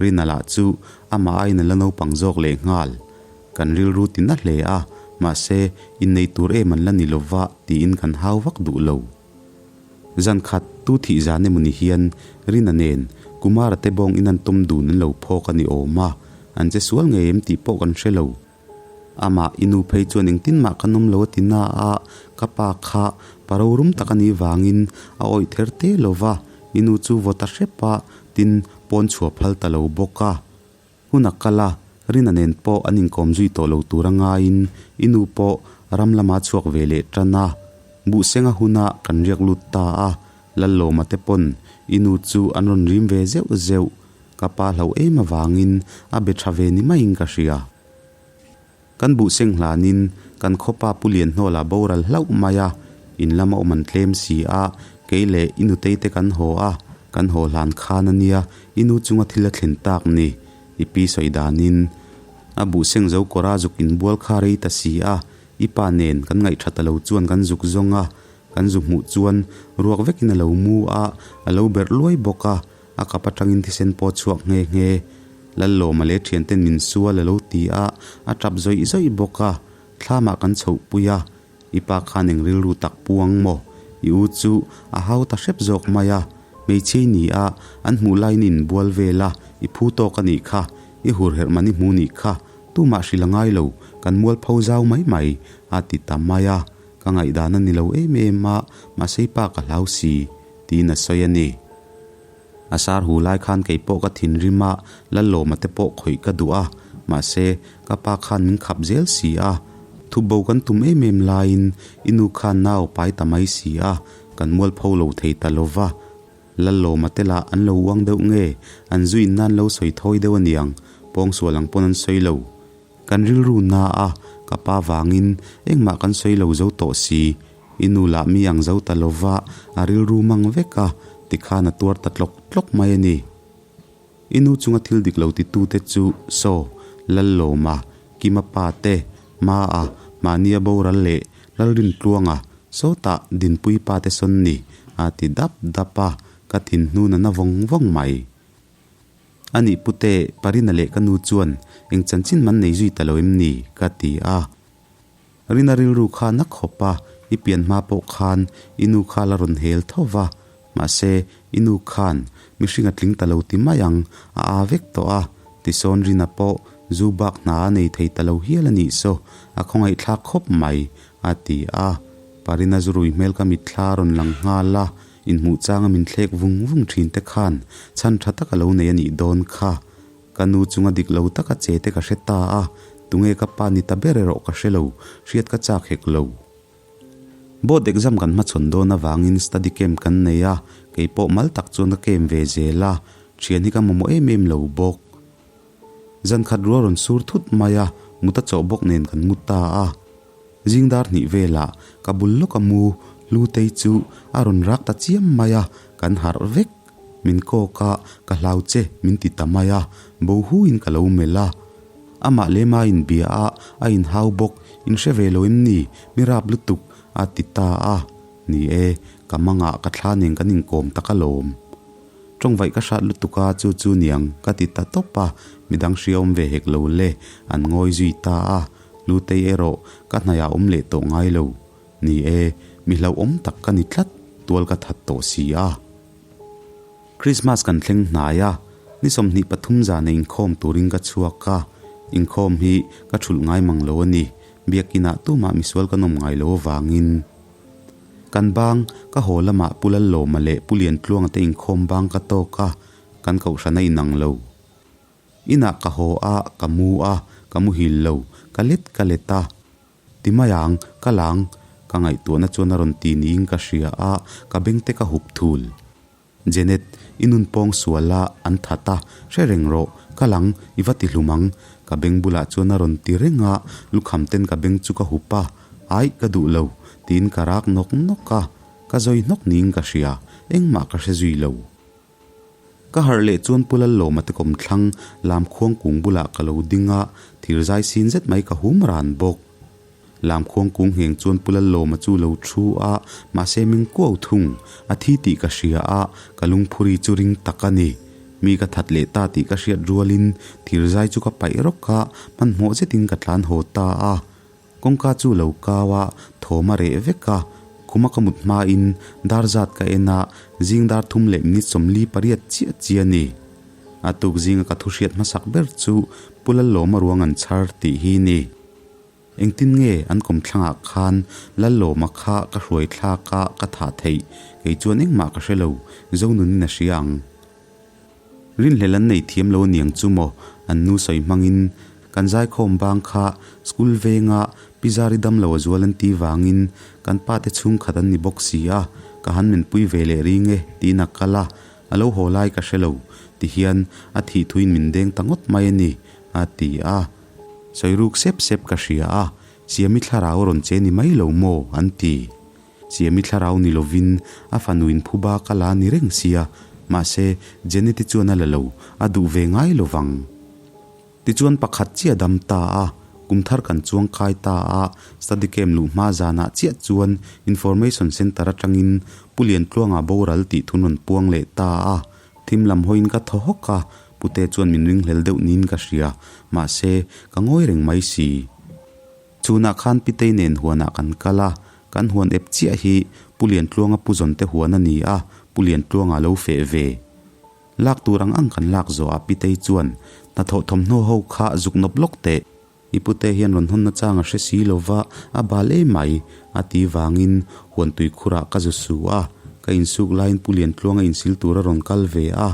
Rina lah chu amah aiin a la naupang zawk leh nghal. Kan rilru ti na hle a, mahse, innei tur em an la ni lova tiin kan hau vak duh lo. Zan khat tu thih zan emaw ni hian Rina nen Kumara te bawng in an tum dun an lo phawk a ni awm a, an che sual ngei em tih pawh kan hre lo. Amah i nu phei chuan engtin mah kan awm lo a ti na a, ka pa kha pa rorum tak a nih vangin a awih ther te lo va, i nu chu vaw ta hrep a, tin pawn chhuah phal ta lo bawk a. Hun a kal a, Rina nen pawh an inkawm zui tawh lo tur a ngaiin i nu pawh ram lama chhuak ve leh tan a, buhsenga huna kan riak lut ta a, Lallawma te pawn i nu chu an rawn rim ve zeuh zeuh. Ka pa hlauh em avangin a be tha ve ni maiin ka hria. Kan buh seng hlanin kan khawpa Pu Lianhnawla boral hlauh mai a, in lama awm an tlem si a, kei leh i nutei te kan haw a, kan haw hlan khan a nia, i nu chunga thil a thlen tak ni, i pi sawi danin. A buh seng zo kawra zuk inbual kha rei ta si a, i pa nen kan ngaih tha ta lo chuan kan zuk zawng a, kan zu hmuh chuan ruak vekin a lo mu a, a lo berh luai bawk a. A kap atangin thisen pawh chhuak nghe nghe. Lallawma leh thianten min sual a lo ti a, a tap zawih zawih bawk a. Thlamah kan chhoh pui a, i pa khan eng rilru tak pu ang maw? I u chu a hau ta hrep zawk mai a. Hmeichhia i ni a, an hmuh laiin i inbual vel a, i phu tawk a nih kha, i hur herh man i hmu nih kha, tumah hrilh a ngai lo, kan mualpho zau mai mai, a ti ta mai a. Ka ngaihdan a ni lo em em a, mahse i pa ka hlau si, tiin a sawi a ni. A sar hu lai khan kei pawh ka thinrim a, Lallawma te pawh khawih ka duh a, mahse, ka pa khan min khap zel si a. Thubo kan tum em em laiin i nu khan nau pai ta mai si a, kan mualpho lo thei ta lo va. Lallawma te lah an lo uang deuh nge, an zuin nan lo sawi thawi deuh aniang, pawngsual ang pawn an sawi lo. Kan rilru na a, ka pa vangin engmah kan sawi lo zo tawh si. I nu lah mi ang zo ta lova, a rilru mang vek a, tikhan a tuar ta tlawk tlawk mai a ni. I nu chunga thil dik lo titute chu Saw, Lallawma, Kima pa te, Maa, Mahnia boral leh Lalrintluanga, sawtah Dinpui pa te sawn ni, a ti dap dap a, ka thinhnun a na vawng vawng mai. A nih pute, Parina leh ka nu chuan eng chanchin man nei zui ta lo em ni? ka ti a. Rina rilru kha na khawp a, i pian hma pawh khan i nu kha la rawn hel tho va, mahse i nu khan mihring a tling ta lo ti mai ang, a aa vek tawh a, tisawn Rina pawh zu bak hna a nei thei ta lo hial a nih saw, a khawngaihthlak khawp mai, a ti a. Parina zurui hmel ka mitthla a rawn lang nghal a. Inhmuh changa min thlek vung vung thin te khan chhan tha tak a lo nei a nih dawn kha. Ka nu chunga dik lo taka che te ka hre ta a, tunge ka pa ni ta ber erawh ka hre lo, hriat ka chak hek lo. Board exam kan hmachhawn dawn avangin study camp kan nei a, kei pawh mal tak chuan ka camp ve zel a, thian hi ka mamawh em em lo bawk. Zan khat rual rawn sur thut mai a, mut a chawh bawk nen kan mu ta a. Zing dar hnih velah ka bul lawk a mu Hlutei chu a rawn rak ta chiam mai a, kan harh vek. Min kawk a, ka hlau che min ti ta mai a, bo huin ka lo melh a. Amah lema inbia a, a inhau bawk, in hre ve lo em ni, mi rap lutuk a ti ta a. Ni e, ka mangah ka thla nen kan inkawm tak alawm. Tawngvaih ka hrat lutuk a, chu chu niang ka ti ta tawp a, midang hriaawm ve hek lo le, an ngawi zui ta a, Lutei erawh ka hnaiah awm leh tawh ngai lo. Ni e, mi hlauhawm tak ka ni tlat, tual ka that tawh si a. Krismas kan thleng hnai a, ni 23 zana inkhawm turin ka chhuak a, inkhawm hi ka thulh ngai mang lo a ni, biakinah tumah misual kan awm ngai lo avangin. Kan bang, ka haw lamah Pu Lallawma leh Pu Liantluanga te inkhawm bang ka tawk a, kan kohhran a inang lo. Inah ka haw a, ka mu a, ka muhil lo, ka let ka let a. Ti mai ang, ka lang, ka ngaihtuahna chuan a rawn ti niin ka hria a, ka bengte ka hup thul. Janet, i nun pawng sual a, an that a, hre reng rawh, ka lang, i va ti hlum ang, ka beng bulah chuan a rawn ti reng a, lukham ten ka beng chu ka hup a, aih ka duh lo, tiin ka rak nawk nawk a, ka zawi hnawk niin ka hria, engmah ka hre zui lo. Ka harh leh chuan Pu Lallawma te kawmthlang lam khuang kung bulah ka lo ding a, thir zai sin zet mai ka hum ran bawk. Lam khuang kung ngheng chuan Pu Lallawma chu lo thu a, mahse min kuau thung, a thi tih ka hria a, ka lungphuri chu ring tak a ni. Mi ka that leh ta tih ka hriat rualin thir zai chu ka paih rawk a, hmanhmawh zetin ka tlan haw ta a. Kawngka chu lo kau a, thawm a reh vek a, khuma ka mut hmain dar zat ka en a, zing dar thum leh minute 48 chiah chiah a ni. A tuk zinga ka thu hriat hmasak ber chu Pu Lallawma ruang an chhar tih hi ni. Engtin nge an kawmthlangah khan Lallawma kha ka hruai thlak a ka thah theih, kei chuan engmah ka hre lo, Zonunin a hria ang. Rinhlelh an nei thiam lo aniang chu maw, an nu sawi hmangin kan zaikhawm bang kha school venga Pi Zari damlo a zual an ti vangin kan pa te chhungkhat an ni bawk si a, ka han menpui ve leh ring e tiin a kal a, a lo haw lai ka hre lo, tihian a thih thuin min deng ta ngawt mai a ni, a ti a. Sawi ruk sep sep ka hria a, Siami thlarau a rawn che ni mai lo maw? an ti. Siami thlarau ni lovin a fanuin phuba ka la ni reng sia, mahse Jeneti chuan a la lo, a duh ve ngai lo vang. Tichuan pakhat chiah dam ta a, kum thar kan chuang kai ta a, study camp luh hma zanah chiah chuan Information Centre atangin Pu Liantluanga boral tih thun rawn puang leh ta a, Thim lam hawiin ka thaw hawk a, pute chuan min ringhlel deuh niin ka hria, mahse, ka ngawi reng mai si. Chhunah khan Pitei nen huanah kan kal a, kan huan ep chiah hi Pu Liantluanga Pu Zawnte huan a ni a, Pu Liantluanga lo feh ve. Lak tur ang ang kan lak zawh ah Pitei chuan, Hnathawh thawmhnaw ho kha zuk nawp lawk teh. I pute hian rawn hawnna chang a hre si lo va, a bal em mai, a ti vangin huan tuikhurah ka zu su a, ka insuk laiin Pu Liantluanga insil tur a rawn kal ve a.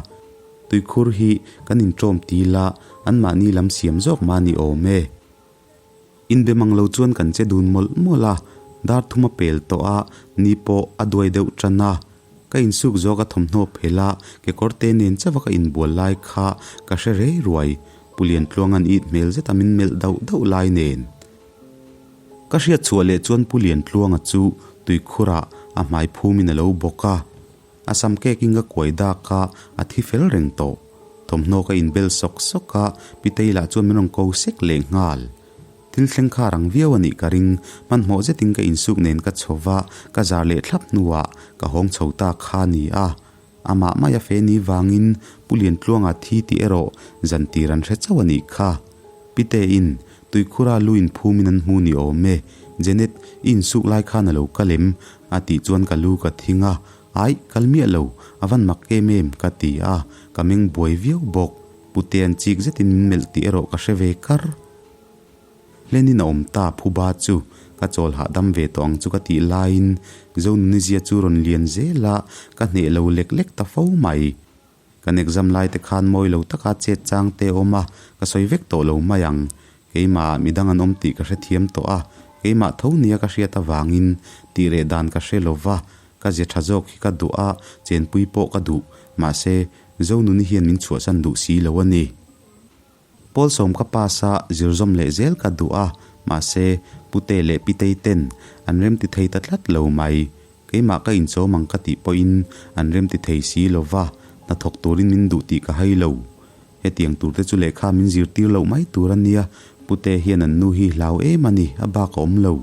Tuikhur hi kan inṭawm til a, anmahni lam siam zawk mah ni awm e. Inbe mang lo chuan kan che dun mawlh mawlh a, dar thum a pel tawh a, ni pawh a duai deuh ṭan a. Ka insuk zawk a thawmhnaw phel a, kekawr te nen chauh a ka inbual lai kha ka hre rei ruai, Pu Liantluanga'n it hmel zet a min melh dauh dauh lai nen. Ka hriat chhuah leh chuan Pu Liantluanga chu tuikhurah a hmai phumin a lo bawk a, a sam kekin ka kuai dak a, a thi fel reng tawh. Thawmhnaw ka inbel sawk sawk a, Pitei lah chuan min rawn ko sek leh nghal. Thil thleng kha rang viau a nih ka ring, hmanhmawh zetin ka insuk nen ka chho va, ka zar leh thlap hnuah ka hawng chho ta kha a ni a. Amah mai a fe ni vangin Pu Liantluanga thi tih erawh zan tir an hre chauh a nih kha. Pitein, Tuikhura lu inphumin an hmu ni awm e, Janet, i insuk lai khan a lo kal em? a tih chuan ka lu ka thing a, Aih, kal miah lo, a van mak em em, ka ti a, ka meng buai viau bawk. Putea'n chik zetin min melh tih erawh ka hre ve kar. Hlenin a awm ta phuba chu Ka chawl hahdam ve tawh ang chu ka tih laiin Zonunizia chu rawn lian zel a, ka hneh lo lek lek ta fo mai. Kan exam lai te khan mawi lo taka chet chang te awm a, ka sawi vek tawh lo mai ang. Keimah midang an awm tih ka hrethiam tawh a, keimah tho nia ka hriat avangin tih reh dan ka hre lo va, ka ze tha zawk hi ka duh a, chenpui pawh ka duh. Mahse, Zonuni hian min chhuahsan duh si lo a ni. Pawlsawm ka pass a, zirzawm leh zel ka duh a, mahse, Pute leh Pitei ten an remti thei ta tlat lo mai. Keimah ka inchawm ang ka tih pawhin an remti thei si lo va, hnathawk turin min duh tih ka hai lo. Hetiang turte chu lehkha min zirtir loh mai tur a nia, Pute hian an nu hi hlau em a ni, a bak a awm lo.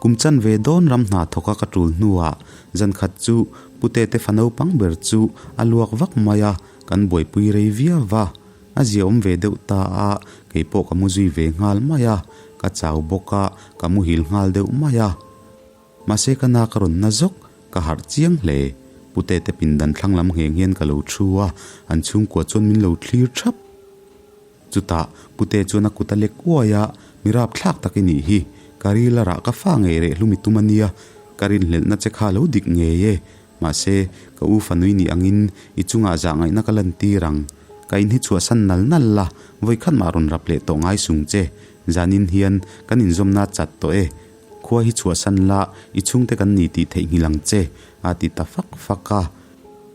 Kum chanve dawn ram hna thawka ka tul hnuah zan khat chu Pute te fa naupang ber chu a luak vak mai a, kan buaipui rei viau va. A ziaawm ve deuh ta a, kei pawh ka mu zui ve nghal mai a, ka chau bawk a, ka muhil nghal deuh mai a. Mahse ka na ka rawn na zawk, ka harh chiang hle. Pute te pindan thlang lam ngheng hian ka lo thu a, an chhungkua chuan min lo thlir thap. Chutah Pute chuan a kut a lek uai a, Mi rapthlak tak i nih hi, ka ril a rah ka fa ngei reh hlum i tum a nia, ka rinhlelhna che kha lo dik ngei e. Mahse, ka u fanui nih angin i chungah zah ngaihna ka lantir ang. Ka in hi chhuahsan nal nal la, vawikhat mah rawn rap leh tawh ngai sung che. Zanin hian kan inzawmna a chat tawh e. Khua hi chhuahsan la, i chhungte kan ni tih theihnghilh ang che, a ti ta fak fak a.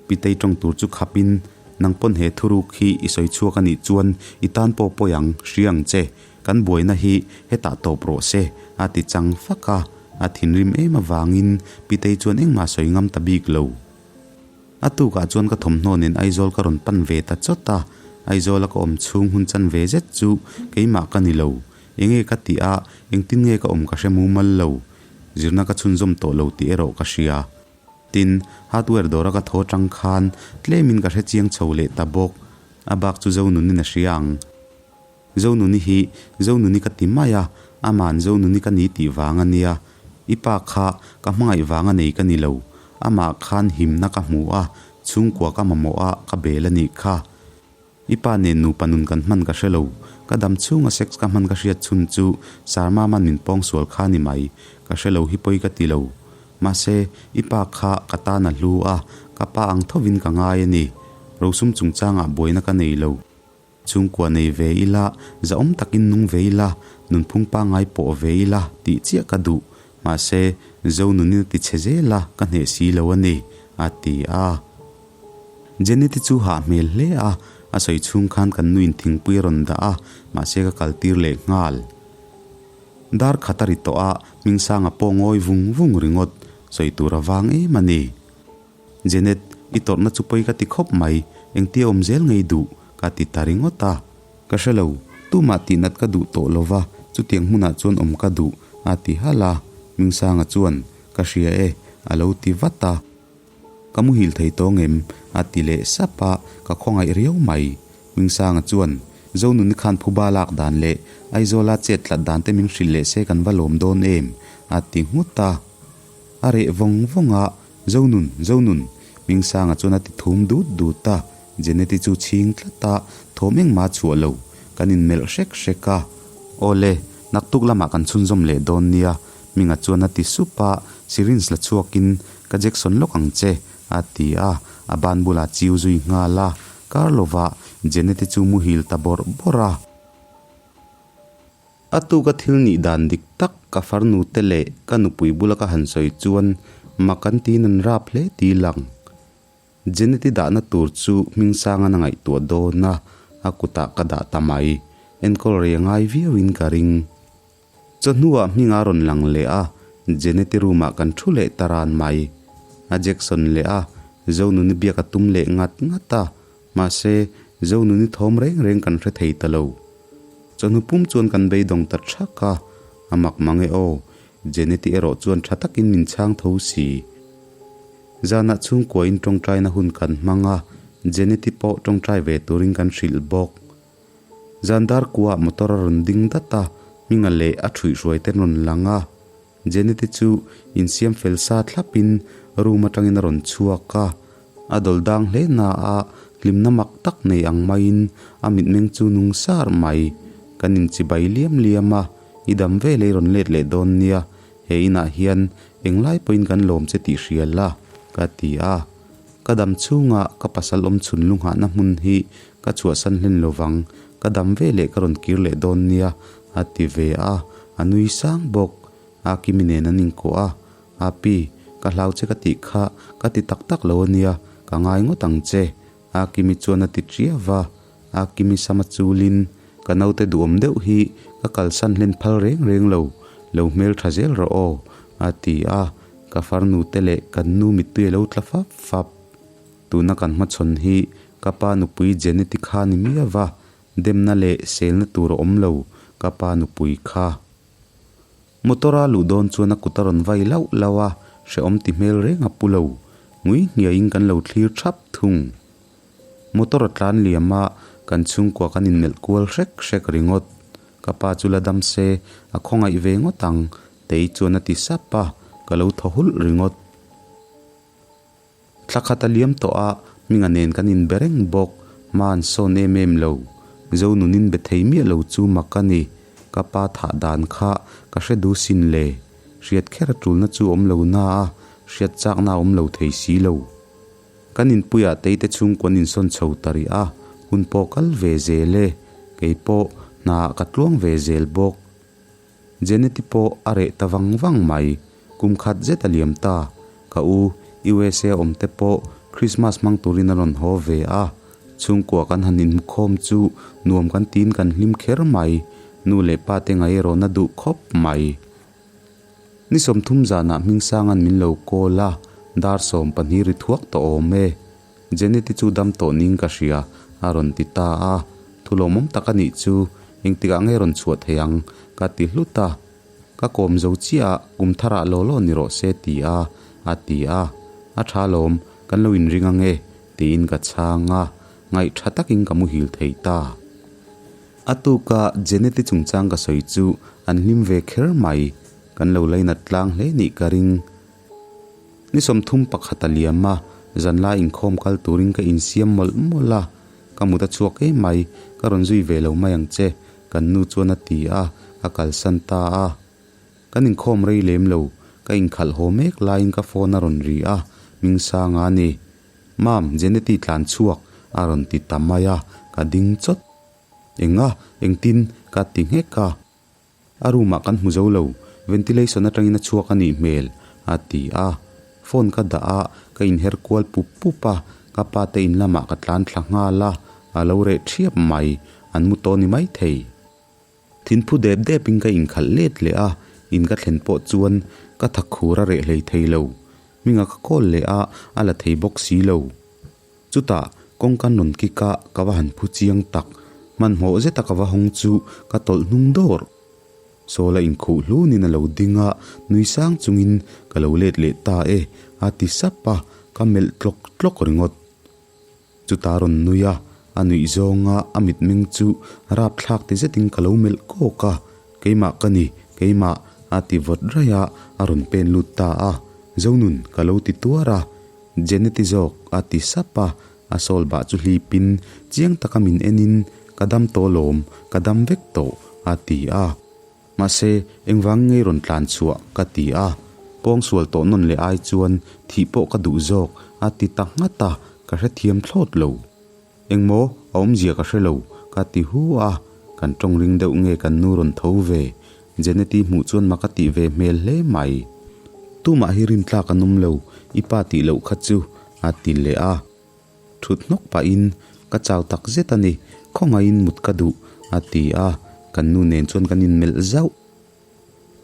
Pitei tawng tur chu khapin, Nang pawn he thuruk hi i sawi chhuak a nih chuan i tan pawh pawi ang, hria ang che. Kan buaina hi hetah tawp rawh se, a ti chang fak a. A thinrim em avangin Pitei chuan engmah sawi ngam ta bik lo. A tukah chuan ka thawmhnaw nen Aizawl ka rawn pan ve ta chawt a. Aizawla ka awm chhung hun chan ve zet chu keimah ka ni lo. Enge ka tih a, engtin nge ka awm ka hre mumal lo. Zirna ka chhunzawm tawh lo tih erawh ka hria. Tin, hardware dawra ka thaw tang khan tlemin ka hre chiang chho leh ta bawk. A bak chu Zonunin a hria ang. Zonuni hi Zonuni ka ti mai a, ama'n Zonuni ka ni tih vang a nia. I pa kha ka hmangaih vang a nei ka ni lo. Amah khan himna ka hmu a, chhungkua ka mamawh a, ka bel a nih kha. I pa nen nupa nun kan hman ka hre lo. Ka dam chhunga sex ka hman ka hriat chhun chu Sarmama'n min pawng sual kha ni mai. Ka hre lo hi pawi ka ti lo. Mahse, i pa kha ka tan a hlu a, ka pa ang thovin ka ngai a ni. Rosum chungchangah buaina ka nei lo. Chhungkua nei ve ila, zahawm takin nung ve ila, nunphung pangngai pawh ve ila tih chiah ka duh. Mahse, Zonunin a ti chhe zel a, ka hneh si lo a ni, a ti a. Jenny-te chu hah hmel hle a, a sawi chhung khan kan nuin thingpui a rawn dah a, mahse ka kal tir leh nghal. Dar khat a ri tawh a, Hmingsanga pawh ngawi vung vung ringawt, sawi tur a vang em a ni. Janet, i tawrhna chu pawi ka ti khawp mai, engtia awm zel ngei duh? ka ti ta ringawt a. Ka hre lo, tumah tihnat ka duh tawh lo va, chutiang hmunah chuan awm ka duh, a ti halh a. Hmingsanga chuan, Ka hria e, a lo ti vat a. Ka muhil thei tawng em? a ti leh sap a, ka khawngaih riau mai. Hmingsanga chuan, Zonuni khan phuba lak dan leh Aizawla chet tlat dan te min hrilh leh se kan va lawm dawn em? a ti nghut a. A reh vawng vawng a, Zonun, Zonun! Hmingsanga chuan a ti thum dut dut a, Jeneti chu chhing tlat a, thawm engmah a chhuah lo. Kan inmelh hrek hrek a. Awle, naktuk lamah kan chhunzawm leh dawn nia, Hminga chuan a ti sup a, syringe la chhuakin, Ka Jackson lawk ang che, a ti a, a ban bulah chiu zui nghal a, kar lovah Jeneti chu muhil ta bawrh bawrh a. A tuka thil nih dan dik tak ka farnu te leh ka nupui bula ka han sawi chuan mak an tiin an rap hle ti lang. Jeneti dahna tur chu Hmingsanga'n a ngaihtuah dawn a, a kutah ka dah ta mai. Enkawl rei a ngai viauin ka ring. Chawhnuah hming a rawn lang leh a, Jeneti room ah kan thu leh ta ran mai. A Jackson leh a, Zonuni biak a tum leh ngat ngat a, mahse Zonuni thawm reng reng kan hre thei ta lo. Chawhnu pum chuan kan beidawng ta thak a, a mak mang e aw, Jeneti erawh chuan tha takin min chhang tho si. Zanah chhungkuain tawngtaina hun kan hmang a, Jeneti pawh tawngtai ve turin kan hrilh bawk. Zan dar kuaah motor a rawn ding dat a, Hminga leh a ṭhuihhruai te rawn lang a. Jeneti chu insiam fel sa thlapin room atangin a rawn chhuak a. A dawl dang hle na a, hlimna mak tak nei ang maiin a mitmeng chu nung sar mai. Kan inchibai liam liam a, I dam ve lei rawn let leh dawn nia, he inah hian englai pawhin kan lawm che tih hria la, ka ti a. Ka dam chhunga ka pasal awm chhun lunghahna hmun hi ka chhuahsan hlen lovang, ka dam ve leh ka rawn kir leh dawn nia, a ti ve a, a nui sang bawk. Akimi nen an inkuah a, Api, ka hlau che ka tih kha ka ti tak tak lo ania, ka ngai ngawt ang che, Akimi chuan a ti ṭiau va. Akimi sama chulin, Ka naute duhawm deuh hi ka kalsan hlen phal reng reng lo, lo hmel ṭha zel rawh aw, a ti a. Ka farnu te leh kan nu mittui a lo tla fap fap. Tuna kan hmachhawn hi ka pa nupui Jeneti kha ni miau va, demna leh selna tur a awm lo, ka pa nupui kha. Motor a luh dawn chuan a kut a rawn vai lauh lauh a, hrehawm ti hmel reng a pu lo. Ngui hniaiin kan lo thlir thap thung. Motor a tlan liam a, kan chhungkua kan inmelh kual hrek hrek ringawt. Ka pa chu la dam se, a khawngaih ve ngawt ang, Tei chuan a ti sap a, ka lo thaw hulh ringawt. Thla khat a liam tawh a, Hminga nen kan inbe reng bawk. Hma an sawn em em lo. Zo nunin be thei miah lo chu mak a ni. Ka pa thah dan kha ka hre du sin le. Hriat kher a tulna chu awm lo na a, hriat chakna a awm lo thei si lo. Kan inpuiah Teite chhungkaw an insawn chho ta rih a, hun pawh kal ve zel e. Kei pawh hnaah ka tluang ve zel bawk. Jeneti pawh a reh ta vang vang mai. Kum khat zet a liam ta. Ka u, USA awm te pawh Christmas hmang turin a rawn haw ve a. Chhungkua kan han inhmukhawm chu nuam kan tiin kan hlim kher mai. Nu leh pa te ngai erawh na duh khawp mai. Ni 30 zanah Hmingsanga'n min lo call a, dar 12 ri thuak tawh awm e. Jeneti chu dam tawh ning ka hria, a rawn ti ta a. Thu lawmawm tak a nih chu, engtikah nge rawn chhuah thei ang? ka ti hlut a. Ka kawm zo chiah a, kum tharah law law ni rawh se ti a, a ti a. A tha lawm, kan lo inring ang e, tiin ka chhang a. Ngaih tha takin ka muhil thei ta. A tuka Jeneti chungchang ka sawi chu an hlim ve kher mai. Kan lo lainat tlang hle nih ka ring. Ni 31 a liam a, zanlai inkhawm kal turin ka insiam mawlh mawlh a, ka mut a chhuak em mai, ka rawn zui ve lo mai ang che, kan nu chuan a ti a, ka kalsan ta a. Kan inkhawm rei lem lo, ka inkhalh haw mek laiin ka phone a rawn ri a, Hmingsanga a ni. Mam, Jeneti tlan chhuak, a rawn ti ta mai a, ka ding chawt. Enga, engtin? ka ti nghek a. A room ah kan hmu zo lo, ventilation atangin a chhuak a nih hmel, a ti a. Phone ka dah a, ka inher kual pup pup a, ka pa te in lamah ka tlan thla nghal a, a lo reh thiap mai, an mu tawh ni maithei. Thinphu dep dep in ka inkhalh let leh a, in ka thlen pawh chuan ka thak khur a reh hlei thei lo. Hminga ka call leh a, a la thei bawk si lo. Chutah, kawngka rawn kik a, ka va han phu chiang tak. Hmanhmawh zeta ka va hawng chu ka tawlh hnung dawr. Sawl a inkhuh hlunin a lo ding a, nui sang chungin ka lo let leh ta e, a ti sap a, ka melh tlawk tlawk ringawt. Chutah rawn nui a, a nuih zawnga a mitmeng chu rapthlak ti zetin ka lo melh kawk a, Keimah ka ni, keimah, a ti vawt raih a, a rawn pen lut ta a. Zonun, ka lo ti tuar a. Jeneti zawk, a ti sap a, a sawl bah chu hlipin, chiang taka min enin, Ka dam tawh lawm, ka dam vek tawh, a ti a. Mahse, engvang ngei rawn tlan chhuah, ka ti a. Pawngsual tawh nawn leh ai chuan thih pawh ka duh zawk, a ti ta nghat a, ka hrethiam thlawt lo. Engmaw a awmzia ka hre lo, ka ti hu a, kan tawng ring deuh nge kan nu rawn tho ve? Jeneti hmuh chuan mak a tih ve hmel hle mai. Tumah hi rintlak an awm lo, i pa tih loh kha chu, a ti leh a. Thut hnawk pahin, Ka chau tak zet a ni, khawngaihin mut ka duh, a ti a, kan nu nen chuan kan inmelh zauh.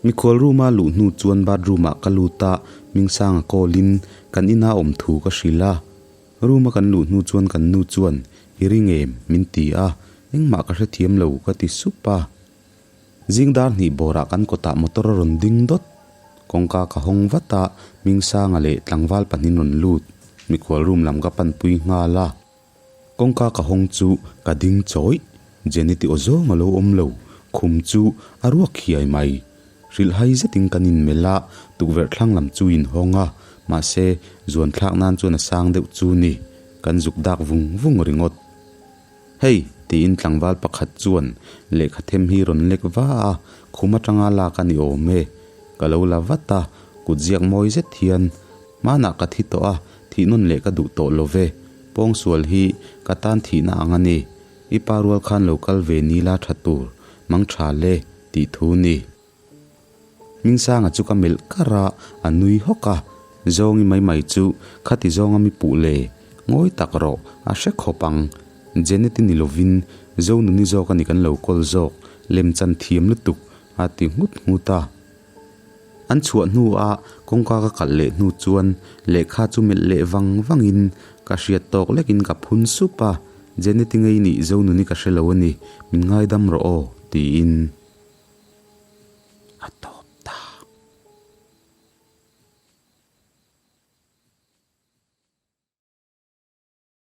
Mikhual room-a luh hnu chuan bathroom-ah ka lut a, Hmingsanga call-in kan ina awm thu ka hrilh a. Room-a kan luh hnu chuan kan nu chuan, I ring em? min ti a, engmah ka hrethiam lo ka ti sup a. Zing dar hnih bawrah kan kawtah motor a rawn ding dawt. Kawngka ka hawng vat a, Hmingsanga leh tlangval pahnih rawn lut. Mikhual room lam ka panpui nghal a. Kawngka ka hawng chu ka ding chawih, Jenny ti aw zawng a lo awm lo, khum chu a ruak hiai mai. Hrilh hai zetin kan inmelh a, tukverh thlang lam chu inhawng a, mahse zuan thlak nan chuan a sang deuh chu ni, kan zuk dak vung vung ringawt. Hei! Tiin tlangval pakhat chuan lehkha them hi rawn lek va a, khum atanga lak a ni awm e. Ka lo la vat a, kut ziak mawi zet hian, Hmanah ka thi tawh a, thih nawn leh ka duh tawh lo ve. Pawngsual hi ka tan thihna ang a ni. I pa rual khan lo kal ve ni la tha tur, mang tha le, tih thu ni. Hmingsanga chu ka melh kar a, a nui hawk a. Zawngi mai mai chu khati zawnga mi puh le, ngawi tak rawh, a hre khawp ang. Janet-i ni lovin Zonuni zawk a ni kan lo kawl zawk, lemchan thiam lutuk, a ti nghut nghut a. An chhuah hnu a kawngka ka kalh leh hnu chuan lehkha chu melh leh vang vangin ka hriat tawk lekin ka phun sup a, Janet-i ngei nih Zonuni ka hre lo a ni, min ngaidam rawh aw, tiin.